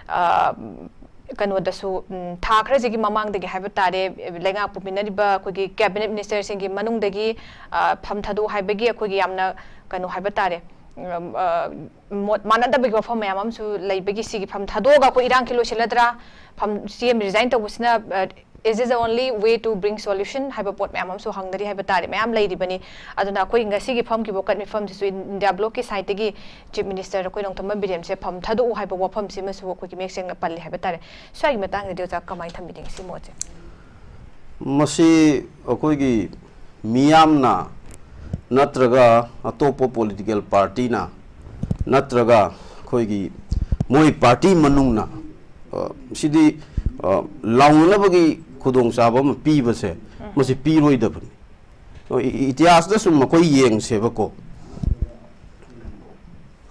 ꯑ, ꯀꯩꯅꯣꯗꯁꯨ, ꯎꯝ, ꯊꯥ ꯈꯔꯁꯤꯒꯤ ꯃꯃꯥꯡꯗꯒꯤ ꯍꯥꯏꯕ ꯇꯥꯔꯦ, ꯂꯩꯉꯥꯛ ꯄꯨꯃꯤꯟꯅꯔꯤꯕ ꯑꯩꯈꯣꯏꯒꯤ ꯀꯦꯕꯤꯅꯦꯠ ꯃꯤꯅꯤꯁꯇꯔꯁꯤꯡꯒꯤ ꯃꯅꯨꯡꯗꯒꯤ, ꯑ, ꯐꯝ ꯊꯥꯗꯣꯛꯎ ꯍꯥꯏꯕꯒꯤ ꯑꯩꯈꯣꯏꯒꯤ ꯌꯥꯝꯅ ꯀꯩꯅꯣ ꯍꯥꯏꯕ ꯇꯥꯔꯦ, ꯎꯝ, ꯑ, ꯃꯣꯠ ꯃꯥꯟꯅꯗꯕꯒꯤ ꯋꯥꯐꯝ ꯃꯌꯥꯝ ꯑꯃꯁꯨ ꯂꯩꯕꯒꯤ ꯁꯤꯒꯤ ꯐꯝ ꯊꯥꯗꯣꯛꯑꯒ ꯑꯩꯈꯣꯏ ꯏꯔꯥꯡꯁꯤ ꯂꯣꯏꯁꯤꯜꯂꯗ꯭ꯔꯥ, ꯐꯝ, ꯁꯤ ꯑꯦꯝ ꯔꯤꯖꯥꯏꯟ ꯇꯧꯕꯁꯤꯅ, ꯑ, is this the only way to bring solution ꯍꯥꯏꯕ ꯄꯣꯠ ꯃꯌꯥꯝ ꯑꯃꯁꯨ ꯍꯪꯅꯔꯤ ꯍꯥꯏꯕ ꯇꯥꯔꯦ, ꯃꯌꯥꯝ ꯂꯩꯔꯤꯕꯅꯤ꯫ ꯑꯗꯨꯅ ꯑꯩꯈꯣꯏ ꯉꯁꯤꯒꯤ ꯐꯝꯈꯤꯕ ꯋꯥꯀꯠ ꯃꯤꯐꯝꯁꯤꯁꯨ ꯏꯟ-, ꯏꯟꯗꯤꯌꯥ ꯕ꯭ꯂꯣꯛꯀꯤ ꯁꯥꯏꯠꯇꯒꯤ ꯆꯤꯐ ꯃꯤꯅꯤꯁꯇꯔ ꯑꯩꯈꯣꯏ ꯅꯣꯡꯊꯣꯝꯕꯝ ꯕꯤꯔꯦꯟꯁꯦ ꯐꯝ ꯊꯥꯗꯣꯛꯎ ꯍꯥꯏꯕ ꯋꯥꯐꯝꯁꯤꯃꯁꯨ ꯑꯩꯈꯣꯏꯒꯤ ꯃꯌꯦꯛ ꯁꯦꯡꯅ ꯄꯜꯂꯤ ꯍꯥꯏꯕ ꯇꯥꯔꯦ꯫ ꯁ꯭ꯋꯥꯏꯒꯤ ꯃꯇꯥꯡꯗꯗꯤ ꯑꯣꯖꯥ ꯀꯃꯥꯏꯅ ꯊꯝꯕꯤꯅꯤꯡꯉꯤ ꯁꯤ ꯃꯣꯠꯁꯦ? ꯃꯁꯤ ꯑꯩꯈꯣꯏꯒꯤ ꯃꯤꯌꯥꯝꯅ ꯅꯠꯇ꯭ꯔꯒ ꯑꯇꯣꯞꯄ ꯄꯣꯂꯤꯇꯤꯀꯦꯜ ꯄꯥꯔꯇꯤꯅ ꯅꯠꯇ꯭ꯔꯒ ꯑꯩꯈꯣꯏꯒꯤ ꯃꯣꯏ ꯄꯥꯔꯇꯤ ꯃꯅꯨꯡꯅ, ꯑ, ꯁꯤꯗꯤ, ꯑ, ꯂꯥꯎꯅꯅꯕꯒꯤ ꯈꯨꯗꯣꯡꯆꯥꯕ ꯑꯃ ꯄꯤꯕꯁꯦ, ꯃꯁꯤ ꯄꯤꯔꯣꯏꯗꯕꯅꯤ꯫ ꯑ, ꯏ-, ꯏꯇꯤꯍꯥꯁꯇ ꯁꯨꯝ ꯑꯩꯈꯣꯏ ꯌꯦꯡꯁꯦꯕꯀꯣ,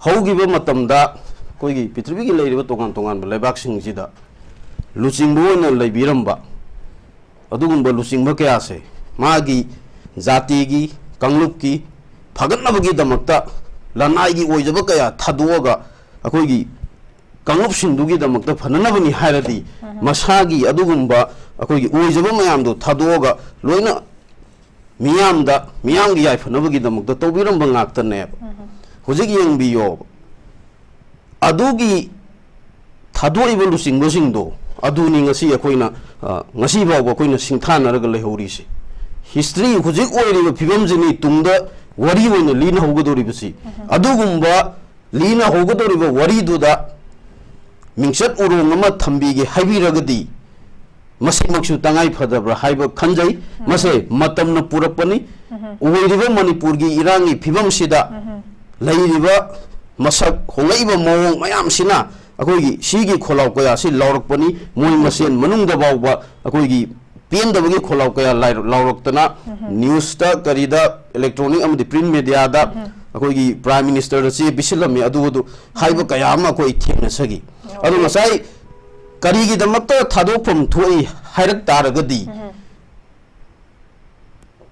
ꯍꯧꯈꯤꯕ ꯃꯇꯝꯗ ꯑꯩꯈꯣꯏꯒꯤ ꯄ꯭ꯔꯤꯊꯤꯕꯤꯒꯤ ꯂꯩꯔꯤꯕ ꯇꯣꯉꯥꯟ ꯇꯣꯉꯥꯟꯕ ꯂꯩꯕꯥꯛꯁꯤꯡꯁꯤꯗ ꯂꯨꯆꯤꯡꯕ ꯑꯣꯏꯅ ꯂꯩꯕꯤꯔꯝꯕ ꯑꯗꯨꯒꯨꯝꯕ ꯂꯨꯆꯤꯡꯕ ꯀꯌꯥꯁꯦ ꯃꯥꯒꯤ ꯖꯥꯇꯤꯒꯤ, ꯀꯥꯡꯂꯨꯞꯀꯤ ꯐꯒꯠꯅꯕꯒꯤꯗꯃꯛꯇ ꯂꯅꯥꯏꯒꯤ ꯑꯣꯏꯖꯕ ꯀꯌꯥ ꯊꯥꯗꯣꯛꯑꯒ ꯑꯩꯈꯣꯏꯒꯤ ꯀꯥꯡꯂꯨꯞꯁꯤꯡꯗꯨꯒꯤꯗꯃꯛꯇ ꯐꯅꯅꯕꯅꯤ ꯍꯥꯏꯔꯗꯤ, ꯃꯁꯥꯒꯤ ꯑꯗꯨꯒꯨꯝꯕ ꯑꯩꯈꯣꯏꯒꯤ ꯑꯣꯏꯖꯕ ꯃꯌꯥꯝꯗꯣ ꯊꯥꯗꯣꯛꯑꯒ ꯂꯣꯏꯅ ꯃꯤꯌꯥꯝꯗ, ꯃꯤꯌꯥꯝꯒꯤ ꯌꯥꯏꯐꯅꯕꯒꯤꯗꯃꯛꯇ ꯇꯧꯕꯤꯔꯝꯕ ꯉꯥꯛꯇꯅꯦꯕ꯫ ꯍꯧꯖꯤꯛ ꯌꯦꯡꯕꯤꯌꯣꯕ, ꯑꯗꯨꯒꯤ ꯊꯥꯗꯣꯛꯏꯕ ꯂꯨꯆꯤꯡꯕꯁꯤꯡꯗꯣ ꯑꯗꯨꯅꯤ ꯉꯁꯤ ꯑꯩꯈꯣꯏꯅ, ꯑ, ꯉꯁꯤ ꯐꯥꯎꯕ ꯑꯩꯈꯣꯏꯅ ꯁꯤꯡꯊꯥꯅꯔꯒ ꯂꯩꯍꯧꯔꯤꯁꯦ꯫ ꯍꯤꯁꯇ꯭ꯔꯤ ꯍꯧꯖꯤꯛ ꯑꯣꯏꯔꯤꯕ ꯐꯤꯕꯝꯁꯤꯅꯤ ꯇꯨꯡꯗ ꯋꯥꯔꯤ ꯑꯣꯏꯅ ꯂꯤꯅꯍꯧꯒꯗꯧꯔꯤꯕꯁꯤ꯫ ꯑꯗꯨꯒꯨꯝꯕ ꯂꯤꯅꯍꯧꯒꯗꯧꯔꯤꯕ ꯋꯥꯔꯤꯗꯨꯗ ꯃꯤꯡꯆꯠ ꯎꯔꯣꯡ ꯑꯃ ꯊꯝꯕꯤꯒꯦ ꯍꯥꯏꯕꯤꯔꯒꯗꯤ, ꯃꯁꯤꯃꯛꯁꯨ ꯇꯉꯥꯏ ꯐꯗꯕ꯭ꯔꯥ ꯍꯥꯏꯕ ꯈꯟꯖꯩ꯫ ꯃꯁꯦ ꯃꯇꯝꯅ ꯄꯨꯔꯛꯄꯅꯤ꯫ ꯑꯣꯏꯔꯤꯕ ꯃꯅꯤꯄꯨꯔꯒꯤ ꯏꯔꯥꯡꯒꯤ ꯐꯤꯕꯝꯁꯤꯗ ꯂꯩꯔꯤꯕ ꯃꯁꯛ ꯍꯣꯡꯂꯛꯏꯕ ꯃꯑꯣꯡ ꯃꯌꯥꯝꯁꯤꯅ ꯑꯩꯈꯣꯏꯒꯤ ꯁꯤꯒꯤ ꯈꯣꯜꯂꯥꯎ ꯀꯌꯥꯁꯤ ꯂꯥꯎꯔꯛꯄꯅꯤ꯫ ꯃꯣꯏ ꯃꯁꯦꯟ ꯃꯅꯨꯡꯗ ꯐꯥꯎꯕ ꯑꯩꯈꯣꯏꯒꯤ ꯄꯦꯟꯗꯕꯒꯤ ꯈꯣꯜꯂꯥꯎ ꯀꯌꯥ ꯂꯥꯏ-, ꯂꯥꯎꯔꯛꯇꯅ, ꯅ꯭ꯌꯨꯁꯇ, ꯀꯔꯤꯗ, ꯏꯂꯦꯛꯇ꯭ꯔꯣꯅꯤꯛ ꯑꯃꯗꯤ ꯄ꯭ꯔꯤꯟ ꯃꯦꯗꯤꯌꯥꯗ ꯑꯩꯈꯣꯏꯒꯤ ꯄ꯭ꯔꯥꯏꯝ ꯃꯤꯅꯤꯁꯇꯔꯗ ꯆꯦ ꯄꯤꯁꯤꯜꯂꯝꯃꯤ, ꯑꯗꯨ ꯑꯗꯨ ꯍꯥꯏꯕ ꯀꯌꯥ ꯑꯃ ꯑꯩꯈꯣꯏ ꯊꯦꯡꯅꯖꯈꯤ꯫ ꯑꯗꯣ ꯉꯁꯥꯏ ꯀꯔꯤꯒꯤꯗꯃꯛꯇ ꯊꯥꯗꯣꯛꯐꯝ ꯊꯣꯛꯏ ꯍꯥꯏꯔꯛ ꯇꯥꯔꯒꯗꯤ,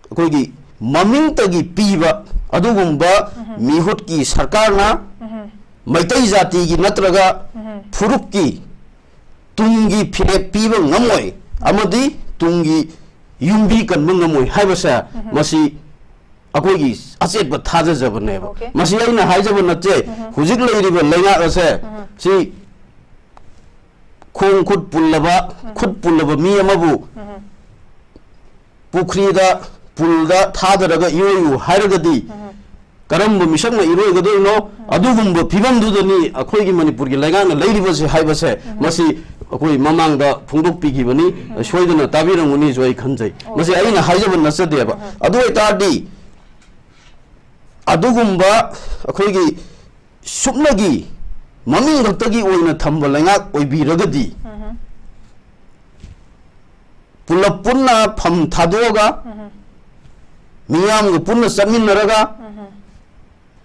ꯑꯩꯈꯣꯏꯒꯤ ꯃꯃꯤꯡꯇꯒꯤ ꯄꯤꯕ ꯑꯗꯨꯒꯨꯝꯕ ꯃꯤꯍꯨꯠꯀꯤ ꯁꯔꯀꯥꯔꯅ ꯃꯩꯇꯩ ꯖꯥꯇꯤꯒꯤ ꯅꯠꯇ꯭ꯔꯒ ꯐꯨꯔꯨꯞꯀꯤ ꯇꯨꯡꯒꯤ ꯐꯤꯔꯦꯞ ꯄꯤꯕ ꯉꯝꯃꯣꯏ ꯑꯃꯗꯤ ꯇꯨꯡꯒꯤ ꯌꯨꯝꯕꯤ ꯀꯟꯕ ꯉꯝꯃꯣꯏ ꯍꯥꯏꯕꯁꯦ, ꯃꯁꯤ ꯑꯩꯈꯣꯏꯒꯤ ꯑꯆꯦꯠꯄ ꯊꯥꯖꯖꯕꯅꯦꯕ꯫ Okay. ꯃꯁꯤ ꯑꯩꯅ ꯍꯥꯏꯖꯕ ꯅꯠꯇꯦ꯫ ꯍꯧꯖꯤꯛ ꯂꯩꯔꯤꯕ ꯂꯩꯉꯥꯛ ꯑꯁꯦ ꯁꯤ ꯈꯣꯡ ꯈꯨꯠ ꯄꯨꯜꯂꯕ, ꯈꯨꯠ ꯄꯨꯜꯂꯕ ꯃꯤ ꯑꯃꯕꯨ ꯄꯨꯈ꯭ꯔꯤꯗ, ꯄꯨꯜꯗ ꯊꯥꯗꯔꯒ ꯏꯔꯣꯏꯌꯨ ꯍꯥꯏꯔꯒꯗꯤ ꯀꯔꯝꯕ ꯃꯤꯁꯛꯅ ꯏꯔꯣꯏꯒꯗꯣꯏꯅꯣ? ꯑꯗꯨꯒꯨꯝꯕ ꯐꯤꯕꯝꯗꯨꯗꯅꯤ ꯑꯩꯈꯣꯏꯒꯤ ꯃꯅꯤꯄꯨꯔꯒꯤ ꯂꯩꯉꯥꯛꯅ ꯂꯩꯔꯤꯕꯁꯦ ꯍꯥꯏꯕꯁꯦ, ꯃꯁꯤ ꯑꯩꯈꯣꯏ ꯃꯃꯥꯡꯗ ꯐꯣꯡꯗꯣꯛꯄꯤꯈꯤꯕꯅꯤ, ꯁꯣꯏꯗꯅ ꯇꯥꯕꯤꯔꯝꯒꯅꯤꯁꯨ ꯑꯩ ꯈꯟꯖꯩ꯫ ꯃꯁꯤ ꯑꯩꯅ ꯍꯥꯏꯖꯕ ꯅꯠꯆꯗꯦꯕ꯫ ꯑꯗꯨ ꯑꯣꯏꯇꯥꯔꯗꯤ ꯑꯗꯨꯒꯨꯝꯕ ꯑꯩꯈꯣꯏꯒꯤ ꯁꯨꯞꯅꯒꯤ ꯃꯃꯤꯡ ꯈꯛꯇꯒꯤ ꯑꯣꯏꯅ ꯊꯝꯕ ꯂꯩꯉꯥꯛ ꯑꯣꯏꯕꯤꯔꯒꯗꯤ, ꯄꯨꯂꯞ ꯄꯨꯟꯅ ꯐꯝ ꯊꯥꯗꯣꯛꯑꯒ, ꯃꯤꯌꯥꯝꯒ ꯄꯨꯟꯅ ꯆꯠꯃꯤꯟꯅꯔꯒ,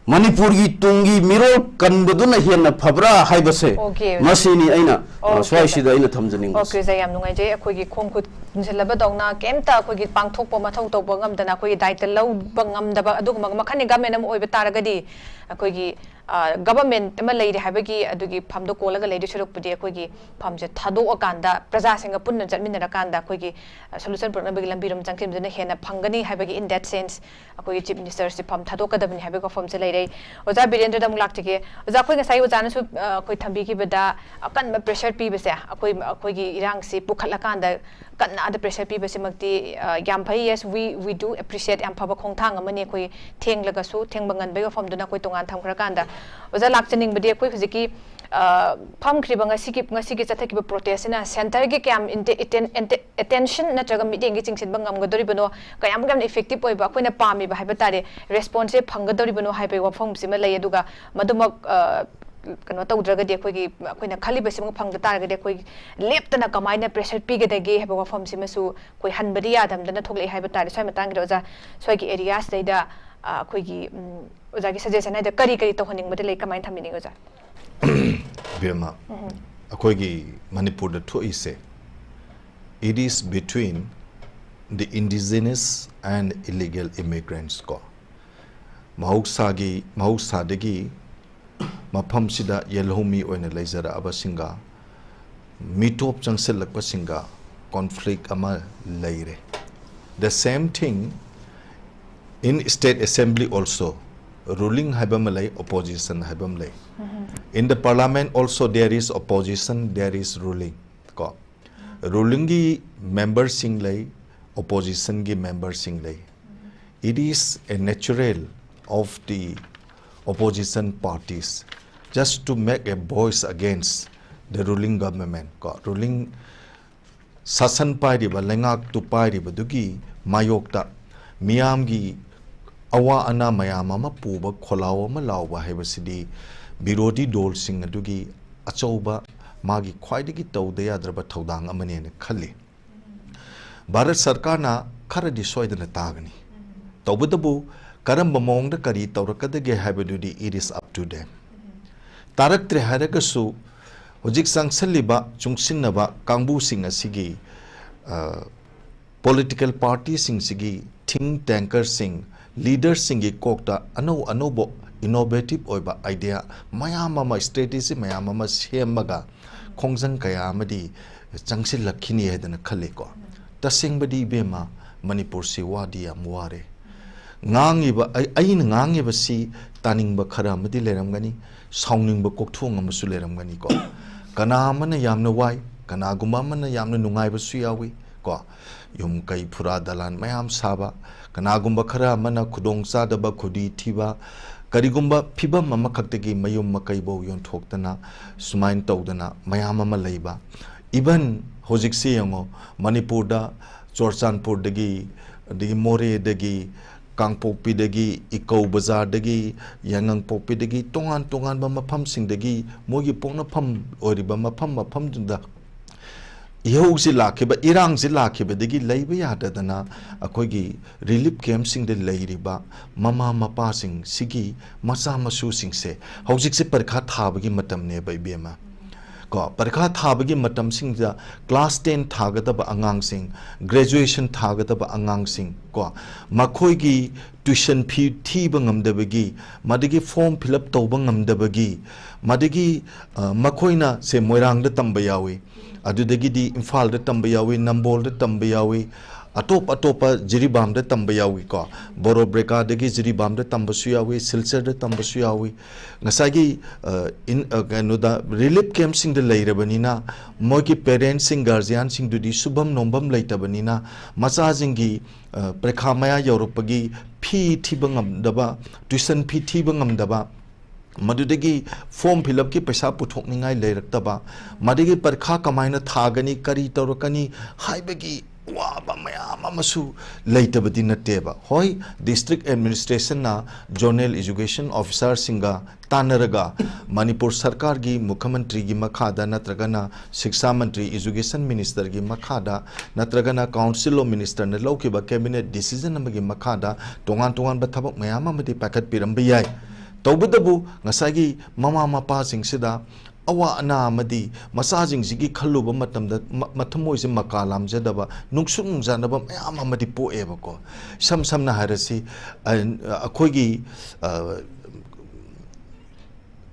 ꯃꯅꯤꯄꯨꯔꯒꯤ ꯇꯨꯡꯒꯤ ꯃꯤꯔꯣꯜ ꯀꯟꯕꯗꯨꯅ ꯍꯦꯟꯅ ꯐꯕ꯭ꯔꯥ ꯍꯥꯏꯕꯁꯦ, Okay, ꯑꯣꯖꯥ꯫ ꯃꯁꯤꯅꯤ ꯑꯩꯅ, ꯑ, Okay, ꯁ꯭ꯋꯥꯏꯁꯤꯗ ꯑꯩꯅ ꯊꯝꯖꯅꯤꯡꯕꯁꯦ꯫ Okay, ꯑꯣꯖꯥ, ꯌꯥꯝ ꯅꯨꯡꯉꯥꯏꯖꯩ꯫ ꯑꯩꯈꯣꯏꯒꯤ ꯈꯣꯡ ꯈꯨꯠ ꯄꯨꯟꯁꯤꯜꯂꯕꯗꯧꯅ ꯀꯩꯝꯇ ꯑꯩꯈꯣꯏꯒꯤ ꯄꯥꯡꯊꯣꯛꯄ ꯃꯊꯧ ꯇꯧꯕ ꯉꯝꯗꯅ ꯑꯩꯈꯣꯏꯒꯤ ꯗꯥꯏꯇ ꯂꯧꯕ ꯉꯝꯗꯕ ꯑꯗꯨꯒꯨꯝꯕ ꯃꯈꯜꯒꯤ ꯒꯚꯔꯟꯃꯦꯟ ꯑꯃ ꯑꯣꯏꯕ ꯇꯥꯔꯒꯗꯤ ꯑꯩꯈꯣꯏꯒꯤ, ꯑ, ꯒꯚꯔꯟꯃꯦꯟ ꯑꯃ ꯂꯩꯔꯦ ꯍꯥꯏꯕꯒꯤ ꯑꯗꯨꯒꯤ ꯐꯝꯗꯣ ꯀꯣꯜꯂꯒ ꯂꯩꯗꯣꯏ ꯁꯔꯨꯛꯄꯨꯗꯤ ꯑꯩꯈꯣꯏꯒꯤ ꯐꯝꯁꯦ ꯊꯥꯗꯣꯛꯑꯀꯥꯟꯗ ꯄ꯭ꯔꯖꯥꯁꯤꯡꯒ ꯄꯨꯟꯅ ꯆꯠꯃꯤꯟꯅꯔꯀꯥꯟꯗ ꯑꯩꯈꯣꯏꯒꯤ, ꯑ, ꯁꯣꯂꯨꯁꯟ ꯄꯨꯔꯛꯅꯕꯒꯤ ꯂꯝꯕꯤꯔꯣꯝ ꯆꯪꯁꯤꯟꯕꯗꯨꯅ ꯍꯦꯟꯅ ꯐꯪꯒꯅꯤ ꯍꯥꯏꯕꯒꯤ, in that sense, ꯑꯩꯈꯣꯏꯒꯤ ꯆꯤꯐ ꯃꯤꯅꯤꯁꯇꯔꯁꯦ ꯐꯝ ꯊꯥꯗꯣꯛꯀꯗꯕꯅꯤ ꯍꯥꯏꯕꯒꯤ ꯋꯥꯐꯝꯁꯦ ꯂꯩꯔꯦ꯫ ꯑꯣꯖꯥ ꯕꯤꯔꯦꯟꯗ꯭ꯔꯗ ꯑꯃꯨꯛ ꯂꯥꯛꯆꯒꯦ꯫ ꯑꯣꯖꯥ, ꯑꯩꯈꯣꯏ ꯉꯁꯥꯏ ꯑꯣꯖꯥꯅꯁꯨ, ꯑ, ꯑꯩꯈꯣꯏ ꯊꯝꯕꯤꯈꯤꯕꯗ ꯑꯀꯟꯕ ꯄ꯭ꯔꯦꯁꯔ ꯄꯤꯕꯁꯦ, ꯑꯩꯈꯣꯏ, ꯑꯩꯈꯣꯏꯒꯤ ꯏꯔꯥꯡꯁꯤ ꯄꯨꯈꯠꯂꯀꯥꯟꯗ ꯀꯟꯅ ꯑꯥꯗ ꯄ꯭ꯔꯦꯁꯔ ꯄꯤꯕꯁꯤꯃꯛꯇꯤ, ꯑ, ꯌꯥꯝ ꯐꯩ꯫ Yes, we, we do appreciate, ꯌꯥꯝ ꯐꯕ ꯈꯣꯡꯊꯥꯡ ꯑꯃꯅꯤ꯫ ꯑꯩꯈꯣꯏ ꯊꯦꯡꯂꯒꯁꯨ, ꯊꯦꯡꯕ ꯉꯟꯕꯒꯤ ꯋꯥꯐꯝꯗꯨꯅ ꯑꯩꯈꯣꯏ ꯇꯣꯉꯥꯟ ꯊꯝꯈ꯭ꯔꯀꯥꯟꯗ, ꯑꯣꯖꯥ, ꯂꯥꯛꯆꯅꯤꯡꯕꯗꯤ ꯑꯩꯈꯣꯏ ꯍꯧꯖꯤꯛꯀꯤ, ꯑ, ꯐꯝꯈ꯭ꯔꯤꯕ ꯉꯁꯤꯒꯤ, ꯉꯁꯤꯒꯤ ꯆꯠꯊꯈꯤꯕ ꯄ꯭ꯔꯣꯇꯦꯁꯁꯤꯅ ꯁꯦꯟꯇꯔꯒꯤ ꯀꯌꯥꯝ ꯏꯟꯇꯦ-, ꯏꯇꯦꯟ-, ꯑꯦꯟꯇꯦ-, ꯑꯦꯇꯦꯟꯁꯟ ꯅꯠꯇ꯭ꯔꯒ ꯃꯤꯠꯌꯦꯡꯒꯤ ꯆꯤꯡꯁꯤꯟꯕ ꯉꯝꯒꯗꯧꯔꯤꯕꯅꯣ, ꯀꯌꯥꯃꯨꯛ ꯌꯥꯝꯅ ꯏꯐꯦꯛꯇꯤꯞ ꯑꯣꯏꯕ, ꯑꯩꯈꯣꯏꯅ ꯄꯥꯝꯃꯤꯕ ꯍꯥꯏꯕ ꯇꯥꯔꯦ, ꯔꯦꯁꯄꯣꯟꯁꯁꯦ ꯐꯪꯒꯗꯧꯔꯤꯕꯅꯣ ꯍꯥꯏꯕꯒꯤ ꯋꯥꯐꯝꯁꯤꯃ ꯂꯩ꯫ ꯑꯗꯨꯒ ꯃꯗꯨꯃꯛ, ꯑ, ꯀꯩꯅꯣ ꯇꯧꯗ꯭ꯔꯒꯗꯤ, ꯑꯩꯈꯣꯏꯒꯤ, ꯑꯩꯈꯣꯏꯅ ꯈꯜꯂꯤꯕꯁꯤꯃꯛ ꯐꯪꯗ ꯇꯥꯔꯒꯗꯤ ꯑꯩꯈꯣꯏ ꯂꯦꯞꯇꯅ ꯀꯃꯥꯏꯅ ꯄ꯭ꯔꯦꯁꯔ ꯄꯤꯒꯗꯒꯦ ꯍꯥꯏꯕ ꯋꯥꯐꯝꯁꯤꯃꯁꯨ ꯑꯩꯈꯣꯏ ꯍꯟꯕꯗꯤ ꯌꯥꯗꯝꯗꯅ ꯊꯣꯛꯂꯛꯑꯦ ꯍꯥꯏꯕ ꯇꯥꯔꯦ꯫ ꯁ꯭ꯋꯥꯏ ꯃꯇꯥꯡꯒꯤꯗ ꯑꯣꯖꯥ, ꯁ꯭ꯋꯥꯏꯒꯤ ꯑꯦꯔꯤꯌꯥꯁꯤꯗꯩꯗ, ꯑ, ꯑꯩꯈꯣꯏꯒꯤ, ꯎꯝ, ꯑꯣꯖꯥꯒꯤ ꯁꯖꯦꯁꯟ ꯍꯥꯏꯗ ꯀꯔꯤ ꯀꯔꯤ ꯇꯧꯍꯟꯅꯤꯡꯕꯗ ꯂꯩ, ꯀꯃꯥꯏꯅ ꯊꯝꯕꯤꯅꯤꯡꯉꯤ ꯑꯣꯖꯥ? ꯏꯕꯦꯝꯃ, ꯑꯩꯈꯣꯏꯒꯤ ꯃꯅꯤꯄꯨꯔꯗ ꯊꯣꯛꯏꯁꯦ, it is between the indigenous and illegal immigrants ꯀꯣ꯫ ꯃꯍꯧꯁꯥꯒꯤ, ꯃꯍꯧꯁꯥꯗꯒꯤ ꯃꯐꯝꯁꯤꯗ ꯌꯦꯜꯍꯧꯃꯤ ꯑꯣꯏꯅ ꯂꯩꯖꯔꯛꯑꯕꯁꯤꯡꯒ ꯃꯤꯇꯣꯞ ꯆꯪꯁꯤꯜꯂꯛꯄꯁꯤꯡꯒ ꯀꯣꯟꯐ꯭ꯂꯤꯛ ꯑꯃ ꯂꯩꯔꯦ꯫ The same thing in state assembly also, ruling ꯍꯥꯏꯕ ꯑꯃ ꯂꯩ, opposition ꯍꯥꯏꯕ ꯑꯃ ꯂꯩ꯫ In the parliament also there is opposition, there is ruling ꯀꯣ꯫ ꯔꯨꯂꯤꯡꯒꯤ ꯃꯦꯝꯕꯔꯁꯤꯡ ꯂꯩ, ꯑꯣꯄꯣꯖꯤꯁꯟꯒꯤ ꯃꯦꯝꯕꯔꯁꯤꯡ ꯂꯩ꯫ It is a natural of the opposition parties just to make a voice against the ruling government ꯀꯣ꯫ ꯔꯨꯂꯤꯡ ꯁꯥꯁꯟ ꯄꯥꯏꯔꯤꯕ, ꯂꯩꯉꯥꯛꯇꯨ ꯄꯥꯏꯔꯤꯕꯗꯨꯒꯤ ꯃꯥꯌꯣꯛꯇ ꯃꯤꯌꯥꯝꯒꯤ ꯑꯋꯥ ꯑꯅꯥ ꯃꯌꯥꯝ ꯑꯃ ꯄꯨꯕ ꯈꯣꯜꯂꯥꯎ ꯑꯃ ꯂꯥꯎꯕ ꯍꯥꯏꯕꯁꯤꯗꯤ ꯕꯤꯔꯣꯙꯤ ꯗꯣꯜꯁꯤꯡ ꯑꯗꯨꯒꯤ ꯑꯆꯧꯕ ꯃꯥꯒꯤ ꯈ꯭ꯋꯥꯏꯗꯒꯤ ꯇꯧꯗ ꯌꯥꯗ꯭ꯔꯕ ꯊꯧꯗꯥꯡ ꯑꯃꯅꯦꯅ ꯈꯜꯂꯤ꯫ ꯚꯥꯔꯠ ꯁꯔꯀꯥꯔꯅ ꯈꯔꯗꯤ ꯁꯣꯏꯗꯅ ꯇꯥꯒꯅꯤ꯫ ꯇꯧꯕꯇꯕꯨ ꯀꯔꯝꯕ ꯃꯑꯣꯡꯗ ꯀꯔꯤ ꯇꯧꯔꯛꯀꯗꯒꯦ ꯍꯥꯏꯕꯗꯨꯗꯤ it is up to them. ꯇꯥꯔꯛꯇ꯭ꯔꯦ ꯍꯥꯏꯔꯒꯁꯨ ꯍꯧꯖꯤꯛ ꯆꯪꯁꯤꯜꯂꯤꯕ ꯆꯨꯡꯁꯤꯟꯅꯕ ꯀꯥꯡꯕꯨꯁꯤꯡ ꯑꯁꯤꯒꯤ ꯄꯣꯂꯤꯇꯤꯀꯦꯜ ꯄꯥꯔꯇꯤꯁꯤꯡꯁꯤꯒꯤ ꯊꯤꯡ ꯇꯦꯡꯀꯔꯁꯤꯡ, ꯂꯤꯗꯔꯁꯤꯡꯒꯤ ꯀꯣꯛꯇ ꯑꯅꯧ ꯑꯅꯧꯕ ꯏꯅꯣꯚꯦꯇꯤꯞ ꯑꯣꯏꯕ ꯑꯥꯏꯗꯤꯌꯥ ꯃꯌꯥꯝ ꯑꯃ, ꯏꯁꯇ꯭ꯔꯦꯇꯦꯖꯤ ꯃꯌꯥꯝ ꯑꯃ ꯁꯦꯝꯃꯒ ꯈꯣꯡꯖꯪ ꯀꯌꯥ ꯑꯃꯗꯤ ꯆꯪꯁꯤꯜꯂꯛꯈꯤꯅꯤ ꯍꯥꯏꯗꯅ ꯈꯜꯂꯤꯀꯣ. ꯇꯁꯦꯡꯕꯗꯤ ꯏꯕꯦꯝꯃ, ꯃꯅꯤꯄꯨꯔꯁꯤ ꯋꯥꯗꯤ ꯌꯥꯝ ꯋꯥꯔꯦ. ꯉꯥꯡꯉꯤꯕ ꯑꯩ- ꯑꯩꯅ ꯉꯥꯡꯉꯤꯕꯁꯤ ꯇꯥꯅꯤꯡꯕ ꯈꯔ ꯑꯃꯗꯤ ꯂꯩꯔꯝꯒꯅꯤ, ꯁꯥꯎꯅꯤꯡꯕ ꯀꯣꯛꯊꯣꯡ ꯑꯃꯁꯨ ꯂꯩꯔꯝꯒꯅꯤꯀꯣ. ꯀꯅꯥ ꯑꯃꯅ ꯌꯥꯝꯅ ꯋꯥꯏ, ꯀꯅꯥꯒꯨꯝꯕ ꯑꯃꯅ ꯌꯥꯝꯅ ꯅꯨꯡꯉꯥꯏꯕꯁꯨ ꯌꯥꯎꯏ ꯀꯣ. ꯌꯨꯝ ꯀꯩ ꯐꯨꯔꯥ ꯗꯂꯥꯟ ꯃꯌꯥꯝ ꯁꯥꯕ, ꯀꯅꯥꯒꯨꯝꯕ ꯈꯔ ꯑꯃꯅ ꯈꯨꯗꯣꯡ ꯆꯥꯗꯕ, ꯈꯨꯗꯤ ꯊꯤꯕ, ꯀꯔꯤꯒꯨꯝꯕ ꯐꯤꯕꯝ ꯑꯃꯈꯛꯇꯒꯤ ꯃꯌꯨꯝ ꯃꯀꯩꯐꯧ ꯌꯣꯟꯊꯣꯛꯇꯅ, ꯁꯨꯃꯥꯏꯅ ꯇꯧꯗꯅ ꯃꯌꯥꯝ ꯑꯃ ꯂꯩꯕ. Even ꯍꯧꯖꯤꯛꯁꯤ ꯌꯦꯡꯉꯣ, ꯃꯅꯤꯄꯨꯔꯗ ꯆꯨꯔꯆꯥꯟꯄꯨꯔꯗꯒꯤ, ꯑꯗꯒꯤ ꯃꯣꯔꯦꯗꯒꯤ, ꯀꯥꯡꯄꯣꯛꯄꯤꯗꯒꯤ, ꯏꯀꯧ ꯕꯖꯥꯔꯗꯒꯤ, ꯌꯥꯏꯉꯪꯄꯣꯛꯄꯤꯗꯒꯤ, ꯇꯣꯉꯥꯟ ꯇꯣꯉꯥꯟꯕ ꯃꯐꯝꯁꯤꯡꯗꯒꯤ ꯃꯣꯏꯒꯤ ꯄꯣꯛꯅꯐꯝ ꯑꯣꯏꯔꯤꯕ ꯃꯐꯝ ꯃꯐꯝꯗꯨꯗ ꯏꯍꯧꯁꯤ ꯂꯥꯛꯈꯤꯕ, ꯏꯔꯥꯡꯁꯤ ꯂꯥꯛꯈꯤꯕꯗꯒꯤ ꯂꯩꯕ ꯌꯥꯗꯗꯅ ꯑꯩꯈꯣꯏꯒꯤ ꯔꯤꯂꯤꯐ ꯀꯦꯝꯞꯁꯤꯡꯗ ꯂꯩꯔꯤꯕ ꯃꯃꯥ ꯃꯄꯥꯁꯤꯡꯁꯤꯒꯤ ꯃꯆꯥ ꯃꯁꯨꯁꯤꯡꯁꯦ ꯍꯧꯖꯤꯛꯁꯦ ꯄꯔꯤꯈꯥ ꯊꯥꯕꯒꯤ ꯃꯇꯝꯅꯦꯕ, ꯏꯕꯦꯝꯃ꯫ ꯀꯣ, ꯄꯔꯤꯈꯥ ꯊꯥꯕꯒꯤ ꯃꯇꯝꯁꯤꯡꯗ class ten ꯊꯥꯒꯗꯕ ꯑꯉꯥꯡꯁꯤꯡ, graduation ꯊꯥꯒꯗꯕ ꯑꯉꯥꯡꯁꯤꯡ ꯀꯣ, ꯃꯈꯣꯏꯒꯤ tuition fee ꯊꯤꯕ ꯉꯝꯗꯕꯒꯤ, ꯃꯗꯒꯤ form fill up ꯇꯧꯕ ꯉꯝꯗꯕꯒꯤ, ꯃꯗꯒꯤ, ꯑ, ꯃꯈꯣꯏꯅ ꯁꯦ ꯃꯣꯏꯔꯥꯡꯗ ꯇꯝꯕ ꯌꯥꯎꯏ, ꯑꯗꯨꯗꯒꯤꯗꯤ ꯏꯝꯐꯥꯜꯗ ꯇꯝꯕ ꯌꯥꯎꯏ, ꯅꯝꯕꯣꯜꯗ ꯇꯝꯕ ꯌꯥꯎꯏ, ꯑꯇꯣꯞ ꯑꯇꯣꯞꯄ ꯖꯤꯔꯤꯕꯥꯝꯗ ꯇꯝꯕ ꯌꯥꯎꯏꯀꯣ, ꯕꯣꯔꯣꯕ꯭ꯔꯦꯀꯥꯗꯒꯤ ꯖꯤꯔꯤꯕꯥꯝꯗ ꯇꯝꯕꯁꯨ ꯌꯥꯎꯏ, ꯁꯤꯜꯆꯔꯗ ꯇꯝꯕꯁꯨ ꯌꯥꯎꯏ꯫ ꯉꯁꯥꯏꯒꯤ, ꯑ, in-, ꯑ, ꯀꯩꯅꯣꯗ, ꯔꯤꯂꯤꯐ ꯀꯦꯝꯞꯁꯤꯡꯗ ꯂꯩꯔꯕꯅꯤꯅ, ꯃꯣꯏꯒꯤ ꯄꯦꯔꯦꯟꯁꯁꯤꯡ, ꯒꯥꯔꯖꯤꯌꯥꯟꯁꯤꯡꯗꯨꯗꯤ ꯁꯨꯐꯝ ꯅꯣꯝꯐꯝ ꯂꯩꯇꯕꯅꯤꯅ, ꯃꯆꯥꯁꯤꯡꯒꯤ, ꯑ, ꯄꯔꯤꯈꯥ ꯃꯌꯥ ꯌꯧꯔꯛꯄꯒꯤ ꯐꯤ ꯊꯤꯕ ꯉꯝꯗꯕ, tuition fee ꯊꯤꯕ ꯉꯝꯗꯕ, ꯃꯗꯨꯗꯒꯤ form fill upꯀꯤ ꯄꯩꯁꯥ ꯄꯨꯊꯣꯛꯅꯤꯡꯉꯥꯏ ꯂꯩꯔꯛꯇꯕ, ꯃꯗꯒꯤ ꯄꯔꯤꯈꯥ ꯀꯃꯥꯏꯅ ꯊꯥꯒꯅꯤ, ꯀꯔꯤ ꯇꯧꯔꯛꯀꯅꯤ ꯍꯥꯏꯕꯒꯤ ꯑꯋꯥꯕ ꯃꯌꯥꯝ ꯑꯃꯁꯨ ꯂꯩꯇꯕꯗꯤ ꯅꯠꯇꯦꯕ꯫ ꯍꯣꯏ, district administration ꯅ zonal education officer ꯁꯤꯡꯒ ꯇꯥꯟꯅꯔꯒ ꯃꯅꯤꯄꯨꯔ ꯁꯔꯀꯥꯔꯒꯤ ꯃꯨꯈ꯭ꯌ ꯃꯟꯇ꯭ꯔꯤꯒꯤ ꯃꯈꯥꯗ ꯅꯠꯇ꯭ꯔꯒꯅ ꯁꯤꯛꯁꯥ ꯃꯟꯇ꯭ꯔꯤ, education minister ꯒꯤ ꯃꯈꯥꯗ ꯅꯠꯇ꯭ꯔꯒꯅ council of minister ꯅ ꯂꯧꯈꯤꯕ cabinet decision ꯑꯃꯒꯤ ꯃꯈꯥꯗ ꯇꯣꯉꯥꯟ ꯇꯣꯉꯥꯟꯕ ꯊꯕꯛ ꯃꯌꯥꯝ ꯑꯃꯗꯤ ꯄꯥꯏꯈꯠꯄꯤꯔꯝꯕ ꯌꯥꯏ꯫ ꯇꯧꯕꯇꯕꯨ ꯉꯁꯥꯏꯒꯤ ꯃꯃꯥ ꯃꯄꯥꯁꯤꯡꯁꯤꯗ ꯑꯋꯥ ꯑꯅꯥ ꯑꯃꯗꯤ ꯃꯆꯥꯁꯤꯡꯁꯤꯒꯤ ꯈꯜꯂꯨꯕ ꯃꯇꯝꯗ ꯃ-, ꯃꯊꯃꯣꯏꯁꯦ ꯃꯀꯥ ꯂꯥꯝꯖꯗꯕ, ꯅꯨꯡꯁꯨꯛ ꯅꯨꯡꯖꯥꯅꯕ ꯃꯌꯥꯝ ꯑꯃꯗꯤ ꯄꯣꯛꯑꯦꯕꯀꯣ꯫ ꯏꯁꯝ ꯁꯝꯅ ꯍꯥꯏꯔꯁꯤ, ꯑ, ꯑꯩꯈꯣꯏꯒꯤ, ꯑ,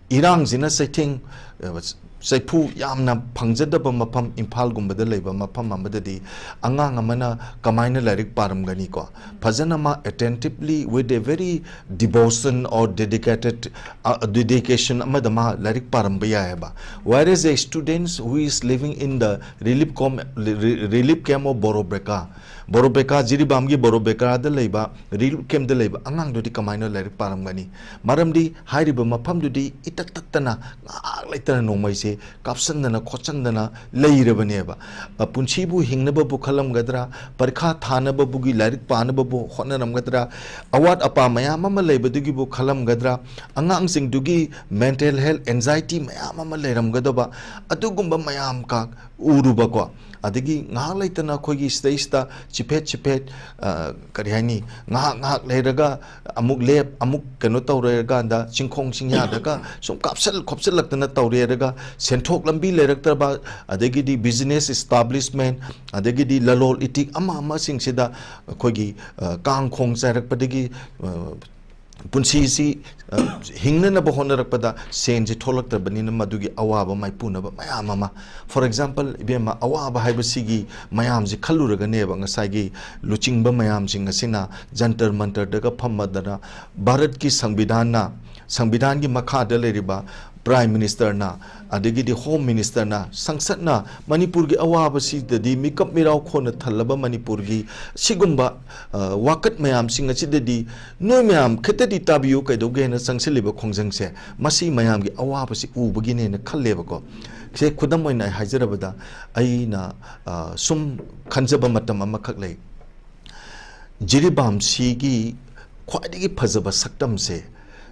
ꯏꯔꯥꯡꯁꯤꯅ ꯆꯩꯊꯦꯡ, ꯑ, ꯆꯩꯐꯨ ꯌꯥꯝꯅ ꯐꯪꯖꯗꯕ ꯃꯐꯝ, ꯏꯝꯐꯥꯜꯒꯨꯝꯕꯗ ꯂꯩꯕ ꯃꯐꯝ ꯑꯃꯗꯗꯤ ꯑꯉꯥꯡ ꯑꯃꯅ ꯀꯃꯥꯏꯅ ꯂꯥꯏꯔꯤꯛ ꯄꯥꯔꯝꯒꯅꯤꯀꯣ? ꯐꯖꯅ ꯃꯥ attentively, with a very devotion or dedicated, uh, dedication ꯑꯃꯗ ꯃꯥ ꯂꯥꯏꯔꯤꯛ ꯄꯥꯔꯝꯕ ꯌꯥꯏ ꯍꯥꯏꯕ꯫ Whereas a students who is living in the relief com-, re-, relief camp of Borobeka, ꯕꯣꯔꯣꯕꯦꯀꯥ, ꯖꯤꯔꯤꯕꯥꯝꯒꯤ ꯕꯣꯔꯣꯕꯦꯀꯥꯗ ꯂꯩꯕ relief camp ꯇ ꯂꯩꯕ ꯑꯉꯥꯡꯗꯨꯗꯤ ꯀꯃꯥꯏꯅ ꯂꯥꯏꯔꯤꯛ ꯄꯥꯔꯝꯒꯅꯤ? ꯃꯔꯝꯗꯤ ꯍꯥꯏꯔꯤꯕ ꯃꯐꯝꯗꯨꯗꯤ ꯏꯇꯠ ꯇꯠꯇꯅ ꯉꯥꯏꯍꯥꯛ ꯂꯩꯇꯅ ꯅꯣꯡꯃꯩꯁꯦ ꯀꯥꯞꯁꯟꯗꯅ ꯈꯣꯠꯆꯟꯗꯅ ꯂꯩꯔꯕꯅꯦꯕ꯫ ꯑ, ꯄꯨꯟꯁꯤꯕꯨ ꯍꯤꯡꯅꯕꯕꯨ ꯈꯜꯂꯝꯒꯗ꯭ꯔꯥ? ꯄꯔꯤꯈꯥ ꯊꯥꯅꯕꯕꯨꯒꯤ ꯂꯥꯏꯔꯤꯛ ꯄꯥꯅꯕꯕꯨ ꯍꯣꯠꯅꯔꯝꯒꯗ꯭ꯔꯥ? ꯑꯋꯥꯠ ꯑꯄꯥ ꯃꯌꯥꯝ ꯑꯃ ꯂꯩꯕꯗꯨꯒꯤꯕꯨ ꯈꯜꯂꯝꯒꯗ꯭ꯔꯥ? ꯑꯉꯥꯡꯁꯤꯡꯗꯨꯒꯤ mental health, anxiety ꯃꯌꯥꯝ ꯑꯃ ꯂꯩꯔꯝꯒꯗꯕ, ꯑꯗꯨꯒꯨꯝꯕ ꯃꯌꯥꯝ ꯀ-, ꯎꯔꯨꯕꯀꯣ꯫ ꯑꯗꯒꯤ ꯉꯥꯏꯍꯥꯛ ꯂꯩꯇꯅ ꯑꯩꯈꯣꯏꯒꯤ ꯁꯤꯗꯩꯁꯤꯗ ꯆꯤꯐꯦꯠ ꯆꯤꯐꯦꯠ, ꯑ, ꯀꯔꯤ ꯍꯥꯏꯅꯤ, ꯉꯥꯏꯍꯥꯛ ꯉꯥꯏꯍꯥꯛ ꯂꯩꯔꯒ ꯑꯃꯨꯛ ꯂꯦꯞ, ꯑꯃꯨꯛ ꯀꯩꯅꯣ ꯇꯧꯔꯦ ꯀꯥꯟꯗ ꯆꯤꯡꯈꯣꯡ ꯆꯤꯡꯌꯥꯗꯒ ꯁꯨꯝ ꯀꯥꯞꯁꯜ ꯈꯣꯞꯆꯜꯂꯛꯇꯅ ꯇꯧꯔꯦꯔꯒ ꯁꯦꯟꯊꯣꯛ ꯂꯝꯕꯤ ꯂꯩꯔꯛꯇ꯭ꯔꯕ, ꯑꯗꯒꯤꯗꯤ business establishment, ꯑꯗꯒꯤꯗꯤ ꯂꯂꯣꯜ ꯏꯇꯤꯛ ꯑꯃ ꯑꯃꯁꯤꯡꯁꯤꯗ ꯑꯩꯈꯣꯏꯒꯤ, ꯑ, ꯀꯥꯡ ꯈꯣꯡ ꯆꯥꯏꯔꯛꯄꯗꯒꯤ, ꯑ, ꯄꯨꯟꯁꯤꯁꯤ, ꯑ, ꯍꯤꯡꯅꯅꯕ ꯍꯣꯠꯅꯔꯛꯄꯗ ꯁꯦꯟꯁꯤ ꯊꯣꯛꯂꯛꯇ꯭ꯔꯕꯅꯤꯅ ꯃꯗꯨꯒꯤ ꯑꯋꯥꯕ ꯃꯥꯏꯄꯨꯅꯕ ꯃꯌꯥꯝ ꯑꯃ꯫ For example, ꯏꯕꯦꯝꯃ, ꯑꯋꯥꯕ ꯍꯥꯏꯕꯁꯤꯒꯤ ꯃꯌꯥꯝꯁꯤ ꯈꯜꯂꯨꯔꯒꯅꯦꯕ ꯉꯁꯥꯏꯒꯤ ꯂꯨꯆꯤꯡꯕ ꯃꯌꯥꯝꯁꯤꯡ ꯑꯁꯤꯅ ꯖꯟꯇꯔ ꯃꯟꯇꯔꯗꯒ ꯐꯝꯃꯗꯅ ꯚꯥꯔꯠꯀꯤ ꯁꯪꯕꯤꯙꯥꯟꯅ, ꯁꯪꯕꯤꯙꯥꯟꯒꯤ ꯃꯈꯥꯗ ꯂꯩꯔꯤꯕ Prime Minister ꯅ, ꯑꯗꯒꯤꯗꯤ Home Minister ꯅ, ꯁꯪꯁꯠꯅ ꯃꯅꯤꯄꯨꯔꯒꯤ ꯑꯋꯥꯕꯁꯤꯗꯗꯤ, ꯃꯤꯀꯞ ꯃꯤꯔꯥꯎ ꯈꯣꯟꯅ ꯊꯜꯂꯕ ꯃꯅꯤꯄꯨꯔꯒꯤ ꯁꯤꯒꯨꯝꯕ, ꯑ, ꯋꯥꯀꯠ ꯃꯌꯥꯝꯁꯤꯡ ꯑꯁꯤꯗꯗꯤ ꯅꯣꯏ ꯃꯌꯥꯝ ꯈꯤꯇꯗꯤ ꯇꯥꯕꯤꯌꯨ, ꯀꯩꯗꯧꯒꯦꯅ ꯆꯪꯁꯤꯜꯂꯤꯕ ꯈꯣꯡꯖꯪꯁꯦ, ꯃꯁꯤ ꯃꯌꯥꯝꯒꯤ ꯑꯋꯥꯕꯁꯤ ꯎꯕꯒꯤꯅꯦꯅ ꯈꯜꯂꯦꯕꯀꯣ꯫ ꯁꯦ ꯈꯨꯗꯝ ꯑꯣꯏꯅ ꯑꯩ ꯍꯥꯏꯖꯔꯕꯗ, ꯑꯩꯅ, ꯑ, ꯁꯨꯝ ꯈꯟꯖꯕ ꯃꯇꯝ ꯑꯃꯈꯛ ꯂꯩ꯫ ꯖꯤꯔꯤꯕꯥꯝꯁꯤꯒꯤ ꯈ꯭ꯋꯥꯏꯗꯒꯤ ꯐꯖꯕ ꯁꯛꯇꯝꯁꯦ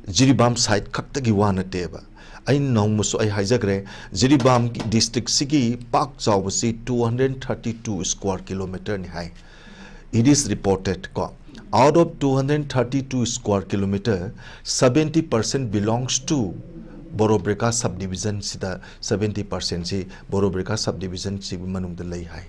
ꯖꯤꯔꯤꯕꯥꯝ side ꯈꯛꯇꯒꯤ ꯋꯥ ꯅꯠꯇꯦꯕ꯫ ꯑꯩ ꯅꯣꯡꯃꯁꯨ ꯑꯩ ꯍꯥꯏꯖꯈ꯭ꯔꯦ, ꯖꯤꯔꯤꯕꯥꯝꯒꯤ district ꯁꯤꯒꯤ ꯄꯥꯛ ꯆꯥꯎꯕꯁꯤ two hundred thirty two square kilometre ꯅꯤ ꯍꯥꯏ꯫ It is reported ꯀꯣ, out of two hundred thirty two square kilometre, seventy percent belongs to ꯕꯣꯔꯣꯕ꯭ꯔꯤꯀꯥ subdivision ꯁꯤꯗ seventy percent ꯁꯤ ꯕꯣꯔꯣꯕ꯭ꯔꯤꯀꯥ subdivision ꯁꯤꯒꯤ ꯃꯅꯨꯡꯗ ꯂꯩ ꯍꯥꯏ꯫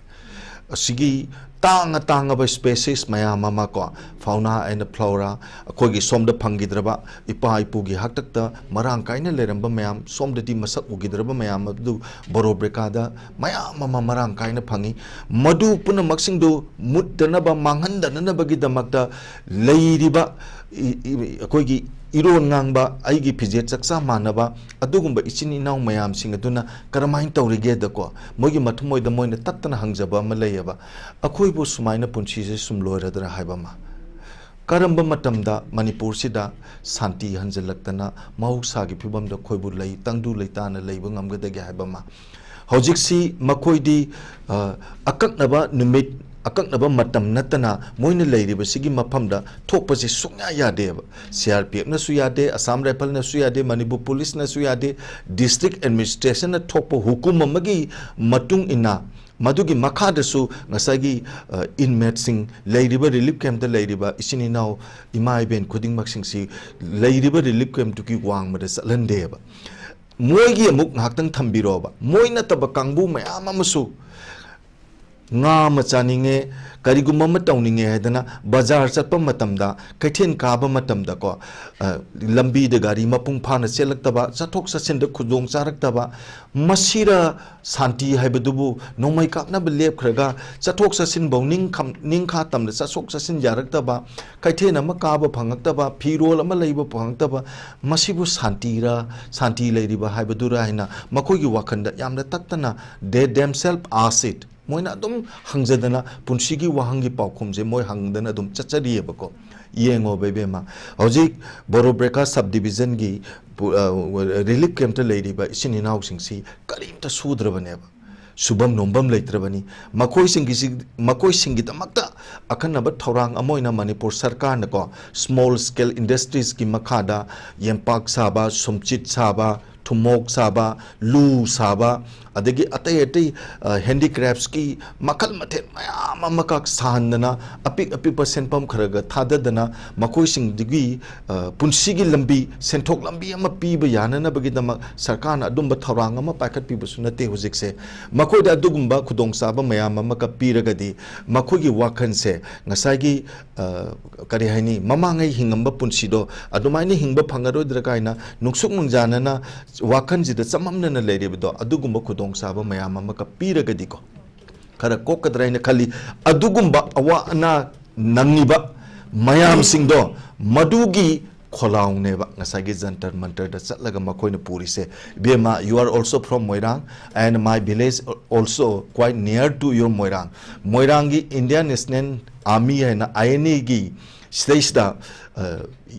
ꯑꯁꯤꯒꯤ ꯇꯥꯡꯉ ꯇꯥꯡꯉꯕ species ꯃꯌꯥꯝ ꯑꯃ ꯀꯣ, fauna and flora, ꯑꯩꯈꯣꯏꯒꯤ ꯁꯣꯝꯗ ꯐꯪꯈꯤꯗ꯭ꯔꯕ, ꯏꯄꯥ ꯏꯄꯨꯒꯤ ꯍꯥꯛꯇꯛꯇ ꯃꯔꯥꯡ ꯀꯥꯏꯅ ꯂꯩꯔꯝꯕ ꯃꯌꯥꯝ, ꯁꯣꯝꯗꯗꯤ ꯃꯁꯛ ꯎꯈꯤꯗ꯭ꯔꯕ ꯃꯌꯥꯝ ꯑꯗꯨ ꯕꯣꯔꯣꯕ꯭ꯔꯤꯀꯥꯗ ꯃꯌꯥꯝ ꯑꯃ ꯃꯔꯥꯡ ꯀꯥꯏꯅ ꯐꯪꯉꯤ꯫ ꯃꯗꯨ ꯄꯨꯝꯅꯃꯛꯁꯤꯡꯗꯨ ꯃꯨꯠꯇꯅꯕ, ꯃꯥꯡꯍꯟꯗꯅꯅꯕꯒꯤꯗꯃꯛꯇ ꯂꯩꯔꯤꯕ ꯏ-, ꯏ-, ꯑꯩꯈꯣꯏꯒꯤ ꯏꯔꯣꯟ ꯉꯥꯡꯕ, ꯑꯩꯒꯤ ꯐꯤꯖꯦꯠ ꯆꯛꯆꯥ ꯃꯥꯟꯅꯕ ꯑꯗꯨꯒꯨꯝꯕ ꯏꯆꯤꯟ ꯏꯅꯥꯎ ꯃꯌꯥꯝꯁꯤꯡ ꯑꯗꯨꯅ ꯀꯔꯝꯍꯥꯏꯅ ꯇꯧꯔꯤꯒꯦꯗꯀꯣ, ꯃꯣꯏꯒꯤ ꯃꯊꯃꯣꯏꯗ ꯃꯣꯏꯅ ꯇꯠꯇꯅ ꯍꯪꯖꯕ ꯑꯃ ꯂꯩꯌꯦꯕ, "ꯑꯩꯈꯣꯏꯕꯨ ꯁꯨꯃꯥꯏꯅ ꯄꯨꯟꯁꯤꯁꯦ ꯁꯨꯝ ꯂꯣꯏꯔꯗ꯭ꯔꯥ?" ꯍꯥꯏꯕ ꯑꯃ꯫ ꯀꯔꯝꯕ ꯃꯇꯝꯗ ꯃꯅꯤꯄꯨꯔꯁꯤꯗ ꯁꯥꯟꯇꯤ ꯍꯟꯖꯤꯜꯂꯛꯇꯅ ꯃꯍꯧꯁꯥꯒꯤ ꯐꯤꯕꯝꯗ ꯑꯩꯈꯣꯏꯕꯨ ꯂꯩ, ꯇꯪꯗꯨ ꯂꯩꯇꯥꯅ ꯂꯩꯕ ꯉꯝꯒꯗꯒꯦ ꯍꯥꯏꯕ ꯑꯃ? ꯍꯧꯖꯤꯛꯁꯤ ꯃꯈꯣꯏꯗꯤ, ꯑ, ꯑꯀꯛꯅꯕ ꯅꯨꯃꯤꯠ, ꯑꯀꯛꯅꯕ ꯃꯇꯝ ꯅꯠꯇꯅ ꯃꯣꯏꯅ ꯂꯩꯔꯤꯕꯁꯤꯒꯤ ꯃꯐꯝꯗ ꯊꯣꯛꯄꯁꯤ ꯁꯨꯡꯌꯥ ꯌꯥꯗꯦꯕ꯫ ꯁꯤ ꯑꯥꯔ ꯄꯤ ꯑꯦꯐꯅꯁꯨ ꯌꯥꯗꯦ, ꯑꯁꯥꯝ ꯔꯥꯏꯐꯜꯅꯁꯨ ꯌꯥꯗꯦ, ꯃꯅꯤꯄꯨꯔ ꯄꯨꯂꯤꯁꯅꯁꯨ ꯌꯥꯗꯦ, district administrationꯅ ꯊꯣꯛꯄ ꯍꯨꯀꯨꯝ ꯑꯃꯒꯤ ꯃꯇꯨꯡ ꯏꯟꯅ ꯃꯗꯨꯒꯤ ꯃꯈꯥꯗꯁꯨ ꯉꯁꯥꯏꯒꯤ, ꯑ, inmateꯁꯤꯡ, ꯂꯩꯔꯤꯕ relief campꯇ ꯂꯩꯔꯤꯕ ꯏꯆꯤꯟ ꯏꯅꯥꯎ, ꯏꯃꯥ ꯏꯕꯦꯟ ꯈꯨꯗꯤꯡꯃꯛꯁꯤꯡꯁꯤ ꯂꯩꯔꯤꯕ relief campꯇꯨꯒꯤ ꯋꯥꯡꯃꯗ ꯆꯠꯍꯟꯗꯦꯕ꯫ ꯃꯣꯏꯒꯤ ꯑꯃꯨꯛ ꯉꯥꯏꯍꯥꯛꯇꯪ ꯊꯝꯕꯤꯔꯣꯕ꯫ ꯃꯣꯏ ꯅꯠꯇꯕ ꯀꯥꯡꯕꯨ ꯃꯌꯥꯝ ꯑꯃꯁꯨ ꯉꯥ ꯑꯃ ꯆꯥꯅꯤꯡꯉꯦ, ꯀꯔꯤꯒꯨꯝꯕ ꯑꯃ ꯇꯧꯅꯤꯡꯉꯦ ꯍꯥꯏꯗꯅ ꯕꯖꯥꯔ ꯆꯠꯄ ꯃꯇꯝꯗ, ꯀꯩꯊꯦꯜ ꯀꯥꯕ ꯃꯇꯝꯗꯀꯣ, ꯑ, ꯂꯝꯕꯤꯗ ꯒꯥꯔꯤ ꯃꯄꯨꯡ ꯐꯥꯅ ꯆꯦꯜꯂꯛꯇꯕ, ꯆꯠꯊꯣꯛ ꯆꯠꯁꯤꯟꯗ ꯈꯨꯗꯣꯡ ꯆꯥꯔꯛꯇꯕ, ꯃꯁꯤꯔ ꯁꯥꯟꯇꯤ ꯍꯥꯏꯕꯗꯨꯕꯨ? ꯅꯣꯡꯃꯩ ꯀꯥꯞꯅꯕ ꯂꯦꯞꯈ꯭ꯔꯒ ꯆꯠꯊꯣꯛ ꯆꯠꯁꯤꯟꯐꯧ ꯅꯤꯡꯈꯝ-, ꯅꯤꯡꯈꯥ ꯇꯝꯅ ꯆꯠꯊꯣꯛ ꯆꯠꯁꯤꯟ ꯌꯥꯔꯛꯇꯕ, ꯀꯩꯊꯦꯜ ꯑꯃ ꯀꯥꯕ ꯐꯪꯉꯛꯇꯕ, ꯐꯤꯔꯣꯜ ꯑꯃ ꯂꯩꯕ ꯐꯪꯉꯛꯇꯕ, ꯃꯁꯤꯕꯨ ꯁꯥꯟꯇꯤꯔ, ꯁꯥꯟꯇꯤ ꯂꯩꯔꯤꯕ ꯍꯥꯏꯕꯗꯨꯔ ꯍꯥꯏꯅ ꯃꯈꯣꯏꯒꯤ ꯋꯥꯈꯜꯗ ꯌꯥꯝꯅ ꯇꯠꯇꯅ they themselves ask it꯫ ꯃꯣꯏꯅ ꯑꯗꯨꯝ ꯍꯪꯖꯗꯅ ꯄꯨꯟꯁꯤꯒꯤ ꯋꯥꯍꯪꯒꯤ ꯄꯥꯎꯈꯨꯝꯁꯦ ꯃꯣꯏ ꯍꯪꯗꯅ ꯑꯗꯨꯝ ꯆꯠꯆꯔꯤꯑꯕꯀꯣ꯫ ꯌꯦꯡꯉꯣꯕ ꯏꯕꯦꯝꯃ, ꯍꯧꯖꯤꯛ ꯕꯣꯔꯣꯕ꯭ꯔꯦꯀꯥ ꯁꯕ ꯗꯤꯕꯤꯖꯟꯒꯤ ꯄꯨ-, ꯑ, ꯔꯤꯂꯤꯐ ꯀꯦꯝꯞꯇ ꯂꯩꯔꯤꯕ ꯏꯆꯤꯟ ꯏꯅꯥꯎꯁꯤꯡꯁꯤ ꯀꯔꯤꯝꯇ ꯁꯨꯗ꯭ꯔꯕꯅꯦꯕ, ꯁꯨꯐꯝ ꯅꯣꯝꯐꯝ ꯂꯩꯇ꯭ꯔꯕꯅꯤ꯫ ꯃꯈꯣꯏꯁꯤꯡꯒꯤꯁꯤ, ꯃꯈꯣꯏꯁꯤꯡꯒꯤꯗꯃꯛꯇ ꯑꯈꯟꯅꯕ ꯊꯧꯔꯥꯡ ꯑꯃ ꯑꯣꯏꯅ ꯃꯅꯤꯄꯨꯔ ꯁꯔꯀꯥꯔꯅꯀꯣ, ꯁ꯭ꯃꯣꯜ ꯁ꯭ꯀꯦꯜ ꯏꯟꯗꯁꯇ꯭ꯔꯤꯁꯀꯤ ꯃꯈꯥꯗ ꯌꯦꯝꯄꯥꯛ ꯁꯥꯕ, ꯁꯨꯝꯆꯤꯠ ꯁꯥꯕ, ꯊꯨꯝꯃꯣꯛ ꯁꯥꯕ, ꯂꯨ ꯁꯥꯕ, ꯑꯗꯒꯤ ꯑꯇꯩ ꯑꯇꯩ, ꯑ, ꯍꯦꯟꯗꯤꯀ꯭ꯔꯦꯐꯁꯀꯤ ꯃꯈꯜ ꯃꯊꯦꯜ ꯃꯌꯥꯝ ꯑꯃꯈꯛ ꯁꯥꯍꯟꯗꯅ, ꯑꯄꯤꯛ ꯑꯄꯤꯛꯄ ꯁꯦꯟꯐꯝ ꯈꯔꯒ ꯊꯥꯗꯗꯅ, ꯃꯈꯣꯏꯁꯤꯡꯗꯨꯒꯤ, ꯑ, ꯄꯨꯟꯁꯤꯒꯤ ꯂꯝꯕꯤ, ꯁꯦꯟꯊꯣꯛ ꯂꯝꯕꯤ ꯑꯃ ꯄꯤꯕ ꯌꯥꯅꯅꯕꯒꯤꯗꯃꯛ ꯁꯔꯀꯥꯔꯅ ꯑꯗꯨꯝꯕ ꯊꯧꯔꯥꯡ ꯑꯃ ꯄꯥꯏꯈꯠꯄꯤꯕꯁꯨ ꯅꯠꯇꯦ ꯍꯧꯖꯤꯛꯁꯦ꯫ ꯃꯈꯣꯏꯗ ꯑꯗꯨꯒꯨꯝꯕ ꯈꯨꯗꯣꯡꯆꯥꯕ ꯃꯌꯥꯝ ꯑꯃꯈꯛ ꯄꯤꯔꯒꯗꯤ ꯃꯈꯣꯏꯒꯤ ꯋꯥꯈꯜꯁꯦ ꯉꯁꯥꯏꯒꯤ, ꯑ, ꯀꯔꯤ ꯍꯥꯏꯅꯤ, ꯃꯃꯥꯡꯉꯩ ꯍꯤꯡꯉꯝꯕ ꯄꯨꯟꯁꯤꯗꯣ ꯑꯗꯨꯃꯥꯏꯅ ꯍꯤꯡꯕ ꯐꯪꯉꯔꯣꯏꯗ꯭ꯔꯥ ꯀꯥꯏꯅ ꯅꯨꯡꯁꯨꯛ ꯅꯨꯡꯖꯥꯅꯅ ꯋꯥꯈꯜꯁꯤꯗ ꯆꯃꯝꯅꯅ ꯂꯩꯔꯤꯕꯗꯣ, ꯑꯗꯨꯒꯨꯝꯕ ꯈꯨꯗꯣꯡꯆꯥꯕ ꯃꯌꯥꯝ ꯑꯃꯒ ꯄꯤꯔꯒꯗꯤꯀꯣ, ꯈꯔ ꯀꯣꯛꯀꯗ꯭ꯔꯥ ꯍꯥꯏꯅ ꯈꯜꯂꯤ꯫ ꯑꯗꯨꯒꯨꯝꯕ ꯑꯋꯥ ꯑꯅꯥ ꯅꯪꯉꯤꯕ ꯃꯌꯥꯝꯁꯤꯡꯗꯣ, ꯃꯗꯨꯒꯤ ꯈꯣꯜꯂꯥꯎꯅꯦꯕ ꯉꯁꯥꯏꯒꯤ ꯖꯟꯇꯔ ꯃꯟꯇꯔꯗ ꯆꯠꯂꯒ ꯃꯈꯣꯏꯅ ꯄꯨꯔꯤꯁꯦ꯫ ꯏꯕꯦꯝꯃ, you are also from Moirang and my village also quite near to your Moirang꯫ ꯃꯣꯏꯔꯥꯡꯒꯤ ꯏꯟꯗꯤꯌꯥꯟ ꯅꯦꯁꯅꯦꯜ ꯑꯥꯔꯃꯤ ꯍꯥꯏꯅ, ꯑꯥꯏ ꯑꯦꯟ ꯑꯦꯒꯤ ꯁꯤꯗꯩꯁꯤꯗ, ꯑ,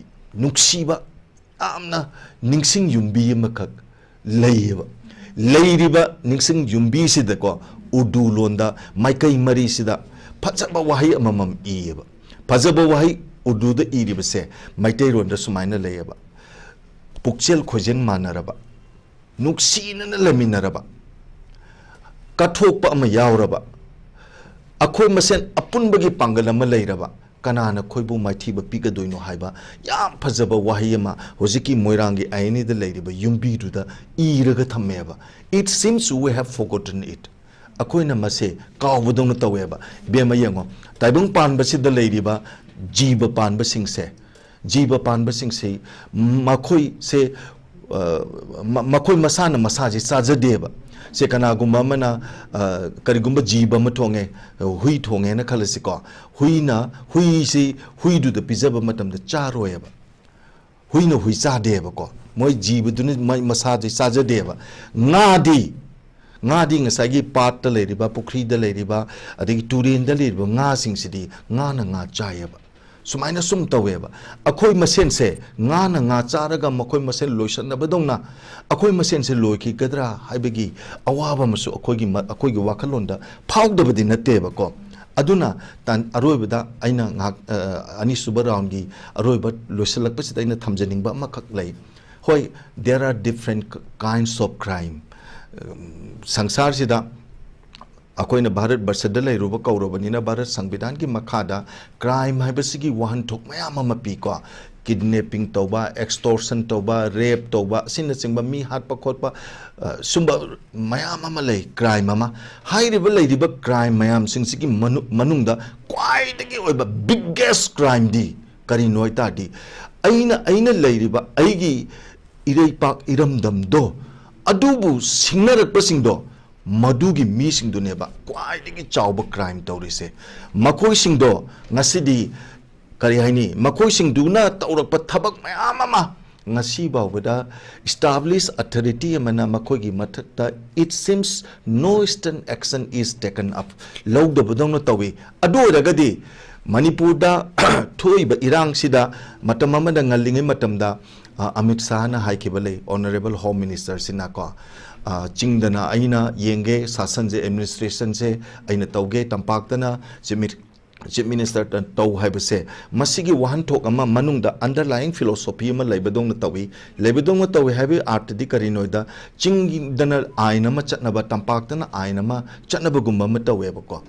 ꯅꯨꯡꯁꯤꯕ, ꯌꯥꯝꯅ ꯅꯤꯡꯁꯤꯡ ꯌꯨꯝꯕꯤ ꯑꯃꯈꯛ ꯂꯩꯌꯦꯕ꯫ ꯂꯩꯔꯤꯕ ꯅꯤꯡꯁꯤꯡ ꯌꯨꯝꯕꯤꯁꯤꯗꯀꯣ, ꯎꯔꯗꯨ ꯂꯣꯟꯗ ꯃꯥꯏꯀꯩ ꯃꯔꯤꯁꯤꯗ ꯐꯖꯕ ꯋꯥꯍꯩ ꯑꯃꯃꯝ ꯏꯌꯦꯕ꯫ ꯐꯖꯕ ꯋꯥꯍꯩ ꯎꯔꯗꯨꯗ ꯏꯔꯤꯕꯁꯦ ꯃꯩꯇꯩꯔꯣꯟꯗ ꯁꯨꯃꯥꯏꯅ ꯂꯩꯌꯦꯕ: "ꯄꯨꯛꯆꯦꯜ ꯈꯣꯏꯖꯦꯜ ꯃꯥꯟꯅꯔꯕ, ꯅꯨꯡꯁꯤꯅꯅ ꯂꯩꯃꯤꯟꯅꯔꯕ, ꯀꯠꯊꯣꯛꯄ ꯑꯃ ꯌꯥꯎꯔꯕ, ꯑꯩꯈꯣꯏ ꯃꯁꯦꯟ ꯑꯄꯨꯟꯕꯒꯤ ꯄꯥꯡꯒꯜ ꯑꯃ ꯂꯩꯔꯕ, ꯀꯅꯥꯅ ꯈꯣꯏꯕꯨ ꯃꯥꯏꯊꯤꯕ ꯄꯤꯒꯗꯣꯏꯅꯣ?" ꯍꯥꯏꯕ ꯌꯥꯝ ꯐꯖꯕ ꯋꯥꯍꯩ ꯑꯃ ꯍꯧꯖꯤꯛꯀꯤ ꯃꯣꯏꯔꯥꯡꯒꯤ ꯑꯥꯏ ꯑꯦꯟ ꯑꯦꯗ ꯂꯩꯔꯤꯕ ꯌꯨꯝꯕꯤꯗꯨꯗ ꯏꯔꯒ ꯊꯝꯃꯦꯕ꯫ It seems we have forgotten it. ꯑꯩꯈꯣꯏꯅ ꯃꯁꯦ ꯀꯥꯎꯕꯗꯧꯅ ꯇꯧꯋꯦꯕ꯫ ꯏꯕꯦꯝꯃ, ꯌꯦꯡꯉꯣ, ꯇꯥꯏꯕꯪ ꯄꯥꯟꯕꯁꯤꯗ ꯂꯩꯔꯤꯕ ꯖꯤꯕ ꯄꯥꯟꯕꯁꯤꯡꯁꯦ, ꯖꯤꯕ ꯄꯥꯟꯕꯁꯤꯡꯁꯤ ꯃꯈꯣꯏꯁꯦ, ꯑ, ꯃ-, ꯃꯈꯣꯏ ꯃꯁꯥꯅ ꯃꯁꯥꯁꯦ ꯆꯥꯖꯗꯦꯕ꯫ ꯁꯦ, ꯀꯅꯥꯒꯨꯝꯕ ꯑꯃꯅ, ꯑ, ꯀꯔꯤꯒꯨꯝꯕ ꯖꯤꯕ ꯑꯃ ꯊꯣꯡꯉꯦ, ꯍꯨꯏ ꯊꯣꯡꯉꯦꯅ ꯈꯜꯂꯁꯤꯀꯣ꯫ ꯍꯨꯏꯅ, ꯍꯨꯏꯁꯤ ꯍꯨꯏꯗꯨꯗ ꯄꯤꯖꯕ ꯃꯇꯝꯗ ꯆꯥꯔꯣꯏꯕ꯫ ꯍꯨꯏꯅ ꯍꯨꯏ ꯆꯥꯗꯦꯕꯀꯣ꯫ ꯃꯣꯏ ꯖꯤꯕꯗꯨꯅ ꯃꯥꯏ ꯃꯁꯥꯁꯦ ꯆꯥꯖꯗꯦꯕ꯫ ꯉꯥꯗꯤ, ꯉꯥꯗꯤ ꯉꯁꯥꯏꯒꯤ ꯄꯥꯠꯇ ꯂꯩꯔꯤꯕ, ꯄꯨꯈ꯭ꯔꯤꯗ ꯂꯩꯔꯤꯕ, ꯑꯗꯒꯤ ꯇꯨꯔꯦꯟꯗ ꯂꯩꯔꯤꯕ ꯉꯥꯁꯤꯡꯁꯤꯗꯤ ꯉꯥꯅ ꯉꯥ ꯆꯥꯏꯌꯦꯕ꯫ ꯁꯨꯃꯥꯏꯅ ꯁꯨꯝ ꯇꯧꯋꯦꯕ꯫ ꯑꯩꯈꯣꯏ ꯃꯁꯦꯟꯁꯦ ꯉꯥꯅ ꯉꯥ ꯆꯥꯔꯒ ꯃꯈꯣꯏ ꯃꯁꯦꯟ ꯂꯣꯏꯁꯟꯅꯕꯗꯧꯅ ꯑꯩꯈꯣꯏ ꯃꯁꯦꯟꯁꯦ ꯂꯣꯏꯈꯤꯒꯗ꯭ꯔꯥ ꯍꯥꯏꯕꯒꯤ ꯑꯋꯥꯕ ꯑꯃꯁꯨ ꯑꯩꯈꯣꯏꯒꯤ ꯃ-, ꯑꯩꯈꯣꯏꯒꯤ ꯋꯥꯈꯜꯂꯣꯟꯗ ꯐꯥꯎꯗꯕꯗꯤ ꯅꯠꯇꯦꯕꯀꯣ꯫ ꯑꯗꯨꯅ ꯇꯥꯟ-, ꯑꯔꯣꯏꯕꯗ ꯑꯩꯅ ꯉꯥꯏꯍꯥꯛ, ꯑ, ꯑꯅꯤꯁꯨꯕ ꯔꯥꯎꯟꯒꯤ ꯑꯔꯣꯏꯕ ꯂꯣꯏꯁꯤꯜꯂꯛꯄꯁꯤꯗ ꯑꯩꯅ ꯊꯝꯖꯅꯤꯡꯕ ꯑꯃꯈꯛ ꯂꯩ꯫ ꯍꯣꯏ, there are different kinds of crime꯫ ꯎꯝ, ꯁꯪꯁꯥꯔꯁꯤꯗ ꯑꯩꯈꯣꯏꯅ ꯚꯥꯔꯠ ꯕꯔꯁꯗ ꯂꯩꯔꯨꯕ ꯀꯧꯔꯕꯅꯤꯅ, ꯚꯥꯔꯠ ꯁꯪꯕꯤꯙꯥꯟꯒꯤ ꯃꯈꯥꯗ ꯀ꯭ꯔꯥꯏꯝ ꯍꯥꯏꯕꯁꯤꯒꯤ ꯋꯥꯍꯟꯊꯣꯛ ꯃꯌꯥꯝ ꯑꯃ ꯄꯤꯀꯣ꯫ ꯀꯤꯗꯅꯦꯄꯤꯡ ꯇꯧꯕ, ꯑꯦꯛꯁꯇꯣꯔꯁꯟ ꯇꯧꯕ, ꯔꯦꯞ ꯇꯧꯕ, ꯑꯁꯤꯅꯆꯤꯡꯕ ꯃꯤ ꯍꯥꯠꯄ ꯈꯣꯠꯄ, ꯑ, ꯁꯨꯝꯕ ꯃꯌꯥꯝ ꯑꯃ ꯂꯩ, ꯀ꯭ꯔꯥꯏꯝ ꯑꯃ꯫ ꯍꯥꯏꯔꯤꯕ ꯂꯩꯔꯤꯕ ꯀ꯭ꯔꯥꯏꯝ ꯃꯌꯥꯝꯁꯤꯡꯁꯤꯒꯤ ꯃꯅꯨ-, ꯃꯅꯨꯡꯗ ꯈ꯭ꯋꯥꯏꯗꯒꯤ ꯑꯣꯏꯕ ꯕꯤꯒꯦꯁ ꯀ꯭ꯔꯥꯏꯝꯗꯤ ꯀꯔꯤꯅꯣ ꯍꯥꯏ ꯇꯥꯔꯗꯤ, ꯑꯩꯅ, ꯑꯩꯅ ꯂꯩꯔꯤꯕ ꯑꯩꯒꯤ ꯏꯔꯩꯄꯥꯛ ꯏꯔꯝꯗꯝꯗꯣ, ꯑꯗꯨꯕꯨ ꯁꯤꯡꯅꯔꯛꯄꯁꯤꯡꯗꯣ, ꯃꯗꯨꯒꯤ ꯃꯤꯁꯤꯡꯗꯨꯅꯦꯕ ꯈ꯭ꯋꯥꯏꯗꯒꯤ ꯆꯥꯎꯕ ꯀ꯭ꯔꯥꯏꯝ ꯇꯧꯔꯤꯁꯦ꯫ ꯃꯈꯣꯏꯁꯤꯡꯗꯣ ꯉꯁꯤꯗꯤ, ꯀꯔꯤ ꯍꯥꯏꯅꯤ, ꯃꯈꯣꯏꯁꯤꯡꯗꯨꯅ ꯇꯧꯔꯛꯄ ꯊꯕꯛ ꯃꯌꯥꯝ ꯑꯃ ꯉꯁꯤ ꯐꯥꯎꯕꯗ ꯏꯁꯇꯥꯕ꯭ꯂꯤꯁ ꯑꯣꯊꯣꯔꯤꯇꯤ ꯑꯃꯅ ꯃꯈꯣꯏꯒꯤ ꯃꯊꯛꯇ, it seems, no stern action is taken up, ꯂꯧꯗꯕꯗꯧꯅ ꯇꯧꯏ꯫ ꯑꯗꯨ ꯑꯣꯏꯔꯒꯗꯤ ꯃꯅꯤꯄꯨꯔꯗ ꯊꯣꯛꯏꯕ ꯏꯔꯥꯡꯁꯤꯗ ꯃꯇꯝ ꯑꯃꯗ ꯉꯜꯂꯤꯉꯩ ꯃꯇꯝꯗ, ꯑ, ꯑꯃꯤꯠ ꯁꯥꯍꯅ ꯍꯥꯏꯈꯤꯕ ꯂꯩ, ꯑꯣꯅꯔꯦꯕꯜ ꯍꯣꯝ ꯃꯤꯅꯤꯁꯇꯔꯁꯤꯅꯀꯣ, ꯑ, ꯆꯤꯡꯗꯅ ꯑꯩꯅ ꯌꯦꯡꯒꯦ, ꯁꯥꯁꯟꯁꯦ, ꯑꯦꯗꯃꯤꯅꯤꯁꯇ꯭ꯔꯦꯁꯟꯁꯦ ꯑꯩꯅ ꯇꯧꯒꯦ, ꯇꯝꯄꯥꯛꯇꯅ ꯆꯤꯞ ꯃꯤ-, ꯆꯤꯞ ꯃꯤꯅꯤꯁꯇꯔ ꯇꯧ ꯍꯥꯏꯕꯁꯦ, ꯃꯁꯤꯒꯤ ꯋꯥꯍꯟꯊꯣꯛ ꯑꯃ ꯃꯅꯨꯡꯗ ꯑꯟꯗꯔꯂꯥꯏꯌꯤꯡ ꯐꯤꯂꯣꯁꯣꯐꯤ ꯑꯃ ꯂꯩꯕꯗꯧꯅ ꯇꯧꯏ꯫ ꯂꯩꯕꯗꯧꯅ ꯇꯧꯏ ꯍꯥꯏꯕꯒꯤ ꯑꯥꯔꯊꯗꯤ ꯀꯔꯤꯅꯣꯗ, ꯆꯤꯡꯗꯅ ꯑꯥꯏꯟ ꯑꯃ ꯆꯠꯅꯕ, ꯇꯝꯄꯥꯛꯇꯅ ꯑꯥꯏꯟ ꯑꯃ ꯆꯠꯅꯕꯒꯨꯝꯕ ꯑꯃ ꯇꯧꯋꯦꯕꯀꯣ꯫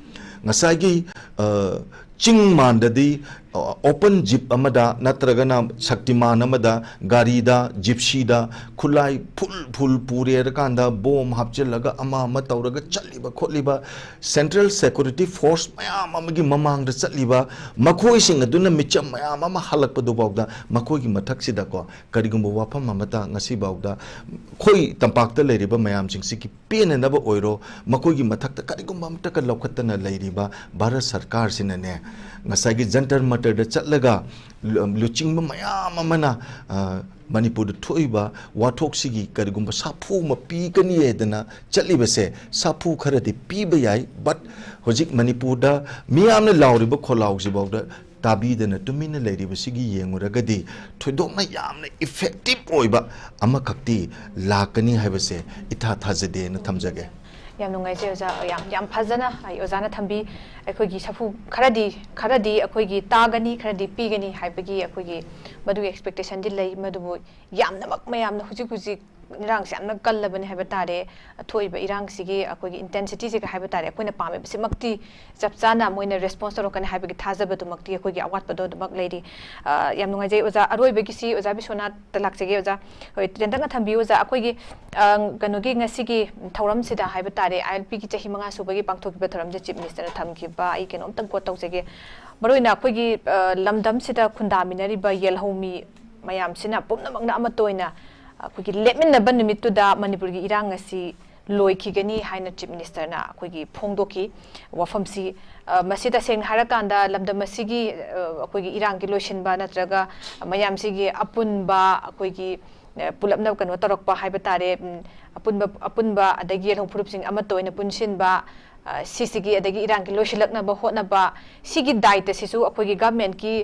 ꯉꯁꯥꯏꯒꯤ, ꯑ, ꯆꯤꯡ ꯃꯥꯟꯗꯗꯤ, ꯑ, ꯑꯣꯄꯟ ꯖꯤꯞ ꯑꯃꯗ ꯅꯠꯇ꯭ꯔꯒꯅ ꯁꯛꯇꯤꯃꯥꯟ ꯑꯃꯗ, ꯒꯥꯔꯤꯗ, ꯖꯤꯞꯁꯤꯗ ꯈꯨꯠꯂꯥꯏ ꯐꯨꯜ ꯐꯨꯜ ꯄꯨꯔꯦꯔꯀꯥꯟꯗ ꯕꯣꯝ ꯍꯥꯞꯆꯤꯜꯂꯒ ꯑꯃ ꯑꯃ ꯇꯧꯔꯒ ꯆꯠꯂꯤꯕ ꯈꯣꯠꯂꯤꯕ, ꯁꯦꯟꯇ꯭ꯔꯦꯜ ꯁꯦꯀ꯭ꯌꯨꯔꯤꯇꯤ ꯐꯣꯔꯁ ꯃꯌꯥꯝ ꯑꯃꯒꯤ ꯃꯃꯥꯡꯗ ꯆꯠꯂꯤꯕ ꯃꯈꯣꯏꯁꯤꯡ ꯑꯗꯨꯅ ꯃꯤꯆꯝ ꯃꯌꯥꯝ ꯑꯃ ꯍꯜꯂꯛꯄꯗꯨꯐꯥꯎꯗ ꯃꯈꯣꯏꯒꯤ ꯃꯊꯛꯁꯤꯗꯀꯣ ꯀꯔꯤꯒꯨꯝꯕ ꯋꯥꯐꯝ ꯑꯃꯇ ꯉꯁꯤꯐꯥꯎꯗ ꯑꯩꯈꯣꯏ ꯇꯝꯄꯥꯛꯇ ꯂꯩꯔꯤꯕ ꯃꯌꯥꯝꯁꯤꯡꯁꯤꯒꯤ ꯄꯦꯟꯅꯅꯕ ꯑꯣꯏꯔꯣ, ꯃꯈꯣꯏꯒꯤ ꯃꯊꯛꯇ ꯀꯔꯤꯒꯨꯝꯕ ꯑꯃꯠꯇꯒ ꯂꯧꯈꯠꯇꯅ ꯂꯩꯔꯤꯕ ꯚꯥꯔꯠ ꯁꯔꯀꯥꯔꯁꯤꯅꯅꯦ, ꯉꯁꯥꯏꯒꯤ ꯖꯟꯇꯔ ꯃꯟꯇꯔꯗ ꯆꯠꯂꯒ ꯂꯨ-, ꯂꯨꯆꯤꯡꯕ ꯃꯌꯥꯝ ꯑꯃꯅ, ꯑ, ꯃꯅꯤꯄꯨꯔꯗ ꯊꯣꯛꯏꯕ ꯋꯥꯊꯣꯛꯁꯤꯒꯤ ꯀꯔꯤꯒꯨꯝꯕ ꯁꯥꯐꯨ ꯑꯃ ꯄꯤꯒꯅꯤ ꯍꯥꯏꯗꯅ ꯆꯠꯂꯤꯕꯁꯦ, ꯁꯥꯐꯨ ꯈꯔꯗꯤ ꯄꯤꯕ ꯌꯥꯏ, but ꯍꯧꯖꯤꯛ ꯃꯅꯤꯄꯨꯔꯗ ꯃꯤꯌꯥꯝꯅ ꯂꯥꯎꯔꯤꯕ ꯈꯣꯜꯂꯥꯎꯁꯤꯐꯥꯎꯗ ꯇꯥꯕꯤꯗꯅ ꯇꯨꯃꯤꯟꯅ ꯂꯩꯔꯤꯕꯁꯤꯒꯤ ꯌꯦꯡꯉꯨꯔꯒꯗꯤ ꯊꯣꯏꯗꯣꯛꯅ ꯌꯥꯝꯅ effective ꯑꯣꯏꯕ ꯑꯃꯈꯛꯇꯤ ꯂꯥꯛꯀꯅꯤ ꯍꯥꯏꯕꯁꯦ ꯏꯊꯥ ꯊꯥꯖꯗꯦꯅ ꯊꯝꯖꯒꯦ꯫ ꯌꯥꯝ ꯅꯨꯡꯉꯥꯏꯖꯩ ꯑꯣꯖꯥ, ꯌꯥꯝ, ꯌꯥꯝ ꯐꯖꯅ ꯑꯩ ꯑꯣꯖꯥꯅ ꯊꯝꯕꯤ꯫ ꯑꯩꯈꯣꯏꯒꯤ ꯁꯥꯐꯨ ꯈꯔꯗꯤ, ꯈꯔꯗꯤ ꯑꯩꯈꯣꯏꯒꯤ ꯇꯥꯒꯅꯤ, ꯈꯔꯗꯤ ꯄꯤꯒꯅꯤ ꯍꯥꯏꯕꯒꯤ ꯑꯩꯈꯣꯏꯒꯤ ꯃꯗꯨꯒꯤ expectationꯗꯤ ꯂꯩ, ꯃꯗꯨꯕꯨ ꯌꯥꯝꯅꯃꯛ ꯃꯌꯥꯝꯅ ꯍꯧꯖꯤꯛ ꯍꯧꯖꯤꯛ ꯏꯔꯥꯡꯁꯦ ꯌꯥꯝꯅ ꯀꯜꯂꯕꯅꯤ ꯍꯥꯏꯕ ꯇꯥꯔꯦ꯫ ꯊꯣꯛꯏꯕ ꯏꯔꯥꯡꯁꯤꯒꯤ ꯑꯩꯈꯣꯏꯒꯤ intensityꯁꯤꯒ ꯍꯥꯏꯕ ꯇꯥꯔꯦ, ꯑꯩꯈꯣꯏꯅ ꯄꯥꯝꯃꯤꯕꯁꯤꯃꯛꯇꯤ ꯆꯞ ꯆꯥꯅ ꯃꯣꯏꯅ response ꯇꯧꯔꯛꯀꯅꯤ ꯍꯥꯏꯕꯒꯤ ꯊꯥꯖꯕꯗꯨꯃꯛꯇꯤ ꯑꯩꯈꯣꯏꯒꯤ ꯑꯋꯥꯠꯄꯗꯣ ꯑꯗꯨꯃꯛ ꯂꯩꯔꯤ꯫ ꯑ, ꯌꯥꯝ ꯅꯨꯡꯉꯥꯏꯖꯩ ꯑꯣꯖꯥ꯫ ꯑꯔꯣꯏꯕꯒꯤꯁꯤ ꯑꯣꯖꯥ ꯕꯤꯁ꯭ꯋꯅꯥꯊꯇ ꯂꯥꯛꯆꯒꯦ ꯑꯣꯖꯥ꯫ ꯍꯣꯏ, ꯇꯦꯟꯇꯛꯅ ꯊꯝꯕꯤꯌꯨ ꯑꯣꯖꯥ꯫ ꯑꯩꯈꯣꯏꯒꯤ, ꯑ, ꯀꯩꯅꯣꯒꯤ ꯉꯁꯤꯒꯤ ꯊꯧꯔꯝꯁꯤꯗ ꯍꯥꯏꯕ ꯇꯥꯔꯦ, ILPꯒꯤ ꯆꯍꯤ ꯃꯉꯥ ꯁꯨꯕꯒꯤ ꯄꯥꯡꯊꯣꯛꯈꯤꯕ ꯊꯧꯔꯝꯁꯦ Chief Ministerꯅ ꯊꯝꯈꯤꯕ, ꯑꯩ ꯀꯩꯅꯣꯝꯇꯪ quote ꯇꯧꯖꯒꯦ꯫ ꯃꯔꯨꯑꯣꯏꯅ ꯑꯩꯈꯣꯏꯒꯤ, ꯑ, ꯂꯝꯗꯝꯁꯤꯗ ꯈꯨꯟꯗꯥꯃꯤꯟꯅꯔꯤꯕ ꯌꯦꯜꯍꯧꯃꯤ ꯃꯌꯥꯝꯁꯤꯅ ꯄꯨꯝꯅꯃꯛꯅ ꯑꯃꯠꯇ ꯑꯣꯏꯅ ꯑꯩꯈꯣꯏꯒꯤ ꯂꯦꯞꯃꯤꯟꯅꯕ ꯅꯨꯃꯤꯠꯇꯨꯗ ꯃꯅꯤꯄꯨꯔꯒꯤ ꯏꯔꯥꯡ ꯑꯁꯤ ꯂꯣꯏꯈꯤꯒꯅꯤ ꯍꯥꯏꯅ Chief Ministerꯅ ꯑꯩꯈꯣꯏꯒꯤ ꯐꯣꯡꯗꯣꯛꯈꯤ꯫ ꯋꯥꯐꯝꯁꯤ, ꯑ, ꯃꯁꯤ ꯇꯁꯦꯡꯅ ꯍꯥꯏꯔꯀꯥꯟꯗ ꯂꯝꯗꯝ ꯑꯁꯤꯒꯤ, ꯑ, ꯑꯩꯈꯣꯏꯒꯤ ꯏꯔꯥꯡꯒꯤ ꯂꯣꯏꯁꯤꯟꯕ ꯅꯠꯇ꯭ꯔꯒ ꯃꯌꯥꯝꯁꯤꯒꯤ ꯑꯄꯨꯟꯕ ꯑꯩꯈꯣꯏꯒꯤ, ꯑ, ꯄꯨꯂꯞꯅ ꯀꯩꯅꯣ ꯇꯧꯔꯛꯄ ꯍꯥꯏꯕ ꯇꯥꯔꯦ, ꯎꯝ, ꯑꯄꯨꯟꯕ, ꯑꯄꯨꯟꯕ ꯑꯗꯒꯤ ꯌꯦꯜꯍꯧ ꯐꯨꯔꯨꯞꯁꯤꯡ ꯑꯃꯠꯇ ꯑꯣꯏꯅ ꯄꯨꯟꯁꯤꯟꯕ, ꯑ, ꯁꯤꯁꯤꯒꯤ ꯑꯗꯒꯤ ꯏꯔꯥꯡꯒꯤ ꯂꯣꯏꯁꯤꯜꯂꯛꯅꯕ ꯍꯣꯠꯅꯕ, ꯁꯤꯒꯤ ꯗꯥꯏꯇꯁꯤꯁꯨ ꯑꯩꯈꯣꯏꯒꯤ governmentꯀꯤ,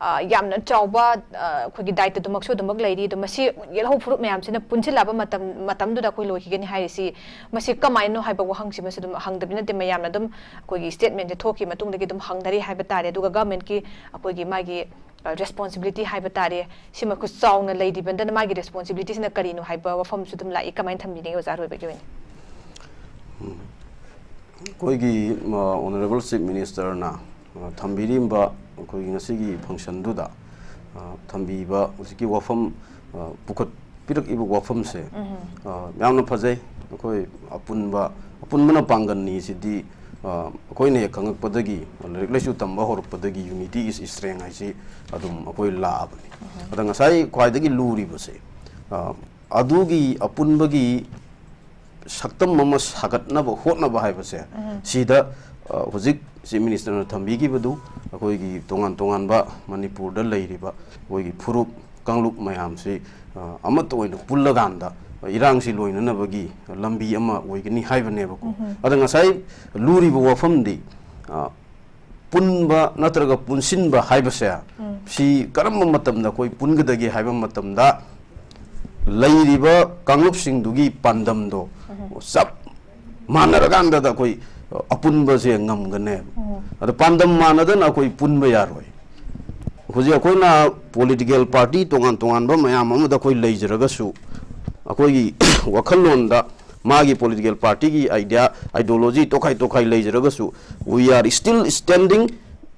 ꯑ, ꯌꯥꯝꯅ ꯆꯥꯎꯕ, ꯑ, ꯑꯩꯈꯣꯏꯒꯤ ꯗꯥꯏꯇꯗꯨꯃꯛꯁꯨ ꯑꯗꯨꯃꯛ ꯂꯩꯔꯤ꯫ ꯑꯗꯣ ꯃꯁꯤ ꯌꯦꯜꯍꯧ ꯐꯨꯔꯨꯞ ꯃꯌꯥꯝꯁꯤꯅ ꯄꯨꯟꯁꯤꯜꯂꯛꯑꯕ ꯃꯇꯝ, ꯃꯇꯝꯗꯨꯗ ꯑꯩꯈꯣꯏ ꯂꯣꯏꯈꯤꯒꯅꯤ ꯍꯥꯏꯔꯤꯁꯤ, ꯃꯁꯤ ꯀꯃꯥꯏꯅꯅꯣ ꯍꯥꯏꯕ ꯋꯥꯍꯪꯁꯤꯃꯁꯨ ꯑꯗꯨꯝ ꯍꯪꯗꯕꯗꯤ ꯅꯠꯇꯦ, ꯃꯌꯥꯝꯅ ꯑꯗꯨꯝ ꯑꯩꯈꯣꯏꯒꯤ statementꯁꯦ ꯊꯣꯛꯈꯤ ꯃꯇꯨꯡꯗꯒꯤ ꯑꯗꯨꯝ ꯍꯪꯅꯔꯤ ꯍꯥꯏꯕ ꯇꯥꯔꯦ꯫ ꯑꯗꯨꯒ governmentꯀꯤ ꯑꯩꯈꯣꯏꯒꯤ ꯃꯥꯒꯤ, ꯑ, responsibility ꯍꯥꯏꯕ ꯇꯥꯔꯦ, ꯁꯤꯃ ꯆꯥꯎꯅ ꯂꯩꯔꯤꯕꯅ ꯃꯥꯒꯤ responsibilityꯁꯤꯅ ꯀꯔꯤꯅꯣ ꯍꯥꯏꯕ ꯋꯥꯐꯝꯁꯨ ꯑꯗꯨꯝ ꯂꯥꯛꯏ꯫ ꯀꯃꯥꯏꯅ ꯊꯝꯕꯤꯅꯤꯡꯉꯤ ꯑꯣꯖꯥ ꯑꯔꯣꯏꯕꯒꯤ ꯑꯣꯏꯅ? ꯎꯝ꯫ ꯑꯩꯈꯣꯏꯒꯤ, ꯑ, Honourable Chief Ministerꯅ, ꯑ, ꯊꯝꯕꯤꯔꯤꯕ ꯑꯩꯈꯣꯏꯒꯤ ꯉꯁꯤꯒꯤ functionꯗꯨꯗ, ꯑ, ꯊꯝꯕꯤꯕ ꯍꯧꯖꯤꯛꯀꯤ ꯋꯥꯐꯝ, ꯑ, ꯄꯨꯈꯠꯄꯤꯔꯛꯏꯕ ꯋꯥꯐꯝꯁꯦ, ꯎꯝ꯫ ꯑ, ꯌꯥꯝꯅ ꯐꯖꯩ꯫ ꯑꯩꯈꯣꯏ ꯑꯄꯨꯟꯕ, ꯑꯄꯨꯟꯕꯅ ꯄꯥꯡꯒꯜꯅꯤ ꯁꯤꯗꯤ, ꯑ, ꯑꯩꯈꯣꯏꯅ ꯍꯦꯛ ꯈꯪꯉꯛꯄꯗꯒꯤ, ꯂꯥꯏꯔꯤꯛ ꯂꯥꯏꯁꯨ ꯇꯝꯕ ꯍꯧꯔꯛꯄꯗꯒꯤ unity is strength ꯍꯥꯏꯁꯤ ꯑꯗꯨꯝ ꯑꯩꯈꯣꯏ ꯂꯥꯛꯑꯕꯅꯤ꯫ ꯎꯝ꯫ ꯑꯗ ꯉꯁꯥꯏ ꯈ꯭ꯋꯥꯏꯗꯒꯤ ꯂꯨꯔꯤꯕꯁꯦ, ꯑ, ꯑꯗꯨꯒꯤ ꯑꯄꯨꯟꯕꯒꯤ ꯁꯛꯇꯝ ꯑꯃ ꯁꯥꯒꯠꯅꯕ ꯍꯣꯠꯅꯕ ꯍꯥꯏꯕꯁꯦ, ꯎꯝ꯫ ꯁꯤꯗ, ꯑ, ꯍꯧꯖꯤꯛ Chief Ministerꯅ ꯊꯝꯕꯤꯈꯤꯕꯗꯨ ꯑꯩꯈꯣꯏꯒꯤ ꯇꯣꯉꯥꯟ ꯇꯣꯉꯥꯟꯕ ꯃꯅꯤꯄꯨꯔꯗ ꯂꯩꯔꯤꯕ ꯑꯩꯈꯣꯏꯒꯤ ꯐꯨꯔꯨꯞ, ꯀꯥꯡꯂꯨꯞ ꯃꯌꯥꯝꯁꯤ, ꯑ, ꯑꯃꯠꯇ ꯑꯣꯏꯅ ꯄꯨꯜꯂꯀꯥꯟꯗ ꯏꯔꯥꯡꯁꯤ ꯂꯣꯏꯅꯅꯕꯒꯤ ꯂꯝꯕꯤ ꯑꯃ ꯑꯣꯏꯒꯅꯤ ꯍꯥꯏꯕꯅꯦꯕꯀꯣ꯫ ꯎꯝꯍꯨꯝ꯫ ꯑꯗ ꯉꯁꯥꯏ ꯂꯨꯔꯤꯕ ꯋꯥꯐꯝꯗꯤ, ꯑ, ꯄꯨꯟꯕ ꯅꯠꯇ꯭ꯔꯒ ꯄꯨꯟꯁꯤꯟꯕ ꯍꯥꯏꯕꯁꯦ, ꯎꯝ꯫ ꯁꯤ ꯀꯔꯝꯕ ꯃꯇꯝꯗ ꯑꯩꯈꯣꯏ ꯄꯨꯟꯒꯗꯒꯦ ꯍꯥꯏꯕ ꯃꯇꯝꯗ, ꯂꯩꯔꯤꯕ ꯀꯥꯡꯂꯨꯞꯁꯤꯡꯗꯨꯒꯤ ꯄꯥꯟꯗꯝꯗꯣ ꯎꯝ꯫ ꯆꯞ ꯃꯥꯟꯅꯔꯀꯥꯟꯗꯗ ꯑꯩꯈꯣꯏ ꯑꯄꯨꯟꯕꯁꯦ ꯉꯝꯒꯅꯦꯕ꯫ ꯎꯝ꯫ ꯑꯗꯣ ꯄꯥꯟꯗꯝ ꯃꯥꯟꯅꯗꯅ ꯑꯩꯈꯣꯏ ꯄꯨꯟꯕ ꯌꯥꯔꯣꯏ꯫ ꯍꯧꯖꯤꯛ ꯑꯩꯈꯣꯏꯅ political party ꯇꯣꯉꯥꯟ ꯇꯣꯉꯥꯟꯕ ꯃꯌꯥꯝ ꯑꯃꯗ ꯑꯩꯈꯣꯏ ꯂꯩꯖꯔꯒꯁꯨ, ꯑꯩꯈꯣꯏꯒꯤ ꯋꯥꯈꯜꯂꯣꯟꯗ ꯃꯥꯒꯤ political partyꯒꯤ idea, ideology ꯇꯣꯈꯥꯏ ꯇꯣꯈꯥꯏ ꯂꯩꯖꯔꯒꯁꯨ, we are still standing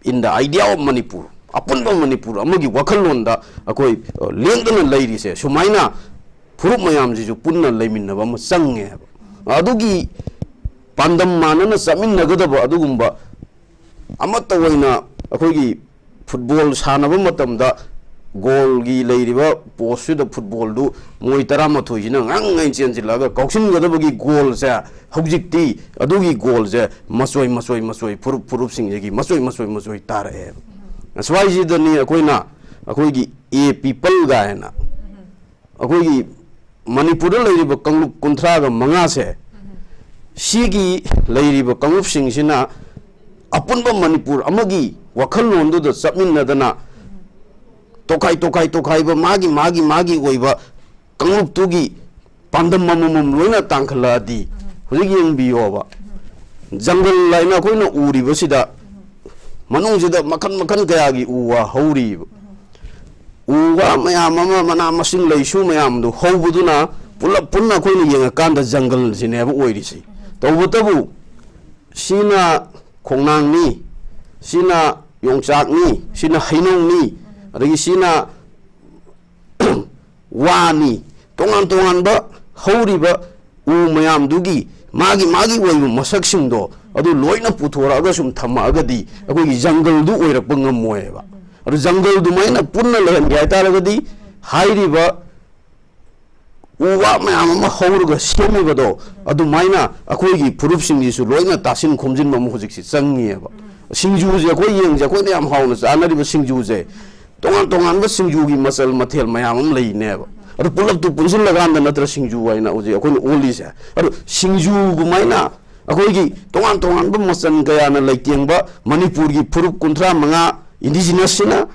in the idea of Manipur꯫ ꯑꯄꯨꯟꯕ ꯃꯅꯤꯄꯨꯔ ꯑꯃꯒꯤ ꯋꯥꯈꯜꯂꯣꯟꯗ ꯑꯩꯈꯣꯏ, ꯑ, ꯂꯦꯡꯗꯅ ꯂꯩꯔꯤꯁꯦ, ꯁꯨꯃꯥꯏꯅ ꯐꯨꯔꯨꯞ ꯃꯌꯥꯝꯁꯤꯁꯨ ꯄꯨꯟꯅ ꯂꯩꯃꯤꯟꯅꯕ ꯑꯃ ꯆꯪꯉꯦ ꯍꯥꯏꯕ꯫ ꯑꯗꯨꯒꯤ ꯄꯥꯟꯗꯝ ꯃꯥꯟꯅꯅ ꯆꯠꯃꯤꯟꯅꯒꯗꯕ ꯑꯗꯨꯒꯨꯝꯕ ꯑꯃꯠꯇ ꯑꯣꯏꯅ ꯑꯩꯈꯣꯏꯒꯤ football ꯁꯥꯟꯅꯕ ꯃꯇꯝꯗ goalꯒꯤ ꯂꯩꯔꯤꯕ postꯁꯤꯗ footballꯗꯨ ꯃꯣꯏ ꯇꯔꯥꯃꯥꯊꯣꯏꯁꯤꯅ ꯉꯥꯡ ꯉꯥꯏ ꯆꯦꯟꯁꯤꯜꯂꯛꯑꯒ ꯀꯥꯎꯁꯤꯟꯒꯗꯕꯒꯤ goalꯁꯦ, ꯍꯧꯖꯤꯛꯇꯤ ꯑꯗꯨꯒꯤ goalꯁꯦ ꯃꯆꯣꯏ, ꯃꯆꯣꯏ, ꯃꯆꯣꯏ, ꯐꯨꯔꯨꯞ, ꯐꯨꯔꯨꯞꯁꯤꯡꯁꯤꯒꯤ ꯃꯆꯣꯏ, ꯃꯆꯣꯏ, ꯃꯆꯣꯏ ꯇꯥꯔꯛꯑꯦꯕ꯫ ꯑꯁ꯭ꯋꯥꯏꯁꯤꯗꯅꯤ ꯑꯩꯈꯣꯏꯅ, ꯑꯩꯈꯣꯏꯒꯤ A people ꯀꯥꯏꯅ ꯑꯩꯈꯣꯏꯒꯤ ꯃꯅꯤꯄꯨꯔꯗ ꯂꯩꯔꯤꯕ ꯀꯥꯡꯂꯨꯞ ꯀꯨꯟꯊ꯭ꯔꯥꯒ ꯃꯉꯥꯁꯦ, ꯁꯤꯒꯤ ꯂꯩꯔꯤꯕ ꯀꯥꯡꯂꯨꯞꯁꯤꯡꯁꯤꯅ ꯑꯄꯨꯟꯕ ꯃꯅꯤꯄꯨꯔ ꯑꯃꯒꯤ ꯋꯥꯈꯜꯂꯣꯟꯗꯨꯗ ꯆꯠꯃꯤꯟꯅꯗꯅ, ꯇꯣꯈꯥꯏ, ꯇꯣꯈꯥꯏ, ꯇꯣꯈꯥꯏꯕ, ꯃꯥꯒꯤ, ꯃꯥꯒꯤ, ꯃꯥꯒꯤ ꯑꯣꯏꯕ ꯀꯥꯡꯂꯨꯞꯇꯨꯒꯤ ꯄꯥꯟꯗꯝ ꯑꯃꯃꯝ ꯂꯣꯏꯅ ꯇꯥꯡꯈꯠꯂꯛꯑꯗꯤ, ꯍꯧꯖꯤꯛ ꯌꯦꯡꯕꯤꯌꯣꯕ, ꯖꯪꯒꯜ ꯍꯥꯏꯅ ꯑꯩꯈꯣꯏꯅ ꯎꯔꯤꯕꯁꯤꯗ ꯃꯅꯨꯡꯁꯤꯗ ꯃꯈꯜ ꯃꯈꯜ ꯀꯌꯥꯒꯤ ꯎ ꯋꯥ ꯍꯧꯔꯤꯕ꯫ ꯎ ꯋꯥ ꯃꯌꯥꯝ ꯑꯃ, ꯃꯅꯥ ꯃꯁꯤꯡ ꯂꯩꯁꯨ ꯃꯌꯥꯝꯗꯨ ꯍꯧꯕꯗꯨꯅ ꯄꯨꯂꯞ ꯄꯨꯟꯅ ꯑꯩꯈꯣꯏꯅ ꯌꯦꯡꯉꯀꯥꯟꯗ ꯖꯪꯒꯜꯁꯤꯅꯦꯕ ꯑꯣꯏꯔꯤꯁꯤ꯫ ꯇꯧꯕꯇꯕꯨ ꯁꯤꯅ ꯈꯣꯡꯅꯥꯡꯅꯤ, ꯁꯤꯅ ꯌꯣꯡꯆꯥꯛꯅꯤ, ꯁꯤꯅ ꯍꯩꯅꯧꯅꯤ, ꯑꯗꯒꯤ ꯁꯤꯅ ꯋꯥꯅꯤ, ꯇꯣꯉꯥꯟ ꯇꯣꯉꯥꯟꯕ ꯍꯧꯔꯤꯕ ꯎ ꯃꯌꯥꯝꯗꯨꯒꯤ ꯃꯥꯒꯤ ꯃꯥꯒꯤ ꯑꯣꯏꯕ ꯃꯁꯛꯁꯤꯡꯗꯣ ꯑꯗꯨ ꯂꯣꯏꯅ ꯄꯨꯊꯣꯔꯛꯑꯒ ꯁꯨꯝ ꯊꯝꯃꯛꯑꯒꯗꯤ ꯑꯩꯈꯣꯏꯒꯤ ꯖꯪꯒꯜꯗꯨ ꯑꯣꯏꯔꯛꯄ ꯉꯝꯃꯣꯏꯕ꯫ ꯑꯗꯨ ꯖꯪꯒꯜꯗꯨꯃꯥꯏꯅ ꯄꯨꯟꯅ ꯂꯩꯍꯟꯒꯦ ꯍꯥꯏꯇꯥꯔꯒꯗꯤ ꯍꯥꯏꯔꯤꯕ ꯎ ꯋꯥ ꯃꯌꯥꯝ ꯑꯃ ꯍꯧꯔꯒ ꯁꯦꯝꯃꯤꯕꯗꯣ ꯑꯗꯨꯃꯥꯏꯅ ꯑꯩꯈꯣꯏꯒꯤ ꯐꯨꯔꯨꯞꯁꯤꯡꯁꯤꯁꯨ ꯂꯣꯏꯅ ꯇꯥꯁꯤꯟ ꯈꯣꯝꯖꯤꯟꯕ ꯑꯃ ꯍꯧꯖꯤꯛꯁꯤ ꯆꯪꯉꯤꯑꯕ꯫ ꯁꯤꯡꯖꯨꯁꯦ ꯑꯩꯈꯣꯏ ꯌꯦꯡꯁꯦ, ꯑꯩꯈꯣꯏꯅ ꯌꯥꯝ ꯍꯥꯎꯅ ꯆꯥꯅꯔꯤꯕ ꯁꯤꯡꯖꯨꯁꯦ, ꯇꯣꯉꯥꯟ ꯇꯣꯉꯥꯟꯕ ꯁꯤꯡꯖꯨꯒꯤ ꯃꯆꯜ ꯃꯊꯦꯜ ꯃꯌꯥꯝ ꯑꯃ ꯂꯩꯅꯦꯕ꯫ ꯑꯗꯨ ꯄꯨꯂꯞꯇꯨ ꯄꯨꯟꯁꯤꯜꯂꯀꯥꯟꯗ ꯅꯠꯇ꯭ꯔ ꯁꯤꯡꯖꯨ ꯍꯥꯏꯅ ꯍꯧꯖꯤꯛ ꯑꯩꯈꯣꯏꯅ ꯑꯣꯜꯂꯤꯁꯦ꯫ ꯑꯗꯨ ꯁꯤꯡꯖꯨꯒꯨꯃꯥꯏꯅ ꯑꯩꯈꯣꯏꯒꯤ ꯇꯣꯉꯥꯟ ꯇꯣꯉꯥꯟꯕ ꯃꯆꯜ ꯀꯌꯥꯅ ꯂꯩꯇꯦꯡꯕ ꯃꯅꯤꯄꯨꯔꯒꯤ ꯐꯨꯔꯨꯞ ꯀꯨꯟꯊ꯭ꯔꯥ ꯃꯉꯥ indigenous ꯁꯤꯅ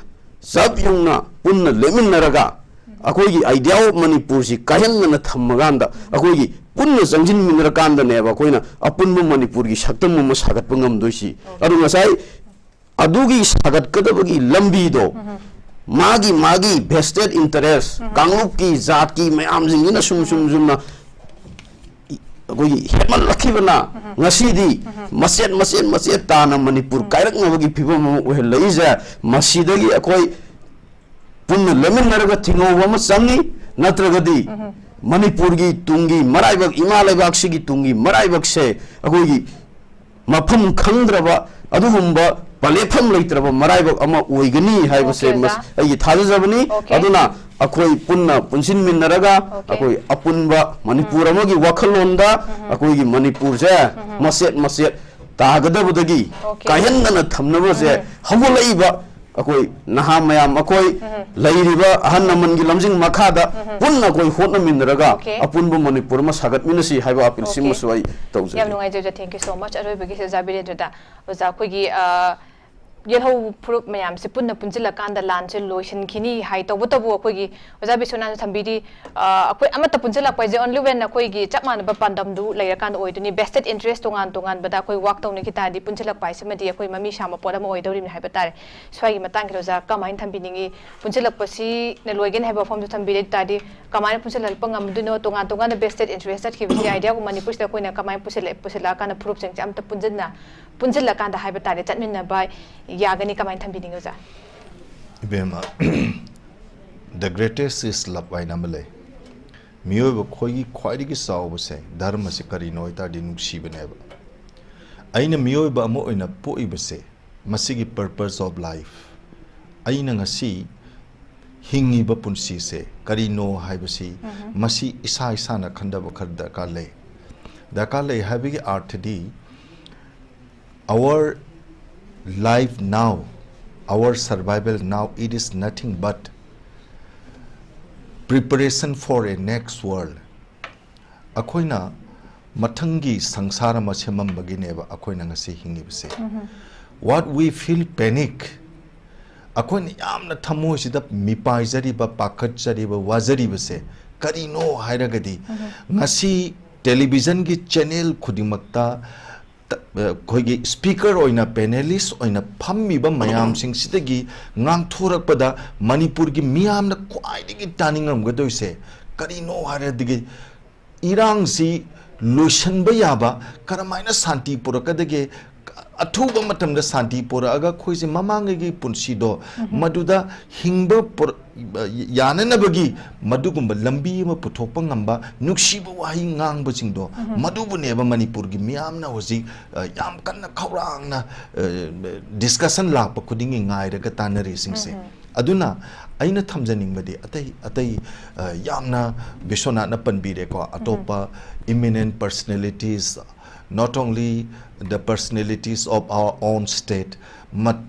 ꯆꯞ ꯌꯨꯡꯅ ꯄꯨꯟꯅ ꯂꯦꯞꯃꯤꯟꯅꯔꯒ ꯑꯩꯈꯣꯏꯒꯤ idea of ꯃꯅꯤꯄꯨꯔꯁꯤ ꯀꯥꯏꯍꯟꯗꯅ ꯊꯝꯃꯀꯥꯟꯗ ꯑꯩꯈꯣꯏꯒꯤ ꯄꯨꯟꯅ ꯆꯪꯁꯤꯟꯃꯤꯟꯅꯔꯀꯥꯟꯗꯅꯦꯕ ꯑꯩꯈꯣꯏꯅ ꯑꯄꯨꯟꯕ ꯃꯅꯤꯄꯨꯔꯒꯤ ꯁꯛꯇꯝ ꯑꯃ ꯁꯥꯒꯠꯄ ꯉꯝꯗꯣꯏꯁꯤ꯫ ꯑꯗꯨ ꯉꯁꯥꯏ ꯑꯗꯨꯒꯤ ꯁꯥꯒꯠꯀꯗꯕꯒꯤ ꯂꯝꯕꯤꯗꯣ ꯃꯥꯒꯤ ꯃꯥꯒꯤ vested interest, ꯀꯥꯡꯂꯨꯞꯀꯤ ꯖꯥꯠꯀꯤ ꯃꯌꯥꯝꯁꯤꯡꯁꯤꯅ ꯁꯨꯝ ꯁꯨꯝ ꯁꯨꯝꯅ ꯑꯩꯈꯣꯏꯒꯤ ꯍꯦꯟꯃꯜꯂꯛꯈꯤꯕꯅ ꯉꯁꯤꯗꯤ ꯃꯆꯦꯠ ꯃꯆꯦꯠ ꯃꯆꯦꯠ ꯇꯥꯅ ꯃꯅꯤꯄꯨꯔ ꯀꯥꯏꯔꯛꯅꯕꯒꯤ ꯐꯤꯕꯝ ꯑꯃ ꯑꯣꯏꯍꯜꯂꯛꯏꯁꯦ꯫ ꯃꯁꯤꯗꯒꯤ ꯑꯩꯈꯣꯏ ꯄꯨꯟꯅ ꯂꯦꯞꯃꯤꯟꯅꯔꯒ ꯊꯤꯡꯍꯧꯕ ꯑꯃ ꯆꯪꯉꯤ꯫ ꯅꯠꯇ꯭ꯔꯒꯗꯤ ꯃꯅꯤꯄꯨꯔꯒꯤ ꯇꯨꯡꯒꯤ ꯃꯔꯥꯏꯕꯛ, ꯏꯃꯥ ꯂꯩꯕꯥꯛꯁꯤꯒꯤ ꯇꯨꯡꯒꯤ ꯃꯔꯥꯏꯕꯛꯁꯦ ꯑꯩꯈꯣꯏꯒꯤ ꯃꯐꯝ ꯈꯪꯗ꯭ꯔꯕ ꯑꯗꯨꯒꯨꯝꯕ ꯄꯂꯦꯠꯐꯝ ꯂꯩꯇ꯭ꯔꯕ ꯃꯔꯥꯏꯕꯛ ꯑꯃ ꯑꯣꯏꯒꯅꯤ ꯍꯥꯏꯕꯁꯦ ꯑꯣꯀꯦ, ꯑꯣꯖꯥ꯫ ꯃꯁ-, ꯑꯩꯒꯤ ꯊꯥꯖꯖꯕꯅꯤ꯫ ꯑꯣꯀꯦ꯫ ꯑꯗꯨꯅ ꯑꯩꯈꯣꯏ ꯄꯨꯟꯅ ꯄꯨꯟꯁꯤꯟꯃꯤꯟꯅꯔꯒ ꯑꯣꯀꯦ꯫ ꯑꯩꯈꯣꯏ ꯑꯄꯨꯟꯕ ꯃꯅꯤꯄꯨꯔ ꯑꯃꯒꯤ ꯋꯥꯈꯜꯂꯣꯟꯗ ꯑꯩꯈꯣꯏꯒꯤ ꯃꯅꯤꯄꯨꯔꯁꯦ ꯃꯆꯦꯠ ꯃꯆꯦꯠ ꯇꯥꯒꯗꯕꯗꯒꯤ ꯑꯣꯀꯦ꯫ ꯀꯥꯏꯍꯟꯗꯅ ꯊꯝꯅꯕꯁꯦ ꯍꯧꯒꯠꯂꯛꯏꯕ ꯑꯩꯈꯣꯏ ꯅꯍꯥ ꯃꯌꯥꯝ, ꯑꯩꯈꯣꯏ ꯂꯩꯔꯤꯕ ꯑꯍꯜ ꯂꯃꯟꯒꯤ ꯂꯝꯖꯤꯡ ꯃꯈꯥꯗ ꯄꯨꯟꯅ ꯑꯩꯈꯣꯏ ꯍꯣꯠꯅꯃꯤꯟꯅꯔꯒ ꯑꯣꯀꯦ꯫ ꯑꯄꯨꯟꯕ ꯃꯅꯤꯄꯨꯔ ꯑꯃ ꯁꯥꯒꯠꯃꯤꯟꯅꯁꯤ ꯍꯥꯏꯕ ꯑꯣꯀꯦ꯫ ꯑꯄꯤꯜꯁꯤꯃꯁꯨ ꯑꯩ ꯇꯧꯖꯒꯦ꯫ ꯌꯥꯝ ꯅꯨꯡꯉꯥꯏꯖꯩ ꯑꯣꯖꯥ, thank you so much꯫ ꯑꯔꯣꯏꯕꯒꯤꯁꯤ ꯑꯣꯖꯥ ꯕꯤꯔꯦꯟꯗ꯭ꯔꯗ, ꯑꯣꯖꯥ, ꯑꯩꯈꯣꯏꯒꯤ, ꯑ, ꯌꯦꯜꯍꯧ ꯐꯨꯔꯨꯞ ꯃꯌꯥꯝꯁꯦ ꯄꯨꯟꯅ ꯄꯨꯟꯁꯤꯜꯂꯀꯥꯟꯗ ꯂꯥꯟꯁꯦ ꯂꯣꯏꯁꯤꯟꯈꯤꯅꯤ ꯍꯥꯏ꯫ ꯇꯧꯕꯇꯕꯨ ꯑꯩꯈꯣꯏꯒꯤ ꯑꯣꯖꯥ ꯕꯤꯁ꯭ꯋꯅꯥꯊꯅ ꯊꯝꯕꯤꯔꯤ, ꯑ, ꯑꯩꯈꯣꯏ ꯑꯃꯠꯇ ꯄꯨꯟꯁꯤꯜꯂꯛꯄ ꯍꯥꯏꯁꯦ only when ꯑꯩꯈꯣꯏꯒꯤ ꯆꯞ ꯃꯥꯟꯅꯕ ꯄꯥꯟꯗꯝꯗꯨ ꯂꯩꯔꯀꯥꯟꯗ ꯑꯣꯏꯗꯣꯏꯅꯤ꯫ Vested interest ꯇꯣꯉꯥꯟ ꯇꯣꯉꯥꯟꯕꯗ ꯑꯩꯈꯣꯏ work ꯇꯧꯅꯈꯤ ꯇꯥꯔꯗꯤ ꯄꯨꯟꯁꯤꯜꯂꯛꯄ ꯍꯥꯏꯁꯤꯃꯗꯤ ꯑꯩꯈꯣꯏ ꯃꯃꯤ ꯁꯥꯡꯕ ꯄꯣꯠ ꯑꯃ ꯑꯣꯏꯗꯧꯔꯤꯕꯅꯤ ꯍꯥꯏꯕ ꯇꯥꯔꯦ꯫ ꯁ꯭ꯋꯥꯏꯒꯤ ꯃꯇꯥꯡꯁꯤꯗ ꯑꯣꯖꯥ ꯀꯃꯥꯏꯅ ꯊꯝꯕꯤꯅꯤꯡꯉꯤ? ꯄꯨꯟꯁꯤꯜꯂꯛꯄꯁꯤꯅ ꯂꯣꯏꯒꯅꯤ ꯍꯥꯏꯕ ꯋꯥꯐꯝꯁꯨ ꯊꯝꯕꯤꯔꯦ꯫ ꯑꯗꯨ ꯇꯥꯔꯗꯤ ꯀꯃꯥꯏꯅ ꯄꯨꯟꯁꯤꯜꯂꯛꯄ ꯉꯝꯗꯣꯏꯅꯣ? ꯇꯣꯉꯥꯟ ꯇꯣꯉꯥꯟꯅ vested interest ꯆꯠꯈꯤꯕꯁꯤ idea ꯒꯨꯝꯕ ꯃꯅꯤꯄꯨꯔꯁꯤꯗ ꯑꯩꯈꯣꯏꯅ ꯀꯃꯥꯏꯅ ꯄꯨꯁꯤꯜꯂꯛ-, ꯄꯨꯁꯤꯜꯂꯛꯑꯀꯥꯟꯗ ꯐꯨꯔꯨꯞꯁꯤꯡꯁꯦ ꯑꯝꯇ ꯄꯨꯟꯁꯤꯟꯅ, ꯄꯨꯟꯁꯤꯜꯂꯀꯥꯟꯗ ꯍꯥꯏꯕ ꯇꯥꯔꯦ, ꯆꯠꯃꯤꯟꯅꯕ ꯌꯥꯒꯅꯤ? ꯀꯃꯥꯏꯅ ꯊꯝꯕꯤꯅꯤꯡꯉꯤ ꯑꯣꯖꯥ? ꯏꯕꯦꯝꯃ, the greatest is love ꯍꯥꯏꯅ ꯑꯃ ꯂꯩ꯫ ꯃꯤꯑꯣꯏꯕ ꯑꯩꯈꯣꯏꯒꯤ ꯈ꯭ꯋꯥꯏꯗꯒꯤ ꯆꯥꯎꯕꯁꯦ, ꯙꯔꯃꯁꯦ ꯀꯔꯤꯅꯣ ꯍꯥꯏ ꯇꯥꯔꯗꯤ ꯅꯨꯡꯁꯤꯕꯅꯦꯕ꯫ ꯑꯩꯅ ꯃꯤꯑꯣꯏꯕ ꯑꯃ ꯑꯣꯏꯅ ꯄꯣꯛꯏꯕꯁꯦ, ꯃꯁꯤꯒꯤ purpose of life, ꯑꯩꯅ ꯉꯁꯤ ꯍꯤꯡꯉꯤꯕ ꯄꯨꯟꯁꯤꯁꯦ ꯀꯔꯤꯅꯣ ꯍꯥꯏꯕꯁꯤ ꯃꯁꯤ ꯏꯁꯥ ꯏꯁꯥꯅ ꯈꯟꯊꯕ ꯈꯔ ꯗꯔꯀꯥꯔ ꯂꯩ꯫ ꯗꯔꯀꯥꯔ ꯂꯩ ꯍꯥꯏꯕꯒꯤ ꯑꯥꯔꯊꯗꯤ, our life now, our survival now, it is nothing but preparation for a next world. ꯑꯩꯈꯣꯏꯅ ꯃꯊꯪꯒꯤ ꯁꯪꯁꯥꯔ ꯑꯃ ꯁꯦꯝꯃꯝꯕꯒꯤꯅꯦꯕ ꯑꯩꯈꯣꯏꯅ ꯉꯁꯤ ꯍꯤꯡꯉꯤꯕꯁꯦ꯫ What we feel panic, ꯑꯩꯈꯣꯏꯅ ꯌꯥꯝꯅ ꯊꯃꯣꯏꯁꯤꯗ ꯃꯤꯄꯥꯏꯖꯔꯤꯕ, ꯄꯥꯈꯠꯆꯔꯤꯕ, ꯋꯥꯖꯔꯤꯕꯁꯦ ꯀꯔꯤꯅꯣ ꯍꯥꯏꯔꯒꯗꯤ, ꯉꯁꯤ ꯇꯦꯂꯤꯚꯤꯖꯟꯒꯤ ꯆꯦꯅꯦꯜ ꯈꯨꯗꯤꯡꯃꯛꯇ ꯇ-, ꯑꯩꯈꯣꯏꯒꯤ ꯁ꯭ꯄꯤꯀꯔ ꯑꯣꯏꯅ, ꯄꯦꯅꯦꯂꯤꯁ ꯑꯣꯏꯅ ꯐꯝꯃꯤꯕ ꯃꯌꯥꯝꯁꯤꯡꯁꯤꯗꯒꯤ ꯉꯥꯡꯊꯣꯔꯛꯄꯗ ꯃꯅꯤꯄꯨꯔꯒꯤ ꯃꯤꯌꯥꯝꯅ ꯈ꯭ꯋꯥꯏꯗꯒꯤ ꯇꯥꯅꯤꯡꯉꯝꯒꯗꯣꯏꯁꯦ ꯀꯔꯤꯅꯣ ꯍꯥꯏꯔꯗꯤ, ꯏꯔꯥꯡꯁꯤ ꯂꯣꯏꯁꯤꯟꯕ ꯌꯥꯕ, ꯀꯔꯝꯍꯥꯏꯅ ꯁꯥꯟꯇꯤ ꯄꯨꯔꯛꯀꯗꯒꯦ, ꯑꯊꯨꯕ ꯃꯇꯝꯗ ꯁꯥꯟꯇꯤ ꯄꯨꯔꯛꯑꯒ ꯑꯩꯈꯣꯏꯁꯦ ꯃꯃꯥꯡꯉꯩꯒꯤ ꯄꯨꯟꯁꯤꯗꯣ ꯃꯗꯨꯗ ꯍꯤꯡꯕ ꯄꯨꯔ-, ꯌꯥꯅꯅꯕꯒꯤ ꯃꯗꯨꯒꯨꯝꯕ ꯂꯝꯕꯤ ꯑꯃ ꯄꯨꯊꯣꯛꯄ ꯉꯝꯕ ꯅꯨꯡꯁꯤꯕ ꯋꯥꯍꯩ ꯉꯥꯡꯕꯁꯤꯡꯗꯣ, ꯃꯗꯨꯕꯨꯅꯦꯕ ꯃꯅꯤꯄꯨꯔꯒꯤ ꯃꯤꯌꯥꯝꯅ ꯍꯧꯖꯤꯛ, ꯑ, ꯌꯥꯝ ꯀꯟꯅ ꯈꯧꯔꯥꯡꯅ, ꯑ, ꯗꯤꯁꯀꯁꯟ ꯂꯥꯛꯄ ꯈꯨꯗꯤꯡꯒꯤ ꯉꯥꯏꯔꯒ ꯇꯥꯟꯅꯔꯤꯁꯤꯡꯁꯦ꯫ ꯑꯗꯨꯅ ꯑꯩꯅ ꯊꯝꯖꯅꯤꯡꯕꯗꯤ ꯑꯇꯩ, ꯑꯇꯩ, ꯑ, ꯌꯥꯝꯅ ꯕꯤꯁ꯭ꯋꯅꯥꯊꯅ ꯄꯟꯕꯤꯔꯦꯀꯣ, ꯑꯇꯣꯞꯄ eminent personalities, not only the personalities of our own state, ꯃꯠ-,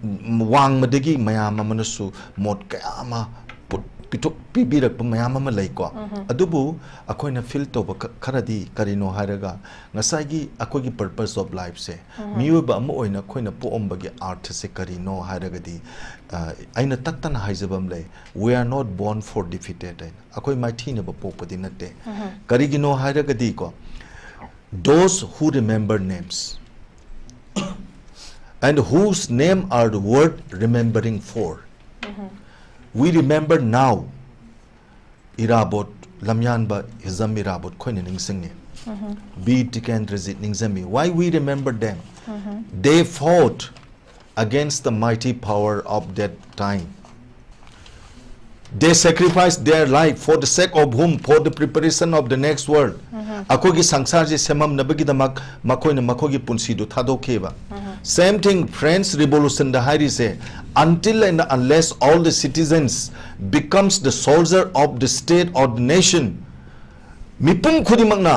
ꯋꯥꯡꯃꯗꯒꯤ ꯃꯌꯥꯝ ꯑꯃꯅꯁꯨ ꯃꯣꯠ ꯀꯌꯥ ꯑꯃ ꯄꯨ-, ꯄꯤꯊꯣꯛ-, ꯄꯤꯕꯤꯔꯛꯄ ꯃꯌꯥꯝ ꯑꯃ ꯂꯩꯀꯣ꯫ ꯑꯗꯨꯕꯨ ꯑꯩꯈꯣꯏꯅ ꯐꯤꯜ ꯇꯧꯕ ꯈ-, ꯈꯔꯗꯤ ꯀꯔꯤꯅꯣ ꯍꯥꯏꯔꯒ, ꯉꯁꯥꯏꯒꯤ ꯑꯩꯈꯣꯏꯒꯤ purpose of lifeꯁꯦ, ꯃꯤꯑꯣꯏꯕ ꯑꯃ ꯑꯣꯏꯅ ꯑꯩꯈꯣꯏꯅ ꯄꯣꯛꯑꯝꯕꯒꯤ ꯑꯥꯔꯊꯁꯦ ꯀꯔꯤꯅꯣ ꯍꯥꯏꯔꯒꯗꯤ, ꯑ, ꯑꯩꯅ ꯇꯠꯇꯅ ꯍꯥꯏꯖꯕ ꯑꯃ ꯂꯩ, "We are not born for defeated" ꯍꯥꯏꯅ꯫ ꯑꯩꯈꯣꯏ ꯃꯥꯏꯊꯤꯅꯕ ꯄꯣꯛꯄꯗꯤ ꯅꯠꯇꯦ꯫ ꯀꯔꯤꯒꯤꯅꯣ ꯍꯥꯏꯔꯒꯗꯤꯀꯣ, "Those who remember names and whose name are worth remembering for." We remember now ꯏꯔꯥꯕꯣꯠ, ꯂꯝꯌꯥꯟꯕ ꯍꯤꯖꯝ ꯏꯔꯥꯕꯣꯠ ꯑꯩꯈꯣꯏꯅ ꯅꯤꯡꯁꯤꯡꯉꯤ꯫ Bir Tikendrajit ꯅꯤꯡꯁꯤꯡꯉꯤ꯫ Why we remember them? They fought against the mighty power of that time. They sacrificed their life for the sake of whom? For the preparation of the next world. ꯑꯩꯈꯣꯏꯒꯤ ꯁꯪꯁꯥꯔꯁꯦ ꯁꯦꯝꯃꯝꯅꯕꯒꯤꯗꯃꯛ ꯃꯈꯣꯏꯅ ꯃꯈꯣꯏꯒꯤ ꯄꯨꯟꯁꯤꯗꯨ ꯊꯥꯗꯣꯛꯈꯤꯕ꯫ Same thing, French Revolutionꯗ ꯍꯥꯏꯔꯤꯁꯦ, "Until and unless all the citizens becomes the soldier of the state or the nation," ꯃꯤꯄꯨꯝ ꯈꯨꯗꯤꯡꯃꯛꯅ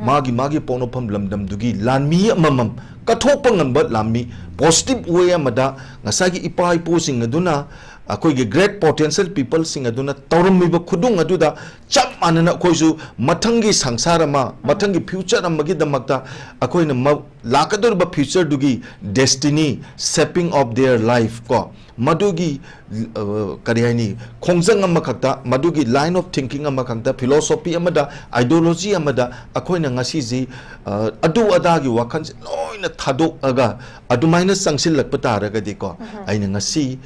ꯃꯥꯒꯤ ꯃꯥꯒꯤ ꯄꯣꯛꯅꯐꯝ ꯂꯝꯗꯝꯗꯨꯒꯤ ꯂꯥꯟꯃꯤ ꯑꯃꯃꯝ ꯀꯠꯊꯣꯛꯄ ꯉꯝꯕ ꯂꯥꯟꯃꯤ, positive way ꯑꯃꯗ ꯉꯁꯥꯏꯒꯤ ꯏꯄꯥ ꯏꯄꯨꯁꯤꯡ ꯑꯗꯨꯅ, ꯑꯩꯈꯣꯏꯒꯤ great potential peopleꯁꯤꯡ ꯑꯗꯨꯅ ꯇꯧꯔꯝꯃꯤꯕ ꯈꯨꯗꯨꯡ ꯑꯗꯨꯗ ꯆꯞ ꯃꯥꯟꯅꯅ ꯑꯩꯈꯣꯏꯁꯨ ꯃꯊꯪꯒꯤ ꯁꯪꯁꯥꯔ ꯑꯃ, ꯃꯊꯪꯒꯤ future ꯑꯃꯒꯤꯗꯃꯛꯇ ꯑꯩꯈꯣꯏꯅ ꯃ-, ꯂꯥꯛꯀꯗꯧꯔꯤꯕ futureꯗꯨꯒꯤ destiny, shaping of their life ꯀꯣ, ꯃꯗꯨꯒꯤ, ꯑ, ꯀꯔꯤ ꯍꯥꯏꯅꯤ, ꯈꯣꯡꯖꯪ ꯑꯃꯈꯛꯇ, ꯃꯗꯨꯒꯤ line of thinking ꯑꯃꯈꯛꯇ, philosophy ꯑꯃꯗ, ideology ꯑꯃꯗ ꯑꯩꯈꯣꯏꯅ ꯉꯁꯤꯁꯤ, ꯑ, ꯑꯗꯨ ꯑꯗꯥꯒꯤ ꯋꯥꯈꯜꯁꯦ ꯂꯣꯏꯅ ꯊꯥꯗꯣꯛꯑꯒ ꯑꯗꯨꯃꯥꯏꯅ ꯆꯪꯁꯤꯜꯂꯛꯄ ꯇꯥꯔꯒꯗꯤꯀꯣ, ꯑꯩꯅ ꯉꯁꯤ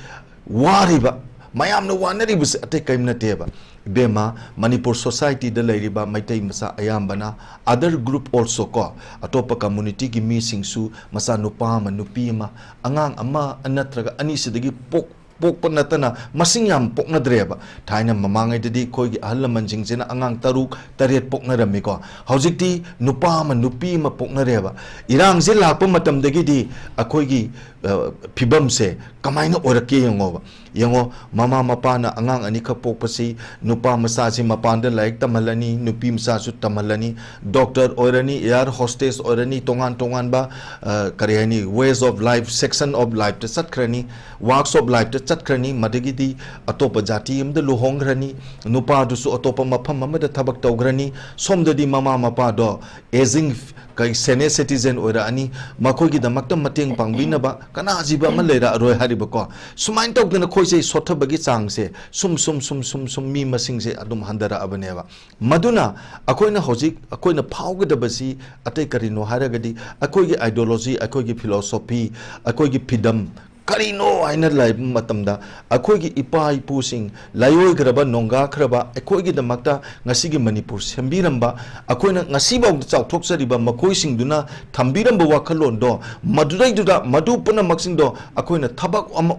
ꯋꯥꯔꯤꯕ, ꯃꯌꯥꯝꯅ ꯋꯥꯅꯔꯤꯕꯁꯦ ꯑꯇꯩ ꯀꯔꯤꯝ ꯅꯠꯇꯦꯕ꯫ ꯏꯕꯦꯝꯃ, ꯃꯅꯤꯄꯨꯔ societyꯗ ꯂꯩꯔꯤꯕ ꯃꯩꯇꯩ ꯃꯆꯥ ꯑꯌꯥꯝꯕꯅ, other group also ꯀꯣ, ꯑꯇꯣꯞꯄ communityꯒꯤ ꯃꯤꯁꯤꯡꯁꯨ ꯃꯆꯥ ꯅꯨꯄꯥ ꯑꯃ, ꯅꯨꯄꯤ ꯑꯃ, ꯑꯉꯥꯡ ꯑꯃ ꯅꯠꯇ꯭ꯔꯒ ꯑꯅꯤꯁꯤꯗꯒꯤ ꯄꯣꯛ-, ꯄꯣꯛꯄ ꯅꯠꯇꯅ ꯃꯁꯤꯡ ꯌꯥꯝ ꯄꯣꯛꯅꯗ꯭ꯔꯦꯕ꯫ ꯊꯥꯏꯅ ꯃꯃꯥꯡꯉꯩꯗꯗꯤ ꯑꯩꯈꯣꯏꯒꯤ ꯑꯍꯜ ꯂꯃꯟꯁꯤꯡꯁꯤꯅ ꯑꯉꯥꯡ ꯇꯔꯨꯛ, ꯇꯔꯦꯠ ꯄꯣꯛꯅꯔꯝꯃꯤꯀꯣ꯫ ꯍꯧꯖꯤꯛꯇꯤ ꯅꯨꯄꯥ ꯑꯃ, ꯅꯨꯄꯤ ꯑꯃ ꯄꯣꯛꯅꯔꯦꯕ꯫ ꯏꯔꯥꯡꯁꯦ ꯂꯥꯛꯄ ꯃꯇꯝꯗꯒꯤꯗꯤ ꯑꯩꯈꯣꯏꯒꯤ, ꯑ, ꯐꯤꯕꯝꯁꯦ ꯀꯃꯥꯏꯅ ꯑꯣꯏꯔꯛꯀꯦ ꯌꯦꯡꯉꯣꯕ꯫ ꯌꯦꯡꯉꯣ, ꯃꯃꯥ ꯃꯄꯥꯅ ꯑꯉꯥꯡ ꯑꯅꯤꯈꯛ ꯄꯣꯛꯄꯁꯤ, ꯅꯨꯄꯥ ꯃꯆꯥꯁꯤ ꯃꯄꯥꯟꯗ ꯂꯥꯏꯔꯤꯛ ꯇꯝꯍꯜꯂꯅꯤ, ꯅꯨꯄꯤ ꯃꯆꯥꯁꯨ ꯇꯝꯍꯜꯂꯅꯤ, doctor ꯑꯣꯏꯔꯅꯤ, air hostess ꯑꯣꯏꯔꯅꯤ, ꯇꯣꯉꯥꯟ ꯇꯣꯉꯥꯟꯕ, ꯑ, ꯀꯔꯤ ꯍꯥꯏꯅꯤ, ways of life, section of lifeꯇ ꯆꯠꯈ꯭ꯔꯅꯤ, walks of lifeꯇ ꯆꯠꯈ꯭ꯔꯅꯤ, ꯃꯗꯒꯤꯗꯤ ꯑꯇꯣꯞꯄ ꯖꯥꯇꯤ ꯑꯃꯗ ꯂꯨꯍꯣꯡꯈ꯭ꯔꯅꯤ, ꯅꯨꯄꯥꯗꯨꯁꯨ ꯑꯇꯣꯞꯄ ꯃꯐꯝ ꯑꯃꯗ ꯊꯕꯛ ꯇꯧꯈ꯭ꯔꯅꯤ, ꯁꯣꯝꯗꯗꯤ ꯃꯃꯥ ꯃꯄꯥꯗꯣ aging, ꯀꯩ, senior citizen ꯑꯣꯏꯔꯛꯑꯅꯤ, ꯃꯈꯣꯏꯒꯤꯗꯃꯛꯇ ꯃꯇꯦꯡ ꯄꯥꯡꯕꯤꯅꯕ ꯀꯅꯥꯖꯤꯕ ꯑꯃ ꯂꯩꯔꯛꯑꯔꯣꯏ ꯍꯥꯏꯔꯤꯕꯀꯣ꯫ ꯁꯨꯃꯥꯏꯅ ꯇꯧꯗꯅ ꯑꯩꯈꯣꯏꯁꯦ ꯁꯣꯠꯊꯕꯒꯤ ꯆꯥꯡꯁꯦ ꯁꯨꯝ, ꯁꯨꯝ, ꯁꯨꯝ, ꯁꯨꯝ, ꯁꯨꯝ ꯃꯤ ꯃꯁꯤꯡꯁꯦ ꯑꯗꯨꯝ ꯍꯟꯊꯔꯛꯑꯕꯅꯦꯕ꯫ ꯃꯗꯨꯅ ꯑꯩꯈꯣꯏꯅ ꯍꯧꯖꯤꯛ ꯑꯩꯈꯣꯏꯅ ꯐꯥꯎꯒꯗꯕꯁꯤ ꯑꯇꯩ ꯀꯔꯤꯅꯣ ꯍꯥꯏꯔꯒꯗꯤ, ꯑꯩꯈꯣꯏꯒꯤ ideology, ꯑꯩꯈꯣꯏꯒꯤ philosophy, ꯑꯩꯈꯣꯏꯒꯤ ꯐꯤꯗꯝ ꯀꯔꯤꯅꯣ ꯍꯥꯏꯅ ꯂꯩꯕ ꯃꯇꯝꯗ, ꯑꯩꯈꯣꯏꯒꯤ ꯏꯄꯥ ꯏꯄꯨꯁꯤꯡ, ꯂꯥꯏꯑꯣꯏꯈ꯭ꯔꯕ, ꯅꯣꯡꯒꯥꯈ꯭ꯔꯕ, ꯑꯩꯈꯣꯏꯒꯤꯗꯃꯛꯇ ꯉꯁꯤꯒꯤ ꯃꯅꯤꯄꯨꯔ ꯁꯦꯝꯕꯤꯔꯝꯕ, ꯑꯩꯈꯣꯏꯅ ꯉꯁꯤꯐꯥꯎꯗ ꯆꯥꯎꯊꯣꯛꯆꯔꯤꯕ ꯃꯈꯣꯏꯁꯤꯡꯗꯨꯅ ꯊꯝꯕꯤꯔꯝꯕ ꯋꯥꯈꯜꯂꯣꯟꯗꯣ, ꯃꯗꯨꯗꯩꯗꯨꯗ ꯃꯗꯨ ꯄꯨꯝꯅꯃꯛꯁꯤꯡꯗꯣ ꯑꯩꯈꯣꯏꯅ ꯊꯕꯛ ꯑꯃ,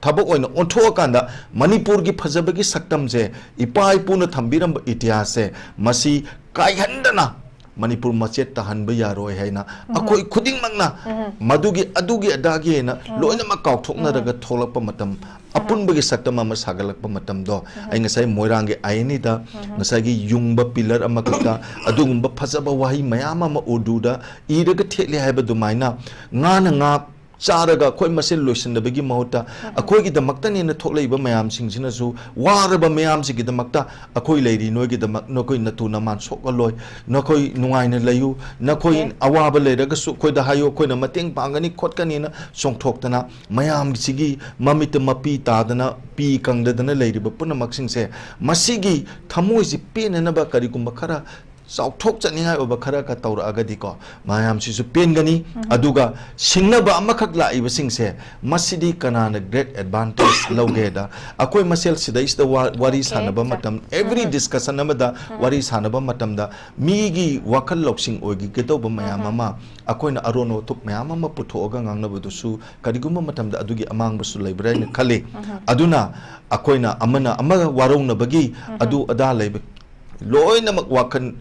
ꯊꯕꯛ ꯑꯣꯏꯅ ꯑꯣꯟꯊꯣꯛꯑꯀꯥꯟꯗ, ꯃꯅꯤꯄꯨꯔꯒꯤ ꯐꯖꯕꯒꯤ ꯁꯛꯇꯝꯁꯦ, ꯏꯄꯥ ꯏꯄꯨꯅ ꯊꯝꯕꯤꯔꯝꯕ ꯏꯇꯤꯍꯥꯁꯁꯦ, ꯃꯁꯤ ꯀꯥꯏꯍꯟꯗꯅ ꯃꯅꯤꯄꯨꯔ ꯃꯆꯦꯠ ꯇꯥꯍꯟꯕ ꯌꯥꯔꯣꯏ ꯍꯥꯏꯅ ꯑꯩꯈꯣꯏ ꯈꯨꯗꯤꯡꯃꯛꯅ ꯃꯗꯨꯒꯤ, ꯑꯗꯨꯒꯤ, ꯑꯗꯥꯒꯤ ꯍꯥꯏꯅ ꯂꯣꯏꯅꯃꯛ ꯀꯥꯎꯊꯣꯛꯅꯔꯒ ꯊꯣꯛꯂꯛꯄ ꯃꯇꯝ, ꯑꯄꯨꯟꯕꯒꯤ ꯁꯛꯇꯝ ꯑꯃ ꯁꯥꯒꯠꯂꯛꯄ ꯃꯇꯝꯗꯣ, ꯑꯩ ꯉꯁꯥꯏ ꯃꯣꯏꯔꯥꯡꯒꯤ ꯑꯥꯏ ꯑꯦꯟ ꯏꯗ ꯉꯁꯥꯏꯒꯤ ꯌꯨꯡꯕ ꯄꯤꯂꯔ ꯑꯃꯈꯛꯇ ꯑꯗꯨꯒꯨꯝꯕ ꯐꯖꯕ ꯋꯥꯍꯩ ꯃꯌꯥꯝ ꯑꯃ ꯎꯔꯗꯨꯗ ꯏꯔꯒ ꯊꯦꯠꯂꯦ ꯍꯥꯏꯕ ꯑꯗꯨꯃꯥꯏꯅ, ꯉꯥꯅ ꯉꯥ ꯆꯥꯔꯒ ꯑꯩꯈꯣꯏ ꯃꯁꯦꯜ ꯂꯣꯏꯁꯤꯟꯅꯕꯒꯤ ꯃꯍꯨꯠꯇ, ꯑꯩꯈꯣꯏꯒꯤꯗꯃꯛꯇꯅꯦꯅ ꯊꯣꯛꯂꯛꯏꯕ ꯃꯌꯥꯝꯁꯤꯡꯁꯤꯅꯁꯨ, ꯋꯥꯔꯕ ꯃꯌꯥꯝꯁꯤꯒꯤꯗꯃꯛꯇ ꯑꯩꯈꯣꯏ ꯂꯩꯔꯤ, ꯅꯣꯏꯒꯤꯗꯃꯛ, ꯅꯈꯣꯏ ꯅꯇꯨ ꯅꯃꯥꯟ ꯁꯣꯛꯍꯜꯂꯣꯏ, ꯅꯈꯣꯏ ꯅꯨꯡꯉꯥꯏꯅ ꯂꯩꯌꯨ, ꯅꯈꯣꯏ ꯑꯋꯥꯕ ꯂꯩꯔꯒꯁꯨ ꯑꯩꯈꯣꯏꯗ ꯍꯥꯏꯌꯨ, ꯑꯩꯈꯣꯏꯅ ꯃꯇꯦꯡ ꯄꯥꯡꯒꯅꯤ ꯈꯣꯠꯀꯅꯤꯅ ꯆꯣꯡꯊꯣꯛꯇꯅ, ꯃꯌꯥꯝꯁꯤꯒꯤ ꯃꯃꯤꯠꯇ ꯃꯄꯤ ꯇꯥꯗꯅ, ꯄꯤ ꯀꯪꯗꯗꯅ ꯂꯩꯔꯤꯕ ꯄꯨꯝꯅꯃꯛꯁꯤꯡꯁꯦ, ꯃꯁꯤꯒꯤ ꯊꯃꯣꯏꯁꯤ ꯄꯦꯟꯅꯅꯕ ꯀꯔꯤꯒꯨꯝꯕ ꯈꯔ ꯆꯥꯎꯊꯣꯛꯆꯅꯤꯡꯉꯥꯏ ꯑꯣꯏꯕ ꯈꯔꯒ ꯇꯧꯔꯛꯑꯒꯗꯤꯀꯣ, ꯃꯌꯥꯝꯁꯤꯁꯨ ꯄꯦꯟꯒꯅꯤ꯫ ꯑꯗꯨꯒ ꯁꯤꯡꯅꯕ ꯑꯃꯈꯛ ꯂꯥꯛꯏꯕꯁꯤꯡꯁꯦ, ꯃꯁꯤꯗꯤ ꯀꯅꯥꯅ great advantage ꯂꯧꯒꯦꯗ, ꯑꯩꯈꯣꯏ ꯃꯁꯦꯜ ꯁꯤꯗꯩꯁꯤꯗ ꯋꯥ-, ꯋꯥꯔꯤ ꯁꯥꯟꯅꯕ ꯃꯇꯝ, every discussion ꯑꯃꯗ ꯋꯥꯔꯤ ꯁꯥꯟꯅꯕ ꯃꯇꯝꯗ ꯃꯤꯒꯤ ꯋꯥꯈꯜ ꯂꯧꯁꯤꯡ ꯑꯣꯏꯒꯗꯧꯕ ꯃꯌꯥꯝ ꯑꯃ, ꯑꯩꯈꯣꯏꯅ ꯑꯔꯣꯟ ꯑꯊꯨꯞ ꯃꯌꯥꯝ ꯑꯃ ꯄꯨꯊꯣꯛꯑꯒ ꯉꯥꯡꯅꯕꯗꯨꯁꯨ ꯀꯔꯤꯒꯨꯝꯕ ꯃꯇꯝꯗ ꯑꯗꯨꯒꯤ ꯑꯃꯥꯡꯕꯁꯨ ꯂꯩꯕ꯭ꯔꯥ ꯍꯥꯏꯅ ꯈꯜꯂꯤ꯫ ꯑꯗꯨꯅ ꯑꯩꯈꯣꯏꯅ ꯑꯃꯅ ꯑꯃꯒ ꯋꯥꯔꯧꯅꯕꯒꯤ ꯑꯗꯨ ꯑꯗꯥ ꯂꯩꯕ ꯂꯣꯏꯅꯃꯛ ꯋꯥꯈꯜ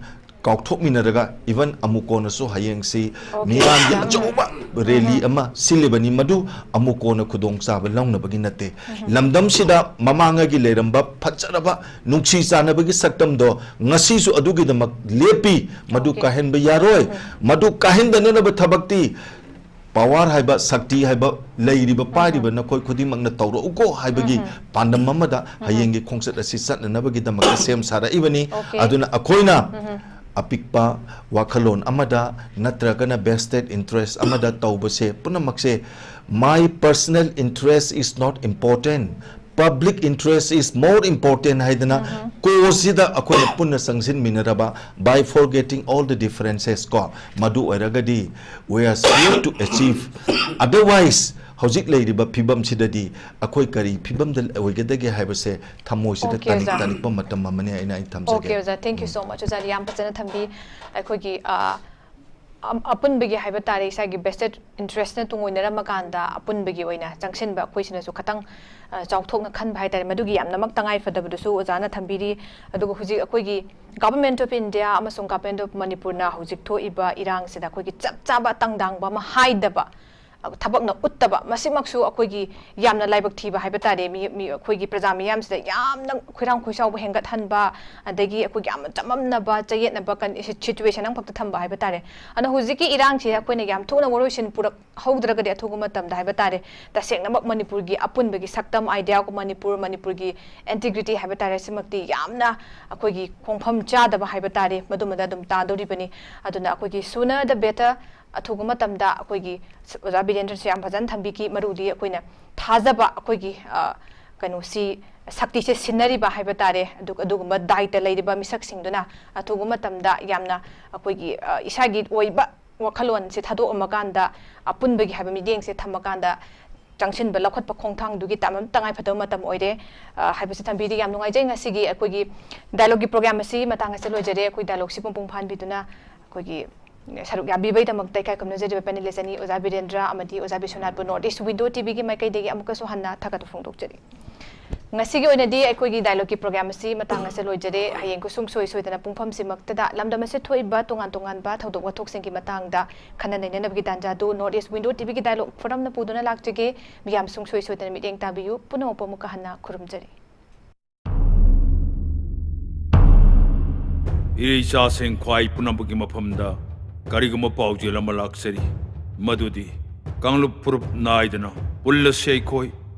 ꯀꯥꯎꯊꯣꯛꯃꯤꯟꯅꯔꯒ, even ꯑꯃꯨꯛ ꯀꯣꯟꯅꯁꯨ ꯍꯌꯦꯡꯁꯤ ꯃꯤꯌꯥꯝꯒꯤ ꯑꯆꯧꯕ rally ꯑꯃ ꯁꯤꯜꯂꯤꯕꯅꯤ, ꯃꯗꯨ ꯑꯃꯨꯛ ꯀꯣꯟꯅ ꯈꯨꯗꯣꯡꯆꯥꯕ ꯂꯧꯅꯕꯒꯤ ꯅꯠꯇꯦ꯫ ꯂꯝꯗꯝꯁꯤꯗ ꯃꯃꯥꯡꯉꯩꯒꯤ ꯂꯩꯔꯝꯕ ꯐꯖꯔꯕ ꯅꯨꯡꯁꯤ ꯆꯥꯟꯅꯕꯒꯤ ꯁꯛꯇꯝꯗꯣ ꯉꯁꯤꯁꯨ ꯑꯗꯨꯒꯤꯗꯃꯛ ꯂꯦꯞꯄꯤ, ꯃꯗꯨ ꯀꯥꯏꯍꯟꯕ ꯌꯥꯔꯣꯏ꯫ ꯃꯗꯨ ꯀꯥꯏꯍꯟꯗꯅꯅꯕ ꯊꯕꯛꯇꯤ power ꯍꯥꯏꯕ, ꯁꯛꯇꯤ ꯍꯥꯏꯕ, ꯂꯩꯔꯤꯕ ꯄꯥꯏꯔꯤꯕ ꯅꯈꯣꯏ ꯈꯨꯗꯤꯡꯃꯛꯅ ꯇꯧꯔꯛꯎꯀꯣ ꯍꯥꯏꯕꯒꯤ ꯄꯥꯟꯗꯝ ꯑꯃꯗ ꯍꯌꯦꯡꯒꯤ ꯈꯣꯡꯆꯠ ꯑꯁꯤ ꯆꯠꯅꯅꯕꯒꯤꯗꯃꯛꯇ ꯁꯦꯝ ꯁꯥꯔꯛꯏꯕꯅꯤ꯫ ꯑꯗꯨꯅ ꯑꯩꯈꯣꯏꯅ ꯑꯄꯤꯛꯄ ꯋꯥꯈꯜꯂꯣꯟ ꯑꯃꯗ ꯅꯠꯇ꯭ꯔꯒꯅ vested interest ꯑꯃꯗ ꯇꯧꯕꯁꯦ ꯄꯨꯝꯅꯃꯛꯁꯦ, "My personal interest is not important, public interest is more important" ꯍꯥꯏꯗꯅ cause ꯁꯤꯗ ꯑꯩꯈꯣꯏꯅ ꯄꯨꯟꯅ ꯆꯪꯁꯤꯟꯃꯤꯟꯅꯔꯕ, by forgetting all the differences ꯀꯣ, ꯃꯗꯨ ꯑꯣꯏꯔꯒꯗꯤ we are sure to achieve. Otherwise, ꯍꯧꯖꯤꯛ ꯂꯩꯔꯤꯕ ꯐꯤꯕꯝꯁꯤꯗꯗꯤ ꯑꯩꯈꯣꯏ ꯀꯔꯤ ꯐꯤꯕꯝꯗ ꯑꯣꯏꯒꯗꯒꯦ ꯍꯥꯏꯕꯁꯦ ꯊꯃꯣꯏꯁꯤꯗ Okay, ꯇꯥꯅꯤꯡ ꯑꯣꯖꯥ꯫ ꯇꯥꯅꯤꯡꯕ ꯃꯇꯝ ꯑꯃꯅꯤ ꯍꯥꯏꯅ ꯑꯩ ꯊꯝꯖꯒꯦ꯫ Okay, ꯑꯣꯖꯥ, thank you so much꯫ ꯑꯣꯖꯥꯗꯤ ꯌꯥꯝ ꯐꯖꯅ ꯊꯝꯕꯤ꯫ ꯑꯩꯈꯣꯏꯒꯤ, ꯑ, ꯑꯄꯨꯟꯕꯒꯤ ꯍꯥꯏꯕ ꯇꯥꯔꯦ, ꯏꯁꯥꯒꯤ ꯕꯦꯁꯇꯦꯠ ꯏꯟꯇꯔꯦꯁꯅ ꯇꯨꯡ ꯑꯣꯏꯅꯔꯝꯃꯀꯥꯟꯗ ꯑꯄꯨꯟꯕꯒꯤ ꯑꯣꯏꯅ ꯆꯪꯁꯤꯟꯕ ꯑꯩꯈꯣꯏꯁꯤꯅꯁꯨ ꯈꯇꯪ ꯆꯥꯎꯊꯣꯛꯅ ꯈꯟꯕ ꯍꯥꯏ ꯇꯥꯔꯦ꯫ ꯃꯗꯨꯒꯤ ꯌꯥꯝꯅꯃꯛ ꯇꯉꯥꯏ ꯐꯗꯕꯗꯨꯁꯨ ꯑꯣꯖꯥꯅ ꯊꯝꯕꯤꯔꯤ꯫ ꯑꯗꯨꯒ ꯍꯧꯖꯤꯛ ꯑꯩꯈꯣꯏꯒꯤ Government of India ꯑꯃꯁꯨꯡ Government of ꯃꯅꯤꯄꯨꯔꯅ ꯍꯧꯖꯤꯛ ꯊꯣꯛꯏꯕ ꯏꯔꯥꯡꯁꯤꯗ ꯑꯩꯈꯣꯏꯒꯤ ꯆꯞ ꯆꯥꯕ ꯇꯪꯗꯥꯡꯕ ꯑꯃ ꯍꯥꯏꯗꯕ, ꯊꯕꯛꯅ ꯎꯠꯇꯕ, ꯃꯁꯤꯃꯛꯁꯨ ꯑꯩꯈꯣꯏꯒꯤ ꯌꯥꯝꯅ ꯂꯥꯏꯕꯛ ꯊꯤꯕ ꯍꯥꯏꯕ ꯇꯥꯔꯦ꯫ ꯃꯤ, ꯃꯤ, ꯑꯩꯈꯣꯏꯒꯤ ꯄ꯭ꯔꯖꯥ ꯃꯤꯌꯥꯝꯁꯤꯗ ꯌꯥꯝꯅ ꯈꯣꯏꯔꯥꯡ ꯈꯣꯏꯁꯥꯎꯕ ꯍꯦꯟꯒꯠꯍꯟꯕ, ꯑꯗꯒꯤ ꯑꯩꯈꯣꯏꯒꯤ ꯌꯥꯝꯅ ꯆꯃꯝꯅꯕ, ꯆꯌꯦꯠꯅꯕ ꯀꯟ-, ꯁꯤ-, ꯁꯤꯆꯨꯋꯦꯁꯟ ꯑꯃꯈꯛꯇ ꯊꯝꯕ ꯍꯥꯏꯕ ꯇꯥꯔꯦ꯫ ꯑꯗꯨꯅ ꯍꯧꯖꯤꯛꯀꯤ ꯏꯔꯥꯡꯁꯦ ꯑꯩꯈꯣꯏꯅ ꯌꯥꯝ ꯊꯨꯅ ꯋꯥꯔꯣꯏꯁꯤꯟ ꯄꯨꯔꯛꯍꯧꯗ꯭ꯔꯒꯗꯤ ꯑꯊꯨꯕ ꯃꯇꯝꯗ ꯍꯥꯏꯕ ꯇꯥꯔꯦ, ꯇꯁꯦꯡꯅꯃꯛ ꯃꯅꯤꯄꯨꯔꯒꯤ ꯑꯄꯨꯟꯕꯒꯤ ꯁꯛꯇꯝ, idea of ꯃꯅꯤꯄꯨꯔ, ꯃꯅꯤꯄꯨꯔꯒꯤ integrity ꯍꯥꯏꯕ ꯇꯥꯔꯦ, ꯁꯤꯃꯛꯇꯤ ꯌꯥꯝꯅ ꯑꯩꯈꯣꯏꯒꯤ ꯈꯣꯡꯐꯝ ꯆꯥꯗꯕ ꯍꯥꯏꯕ ꯇꯥꯔꯦ, ꯃꯗꯨꯃꯗ ꯑꯗꯨꯝ ꯇꯥꯗꯧꯔꯤꯕꯅꯤ꯫ ꯑꯗꯨꯅ ꯑꯩꯈꯣꯏꯒꯤ sooner the better, ꯑꯊꯨꯕ ꯃꯇꯝꯗ ꯑꯩꯈꯣꯏꯒꯤ ꯁ-, ꯑꯣꯖꯥ ꯕꯤꯔꯦꯟꯗ꯭ꯔꯁꯨ ꯌꯥꯝ ꯐꯖꯅ ꯊꯝꯕꯤꯈꯤ꯫ ꯃꯔꯨꯗꯤ ꯑꯩꯈꯣꯏꯅ ꯊꯥꯖꯕ, ꯑꯩꯈꯣꯏꯒꯤ, ꯑ, ꯀꯩꯅꯣꯁꯤ, ꯁꯛꯇꯤꯁꯦ ꯁꯤꯟꯅꯔꯤꯕ ꯍꯥꯏꯕ ꯇꯥꯔꯦ, ꯑꯗꯨꯒ ꯑꯗꯨꯒꯨꯝꯕ ꯗꯥꯏꯇ ꯂꯩꯔꯤꯕ ꯃꯤꯁꯛꯁꯤꯡꯗꯨꯅ ꯑꯊꯨꯕ ꯃꯇꯝꯗ ꯌꯥꯝꯅ ꯑꯩꯈꯣꯏꯒꯤ, ꯑ, ꯏꯁꯥꯒꯤ ꯑꯣꯏꯕ ꯋꯥꯈꯜꯂꯣꯟꯁꯦ ꯊꯥꯗꯣꯛꯑꯝꯃꯀꯥꯟꯗ, ꯑꯄꯨꯟꯕꯒꯤ ꯍꯥꯏꯕ ꯃꯤꯠꯌꯦꯡꯁꯦ ꯊꯝꯃꯀꯥꯟꯗ ꯆꯪꯁꯤꯟꯕ ꯂꯧꯈꯠꯄ ꯈꯣꯡꯊꯥꯡꯗꯨꯒꯤ ꯇꯉꯥꯏ-, ꯇꯉꯥꯏꯐꯗꯕ ꯃꯇꯝ ꯑꯣꯏꯔꯦ, ꯑ, ꯍꯥꯏꯕꯁꯤ ꯊꯝꯕꯤꯔꯤ꯫ ꯌꯥꯝ ꯅꯨꯡꯉꯥꯏꯖꯩ ꯉꯁꯤꯒꯤ ꯑꯩꯈꯣꯏꯒꯤ ꯗꯥꯏꯂꯣꯒꯀꯤ ꯄ꯭ꯔꯣꯒ꯭ꯔꯥꯝ ꯑꯁꯤ ꯃꯇꯥꯡ ꯑꯁꯤꯗ ꯂꯣꯏꯖꯔꯦ꯫ ꯑꯩꯈꯣꯏ ꯗꯥꯏꯂꯣꯒꯁꯤ ꯄꯨꯡ ꯄꯨꯡ ꯐꯥꯍꯟꯕꯤꯗꯨꯅ ꯑꯩꯈꯣꯏꯒꯤ ꯁꯔꯨꯛ ꯌꯥꯕꯤꯕꯒꯤꯗꯃꯛꯇ ꯏꯀꯥꯏ ꯈꯨꯝꯅꯖꯔꯤꯕ ꯄꯦꯅꯦꯂꯤꯁ ꯑꯅꯤ, ꯑꯣꯖꯥ ꯕꯤꯔꯦꯟꯗ꯭ꯔ ꯑꯃꯗꯤ ꯑꯣꯖꯥ ꯕꯤꯁ꯭ꯋꯅꯥꯊꯄꯨ North East Window TVꯒꯤ ꯃꯥꯏꯀꯩꯗꯒꯤ ꯑꯃꯨꯛꯀꯁꯨ ꯍꯟꯅ ꯊꯥꯒꯠꯄ ꯐꯣꯡꯗꯣꯛꯆꯔꯤ꯫ ꯉꯁꯤꯒꯤ ꯑꯣꯏꯅꯗꯤ ꯑꯩꯈꯣꯏꯒꯤ ꯗꯥꯏꯂꯣꯒꯀꯤ ꯄ꯭ꯔꯣꯒ꯭ꯔꯥꯝ ꯑꯁꯤ ꯃꯇꯥꯡ ꯑꯁꯤꯗ ꯂꯣꯏꯖꯔꯦ꯫ ꯍꯌꯦꯡ ꯈꯨꯁꯨꯡ ꯁꯣꯏ ꯁꯣꯏꯗꯅ ꯄꯨꯡꯐꯝꯁꯤꯃꯛꯇꯗ ꯂꯝꯗꯝ ꯑꯁꯤꯗ ꯊꯣꯛꯏꯕ ꯇꯣꯉꯥꯟ ꯇꯣꯉꯥꯟꯕ ꯊꯧꯗꯣꯛ ꯋꯥꯊꯣꯛꯁꯤꯡꯒꯤ ꯃꯇꯥꯡꯗ ꯈꯟꯅ ꯅꯩꯅꯅꯕꯒꯤ ꯇꯥꯟꯖꯥꯗꯨ North East Window TVꯒꯤ ꯗꯥꯏꯂꯣꯒ ꯐꯣꯔꯝꯅ ꯄꯨꯗꯨꯅ ꯂꯥꯛꯆꯒꯦ꯫ ꯃꯤꯌꯥꯝ ꯁꯨꯡꯁꯣꯏ ꯁꯣꯏꯗꯅ ꯃꯤꯠꯌꯦꯡ ꯇꯥꯕꯤꯌꯨ꯫ ꯄꯨꯝꯅꯃꯛꯄꯨ ꯑꯃꯨꯛꯀ ꯍꯟꯅ ꯈꯨꯔꯨꯝꯖꯔꯤ꯫ ꯏꯔꯩꯆꯥ ꯁꯦꯡꯈ꯭ꯋꯥꯏ ꯄꯨꯝꯅꯃꯛꯀꯤ ꯃꯐꯝꯗ ꯀꯔꯤꯒꯨꯝꯕ ꯄꯥꯎꯖꯦꯜ ꯑꯃ ꯂꯥꯛꯆꯔꯤ, ꯃꯗꯨꯗꯤ ꯀꯥꯡꯂꯨꯞ ꯐꯨꯔꯨꯞ ꯅꯥꯏꯗꯅ ꯄꯨꯜꯂꯁꯤ ꯑꯩꯈꯣꯏ,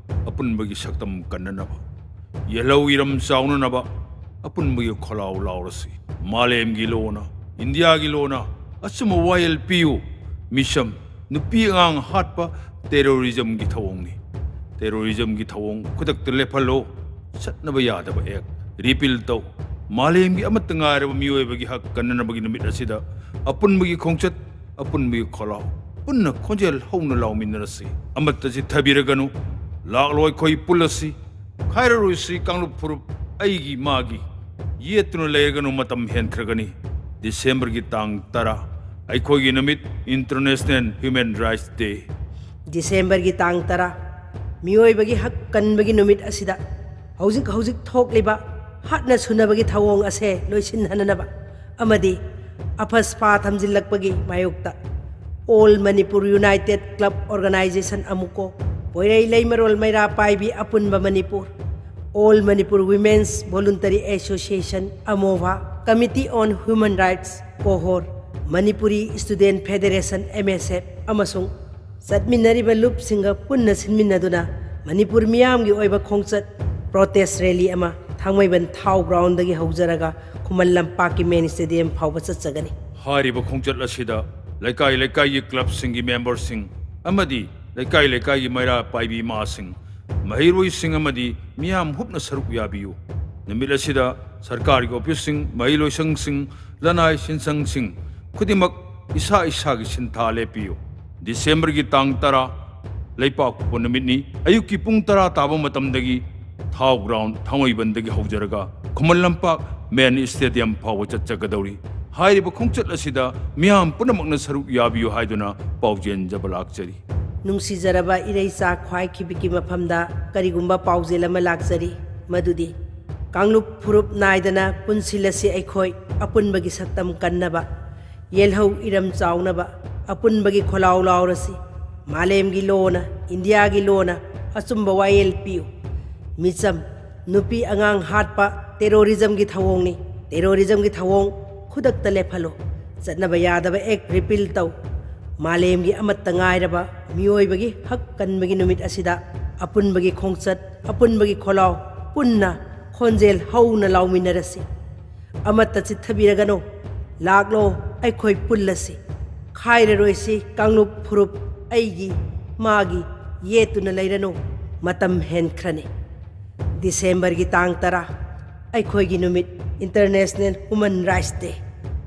ꯑꯄꯨꯟꯕꯒꯤ ꯁꯛꯇꯝ ꯀꯟꯅꯅꯕ, ꯌꯦꯜꯍꯧ ꯏꯔꯝ ꯆꯥꯎꯅꯅꯕ ꯑꯄꯨꯟꯕꯒꯤ ꯈꯣꯜꯂꯥꯎ ꯂꯥꯎꯔꯁꯤ꯫ ꯃꯥꯂꯦꯝꯒꯤ ꯂꯣꯟꯅ, ꯏꯟꯗꯤꯌꯥꯒꯤ ꯂꯣꯟꯅ ꯑꯆꯨꯝꯕ ꯋꯥꯌꯦꯜ ꯄꯤꯌꯨ꯫ ꯃꯤꯁꯝ, ꯅꯨꯄꯤ ꯑꯉꯥꯡ ꯍꯥꯠꯄ terrorismꯒꯤ ꯊꯧꯑꯣꯡꯅꯤ꯫ Terrorismꯒꯤ ꯊꯧꯑꯣꯡ ꯈꯨꯗꯛꯇ ꯂꯦꯞꯍꯜꯂꯨ꯫ ꯆꯠꯅꯕ ꯌꯥꯗꯕ act repeal ꯇꯧ꯫ ꯃꯥꯂꯦꯝꯒꯤ ꯑꯃꯠꯇ ꯉꯥꯏꯔꯕ ꯃꯤꯑꯣꯏꯕꯒꯤ ꯍꯛ ꯀꯟꯅꯅꯕꯒꯤ ꯅꯨꯃꯤꯠ ꯑꯁꯤꯗ ꯑꯄꯨꯟꯕꯒꯤ ꯈꯣꯡꯆꯠ, ꯑꯄꯨꯟꯕꯒꯤ ꯈꯣꯜꯂꯥꯎ, ꯄꯨꯟꯅ ꯈꯣꯟꯖꯦꯜ ꯍꯧꯅ ꯂꯥꯎꯃꯤꯟꯅꯔꯁꯤ꯫ ꯑꯃꯠꯇ ꯆꯤꯠꯊꯕꯤꯔꯒꯅꯨ꯫ ꯂꯥꯛꯂꯣ ꯑꯩꯈꯣꯏ ꯄꯨꯜꯂꯁꯤ꯫ ꯈꯥꯏꯔꯔꯣꯏꯁꯤ ꯀꯥꯡꯂꯨꯞ ꯐꯨꯔꯨꯞ ꯑꯩꯒꯤ ꯃꯥꯒꯤ꯫ ꯌꯦꯠꯇꯨꯅ ꯂꯩꯔꯒꯅꯨ, ꯃꯇꯝ ꯍꯦꯟꯈ꯭ꯔꯒꯅꯤ꯫ Decemberꯒꯤ ꯇꯥꯡ ꯇꯔꯥ, ꯑꯩꯈꯣꯏꯒꯤ ꯅꯨꯃꯤꯠ, International Human Rights Day꯫ ꯗꯤꯁꯦꯝꯕꯔꯒꯤ ꯇꯥꯡ ꯇꯔꯥ, ꯃꯤꯑꯣꯏꯕꯒꯤ ꯍꯛ ꯀꯟꯕꯒꯤ ꯅꯨꯃꯤꯠ ꯑꯁꯤꯗ ꯍꯧꯖꯤꯛ ꯍꯧꯖꯤꯛ ꯊꯣꯛꯂꯤꯕ ꯍꯥꯠꯅ ꯁꯨꯅꯕꯒꯤ ꯊꯧꯑꯣꯡ ꯑꯁꯦ ꯂꯣꯏꯁꯤꯟꯍꯟꯅꯕ ꯑꯃꯗꯤ ꯑꯐꯁꯄꯥ ꯊꯝꯖꯤꯜꯂꯛꯄꯒꯤ ꯃꯥꯌꯣꯛꯇ All Manipur United Club Organization, ꯑꯃꯨꯀꯣ, ꯄꯣꯏꯔꯩ ꯂꯩꯃꯔꯣꯜ ꯃꯩꯔꯥ ꯄꯥꯏꯕꯤ ꯑꯄꯨꯟꯕ Manipur, All Manipur Women's Voluntary Association, ꯑꯃꯣꯚꯥ, Committee on Human Rights, ꯀꯣꯍꯣꯔ, Manipuri Student Federation, M S F, ꯑꯃꯁꯨꯡ ꯆꯠꯃꯤꯟꯅꯔꯤꯕ ꯂꯨꯞꯁꯤꯡꯒ ꯄꯨꯟꯅ ꯁꯤꯟꯃꯤꯟꯅꯗꯨꯅ ꯃꯅꯤꯄꯨꯔ ꯃꯤꯌꯥꯝꯒꯤ ꯑꯣꯏꯕ ꯈꯣꯡꯆꯠ, protest rally, ꯑꯃ ꯊꯥꯡꯃꯩꯕꯟ ꯊꯥꯎ ꯒ꯭ꯔꯥꯎꯟꯗꯒꯤ ꯍꯧꯖꯔꯒ ꯈꯨꯃꯟ ꯂꯝꯄꯥꯛꯀꯤ ꯃꯦꯟ ꯁ꯭ꯇꯦꯗꯤꯌꯝ ꯐꯥꯎꯕ ꯆꯠꯆꯒꯅꯤ꯫ ꯍꯥꯏꯔꯤꯕ ꯈꯣꯡꯆꯠ ꯑꯁꯤꯗ ꯂꯩꯀꯥꯏ ꯂꯩꯀꯥꯏꯒꯤ ꯀ꯭ꯂꯕꯁꯤꯡꯒꯤ ꯃꯦꯝꯕꯔꯁꯤꯡ ꯑꯃꯗꯤ ꯂꯩꯀꯥꯏ ꯂꯩꯀꯥꯏꯒꯤ ꯃꯩꯔꯥ ꯄꯥꯏꯕꯤ ꯏꯃꯥꯁꯤꯡ, ꯃꯍꯩꯔꯣꯏꯁꯤꯡ ꯑꯃꯗꯤ ꯃꯤꯌꯥꯝ ꯍꯨꯞꯅ ꯁꯔꯨꯛ ꯌꯥꯕꯤꯌꯨ꯫ ꯅꯨꯃꯤꯠ ꯑꯁꯤꯗ ꯁꯔꯀꯥꯔꯒꯤ ꯑꯣꯐꯤꯁꯁꯤꯡ, ꯃꯍꯩꯂꯣꯏꯁꯪꯁꯤꯡ, ꯂꯅꯥꯏ ꯁꯤꯟꯁꯪꯁꯤꯡ ꯈꯨꯗꯤꯡꯃꯛ ꯏꯁꯥ ꯏꯁꯥꯒꯤ ꯁꯤꯟꯊꯥ ꯂꯦꯞꯄꯤꯌꯨ꯫ ꯗꯤꯁꯦꯝꯕꯔꯒꯤ ꯇꯥꯡ ꯇꯔꯥ, ꯂꯩꯄꯥꯛꯄꯣꯛꯄ ꯅꯨꯃꯤꯠꯅꯤ꯫ ꯑꯌꯨꯛꯀꯤ ꯄꯨꯡ ꯇꯔꯥ ꯇꯥꯕ ꯃꯇꯝꯗꯒꯤ ꯊꯥꯎ ꯒ꯭ꯔꯥꯎꯟ, ꯊꯥꯡꯃꯩꯕꯟꯗꯒꯤ ꯍꯧꯖꯔꯒ ꯈꯨꯃꯟ ꯂꯝꯄꯥꯛ ꯃꯦꯟ ꯁ꯭ꯇꯦꯗꯤꯌꯝ ꯐꯥꯎꯕ ꯆꯠꯆꯒꯗꯧꯔꯤ꯫ ꯍꯥꯏꯔꯤꯕ ꯈꯣꯡꯆꯠ ꯑꯁꯤꯗ ꯃꯤꯌꯥꯝ ꯄꯨꯝꯅꯃꯛꯅ ꯁꯔꯨꯛ ꯌꯥꯕꯤꯌꯨ ꯍꯥꯏꯗꯨꯅ ꯄꯥꯎꯖꯦꯟꯖꯕ ꯂꯥꯛꯆꯔꯤ꯫ ꯅꯨꯡꯁꯤꯖꯔꯕ ꯏꯔꯩꯆꯥ ꯈ꯭ꯋꯥꯏꯈꯤꯕꯤꯒꯤ ꯃꯐꯝꯗ ꯀꯔꯤꯒꯨꯝꯕ ꯄꯥꯎꯖꯦꯜ ꯑꯃ ꯂꯥꯛꯆꯔꯤ, ꯃꯗꯨꯗꯤ ꯀꯥꯡꯂꯨꯞ ꯐꯨꯔꯨꯞ ꯅꯥꯏꯗꯅ ꯄꯨꯟꯁꯤꯜꯂꯁꯤ ꯑꯩꯈꯣꯏ, ꯑꯄꯨꯟꯕꯒꯤ ꯁꯛꯇꯝ ꯀꯟꯅꯕ, ꯌꯦꯜꯍꯧ ꯏꯔꯝ ꯆꯥꯎꯅꯕ, ꯑꯄꯨꯟꯕꯒꯤ ꯈꯣꯜꯂꯥꯎ ꯂꯥꯎꯔꯁꯤ꯫ ꯃꯥꯂꯦꯝꯒꯤ ꯂꯣꯅ, ꯏꯟꯗꯤꯌꯥꯒꯤ ꯂꯣꯅ ꯑꯆꯨꯝꯕ ꯋꯥꯌꯦꯜ ꯄꯤꯌꯨ꯫ ꯃꯤꯆꯝ, ꯅꯨꯄꯤ ꯑꯉꯥꯡ ꯍꯥꯠꯄ, terrorismꯒꯤ ꯊꯧꯑꯣꯡꯅꯤ꯫ Terrorismꯒꯤ ꯊꯧꯑꯣꯡ ꯈꯨꯗꯛꯇ ꯂꯦꯞꯍꯜꯂꯨ꯫ ꯆꯠꯅꯕ ꯌꯥꯗꯕ act repeal ꯇꯧ꯫ ꯃꯥꯂꯦꯝꯒꯤ ꯑꯃꯠꯇ ꯉꯥꯏꯔꯕ ꯃꯤꯑꯣꯏꯕꯒꯤ ꯍꯛ ꯀꯟꯕꯒꯤ ꯅꯨꯃꯤꯠ ꯑꯁꯤꯗ ꯑꯄꯨꯟꯕꯒꯤ ꯈꯣꯡꯆꯠ, ꯑꯄꯨꯟꯕꯒꯤ ꯈꯣꯜꯂꯥꯎ, ꯄꯨꯟꯅ ꯈꯣꯟꯖꯦꯜ ꯍꯧꯅ ꯂꯥꯎꯃꯤꯟꯅꯔꯁꯤ꯫ ꯑꯃꯠꯇ ꯆꯤꯠꯊꯕꯤꯔꯒꯅꯨ, ꯂꯥꯛꯂꯣ, ꯑꯩꯈꯣꯏ ꯄꯨꯜꯂꯁꯤ꯫ ꯈꯥꯏꯔꯔꯣꯏꯁꯤ ꯀꯥꯡꯂꯨꯞ ꯐꯨꯔꯨꯞ, ꯑꯩꯒꯤ, ꯃꯥꯒꯤ ꯌꯦꯠꯇꯨꯅ ꯂꯩꯔꯅꯨ, ꯃꯇꯝ ꯍꯦꯟꯈ꯭ꯔꯅꯤ꯫ ꯗꯤꯁꯦꯝꯕꯔꯒꯤ ꯇꯥꯡ ꯇꯔꯥ, ꯑꯩꯈꯣꯏꯒꯤ ꯅꯨꯃꯤꯠ, International Human Rights Day꯫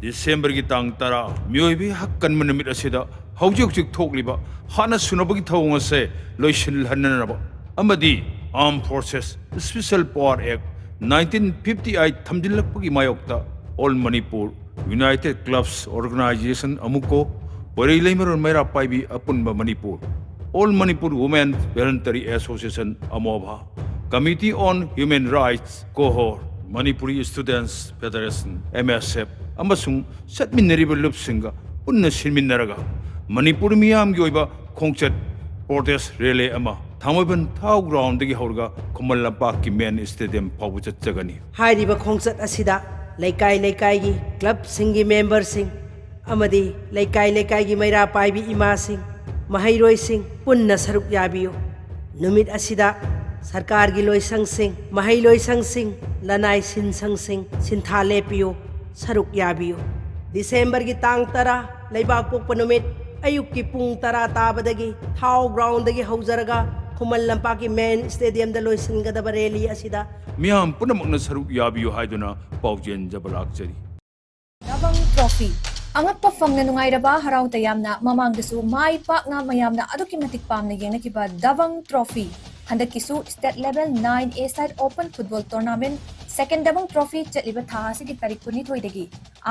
ꯗꯤꯁꯦꯝꯕꯔꯒꯤ ꯇꯥꯡ ꯇꯔꯥ, ꯃꯤꯑꯣꯏꯕꯒꯤ ꯍꯛ ꯀꯟꯕ ꯅꯨꯃꯤꯠ ꯑꯁꯤꯗ ꯍꯧꯖꯤꯛ ꯍꯧꯖꯤꯛ ꯊꯣꯛꯂꯤꯕ ꯍꯥꯠꯅ ꯁꯨꯅꯕꯒꯤ ꯊꯧꯑꯣꯡ ꯑꯁꯦ ꯂꯣꯏꯁꯤꯜꯍꯟꯅꯅꯕ ꯑꯃꯗꯤ Armed Forces Special Power Act nineteen fifty eight ꯊꯝꯖꯤꯜꯂꯛꯄꯒꯤ ꯃꯥꯌꯣꯛꯇ All Manipur United Clubs Organization, ꯑꯃꯨꯀꯣ, ꯄꯣꯏꯔꯩ ꯂꯩꯃꯔꯣꯟ ꯃꯩꯔꯥ ꯄꯥꯏꯕꯤ ꯑꯄꯨꯟꯕ Manipur, All Manipur Women Voluntary Association, ꯑꯃꯣꯚꯥ, Committee on Human Rights, ꯀꯣꯍꯣꯔ, Manipuri Students Federation, M S F, ꯑꯃꯁꯨꯡ ꯆꯠꯃꯤꯟꯅꯔꯤꯕ ꯂꯨꯞꯁꯤꯡꯒ ꯄꯨꯟꯅ ꯁꯤꯟꯃꯤꯟꯅꯔꯒ ꯃꯅꯤꯄꯨꯔ ꯃꯤꯌꯥꯝꯒꯤ ꯑꯣꯏꯕ ꯈꯣꯡꯆꯠ, protest rally ꯑꯃ ꯊꯥꯡꯃꯩꯕꯟ ꯊꯥꯎ ground ꯗꯒꯤ ꯍꯧꯔꯒ ꯈꯨꯃꯟ ꯂꯝꯄꯥꯛꯀꯤ main stadium ꯐꯥꯎꯕ ꯆꯠꯆꯒꯅꯤ꯫ ꯍꯥꯏꯔꯤꯕ ꯈꯣꯡꯆꯠ ꯑꯁꯤꯗ ꯂꯩꯀꯥꯏ ꯂꯩꯀꯥꯏꯒꯤ club ꯁꯤꯡꯒꯤ member ꯁꯤꯡ ꯑꯃꯗꯤ ꯂꯩꯀꯥꯏ ꯂꯩꯀꯥꯏꯒꯤ ꯃꯩꯔꯥ ꯄꯥꯏꯕꯤ ꯏꯃꯥꯁꯤꯡ, ꯃꯍꯩꯔꯣꯏꯁꯤꯡ ꯄꯨꯟꯅ ꯁꯔꯨꯛ ꯌꯥꯕꯤꯌꯨ꯫ ꯅꯨꯃꯤꯠ ꯑꯁꯤꯗ ꯁꯔꯀꯥꯔꯒꯤ ꯂꯣꯏꯁꯪꯁꯤꯡ, ꯃꯍꯩ ꯂꯣꯏꯁꯪꯁꯤꯡ, ꯂꯅꯥꯏ ꯁꯤꯟꯁꯪꯁꯤꯡ ꯁꯤꯟꯊꯥ ꯂꯦꯞꯄꯤꯌꯨ, ꯁꯔꯨꯛ ꯌꯥꯕꯤꯌꯨ꯫ ꯗꯤꯁꯦꯝꯕꯔꯒꯤ ꯇꯥꯡ ꯇꯔꯥ, ꯂꯩꯕꯥꯛ ꯄꯣꯛꯄ ꯅꯨꯃꯤꯠ, ꯑꯌꯨꯛꯀꯤ ꯄꯨꯡ ꯇꯔꯥ ꯇꯥꯕꯗꯒꯤ ꯊꯥꯎ ground ꯗꯒꯤ ꯍꯧꯖꯔꯒ ꯈꯨꯃꯟ ꯂꯝꯄꯥꯛꯀꯤ main stadium ꯗ ꯂꯣꯏꯁꯤꯟꯒꯗꯕ rally ꯑꯁꯤꯗ ꯃꯤꯌꯥꯝ ꯄꯨꯝꯅꯃꯛꯅ ꯁꯔꯨꯛ ꯌꯥꯕꯤꯌꯨ ꯍꯥꯏꯗꯨꯅ ꯄꯥꯎꯖꯦꯟꯖꯕ ꯂꯥꯛꯆꯔꯤ꯫ ꯗꯕꯪ ꯇ꯭ꯔꯣꯐꯤ꯫ ꯑꯉꯛꯄ ꯐꯪꯅ ꯅꯨꯡꯉꯥꯏꯔꯕ, ꯍꯔꯥꯎ ꯇꯌꯥꯝꯅ ꯃꯃꯥꯡꯗꯁꯨ ꯃꯥꯏ ꯄꯥꯛꯅ ꯃꯌꯥꯝꯅ ꯑꯗꯨꯛꯀꯤ ꯃꯇꯤꯛ ꯄꯥꯝꯅ ꯌꯦꯡꯅꯈꯤꯕ ꯗꯕꯪ ꯇ꯭ꯔꯣꯐꯤ ꯍꯟꯗꯛꯀꯤꯁꯨ state level nine A side open football tournament second ꯗꯕꯪ ꯇ꯭ꯔꯣꯐꯤ ꯆꯠꯂꯤꯕ ꯊꯥ ꯑꯁꯤꯒꯤ ꯇꯥꯔꯤꯛ ꯀꯨꯟꯅꯤꯊꯣꯏꯗꯒꯤ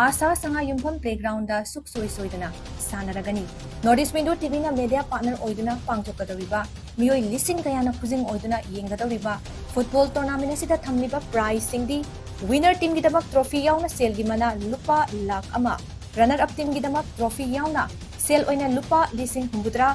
ꯑꯥꯁꯥ ꯁꯉꯥꯏꯌꯨꯝꯐꯝ playground ꯗ ꯁꯨꯛꯁꯣꯏ ꯁꯣꯏꯗꯅ ꯁꯥꯟꯅꯔꯒꯅꯤ꯫ North East Window T V ꯅ media partner ꯑꯣꯏꯗꯨꯅ ꯄꯥꯡꯊꯣꯛꯀꯗꯧꯔꯤꯕ, ꯃꯤꯑꯣꯏ ꯂꯤꯁꯤꯡ ꯀꯌꯥꯅ ꯈꯨꯖꯤꯡ ꯑꯣꯏꯗꯨꯅ ꯌꯦꯡꯒꯗꯧꯔꯤꯕ football tournament ꯑꯁꯤꯗ ꯊꯝꯂꯤꯕ prize ꯁꯤꯡꯗꯤ, winner team ꯒꯤꯗꯃꯛ trophy ꯌꯥꯎꯅ ꯁꯦꯜꯒꯤ ꯃꯅꯥ ꯂꯨꯄꯥ ꯂꯥꯈ ꯑꯃ, runner up team ꯒꯤꯗꯃꯛ trophy ꯌꯥꯎꯅ ꯁꯦꯜ ꯑꯣꯏꯅ ꯂꯨꯄꯥ ꯂꯤꯁꯤꯡ ꯍꯨꯝꯐꯨꯇꯔꯥ,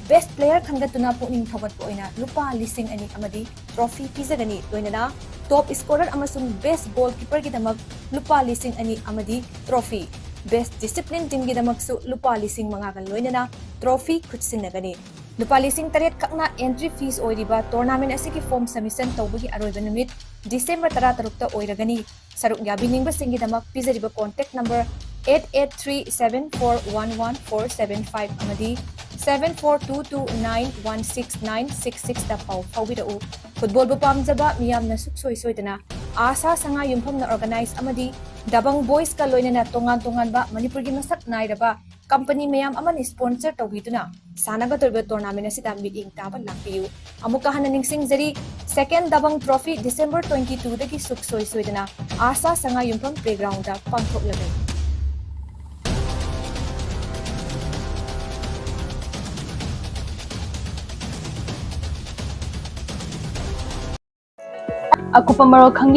best player ꯈꯟꯒꯠꯇꯨꯅ ꯄꯨꯛꯅꯤꯡ ꯊꯧꯒꯠꯄ ꯑꯣꯏꯅ ꯂꯨꯄꯥ ꯂꯤꯁꯤꯡ ꯑꯅꯤ ꯑꯃꯗꯤ trophy ꯄꯤꯖꯒꯅꯤ꯫ ꯂꯣꯏꯅꯅ top scorer ꯑꯃꯁꯨꯡ best goalkeeper ꯒꯤꯗꯃꯛ ꯂꯨꯄꯥ ꯂꯤꯁꯤꯡ ꯑꯅꯤ ꯑꯃꯗꯤ trophy, best discipline team ꯒꯤꯗꯃꯛꯁꯨ ꯂꯨꯄꯥ ꯂꯤꯁꯤꯡ ꯃꯉꯥꯒ ꯂꯣꯏꯅꯅ trophy ꯈꯨꯠꯁꯤꯟꯅꯒꯅꯤ꯫ ꯂꯨꯄꯥ ꯂꯤꯁꯤꯡ ꯇꯔꯦꯠ ꯈꯛꯅ entry fees ꯑꯣꯏꯔꯤꯕ tournament ꯑꯁꯤꯒꯤ form submission ꯇꯧꯕꯒꯤ ꯑꯔꯣꯏꯕ ꯅꯨꯃꯤꯠ December ꯇꯔꯥꯇꯔꯨꯛꯇ ꯑꯣꯏꯔꯒꯅꯤ꯫ ꯁꯔꯨꯛ ꯌꯥꯕꯤꯅꯤꯡꯕꯁꯤꯡꯒꯤꯗꯃꯛ ꯄꯤꯖꯔꯤꯕ contact number eight eight three seven four one one four seven five ꯑꯃꯗꯤ seven four two two nine one six nine six six ꯇ ꯄꯥꯎ ꯐꯥꯎꯕꯤꯔꯛꯎ꯫ Football ꯕꯨ ꯄꯥꯝꯖꯕ ꯃꯤꯌꯥꯝꯅ ꯁꯨꯛꯁꯣꯏ ꯁꯣꯏꯗꯅ ꯑꯥꯁꯥ ꯁꯉꯥꯏ ꯌꯨꯝꯐꯝꯅ organize ꯑꯃꯗꯤ ꯗꯕꯪ boys ꯀ ꯂꯣꯏꯅꯅ ꯇꯣꯉꯥꯟ ꯇꯣꯉꯥꯟꯕ ꯃꯅꯤꯄꯨꯔꯒꯤ ꯃꯁꯛ ꯅꯥꯏꯔꯕ company ꯃꯌꯥꯝ ꯑꯃꯅ sponsor ꯇꯧꯕꯤꯗꯨꯅ ꯁꯥꯟꯅꯒꯗꯧꯔꯤꯕ tournament ꯑꯁꯤꯗ ꯃꯤꯠꯌꯦꯡ ꯇꯥꯕ ꯂꯥꯛꯄꯤꯌꯨ꯫ ꯑꯃꯨꯛꯀ ꯍꯟꯅ ꯅꯤꯡꯁꯤꯡꯖꯔꯤ, second ꯗꯕꯪ trophy December twenty two ꯗꯒꯤ ꯁꯨꯛꯁꯣꯏ ꯁꯣꯏꯗꯅ ꯑꯥꯁꯥ ꯁꯉꯥꯏ ꯌꯨꯝꯐꯝ playground ꯗ ꯄꯥꯡꯊꯣꯛꯂꯒꯅꯤ꯫ ꯑꯀꯨꯞꯄ ꯃꯔꯣꯜ ꯈꯪ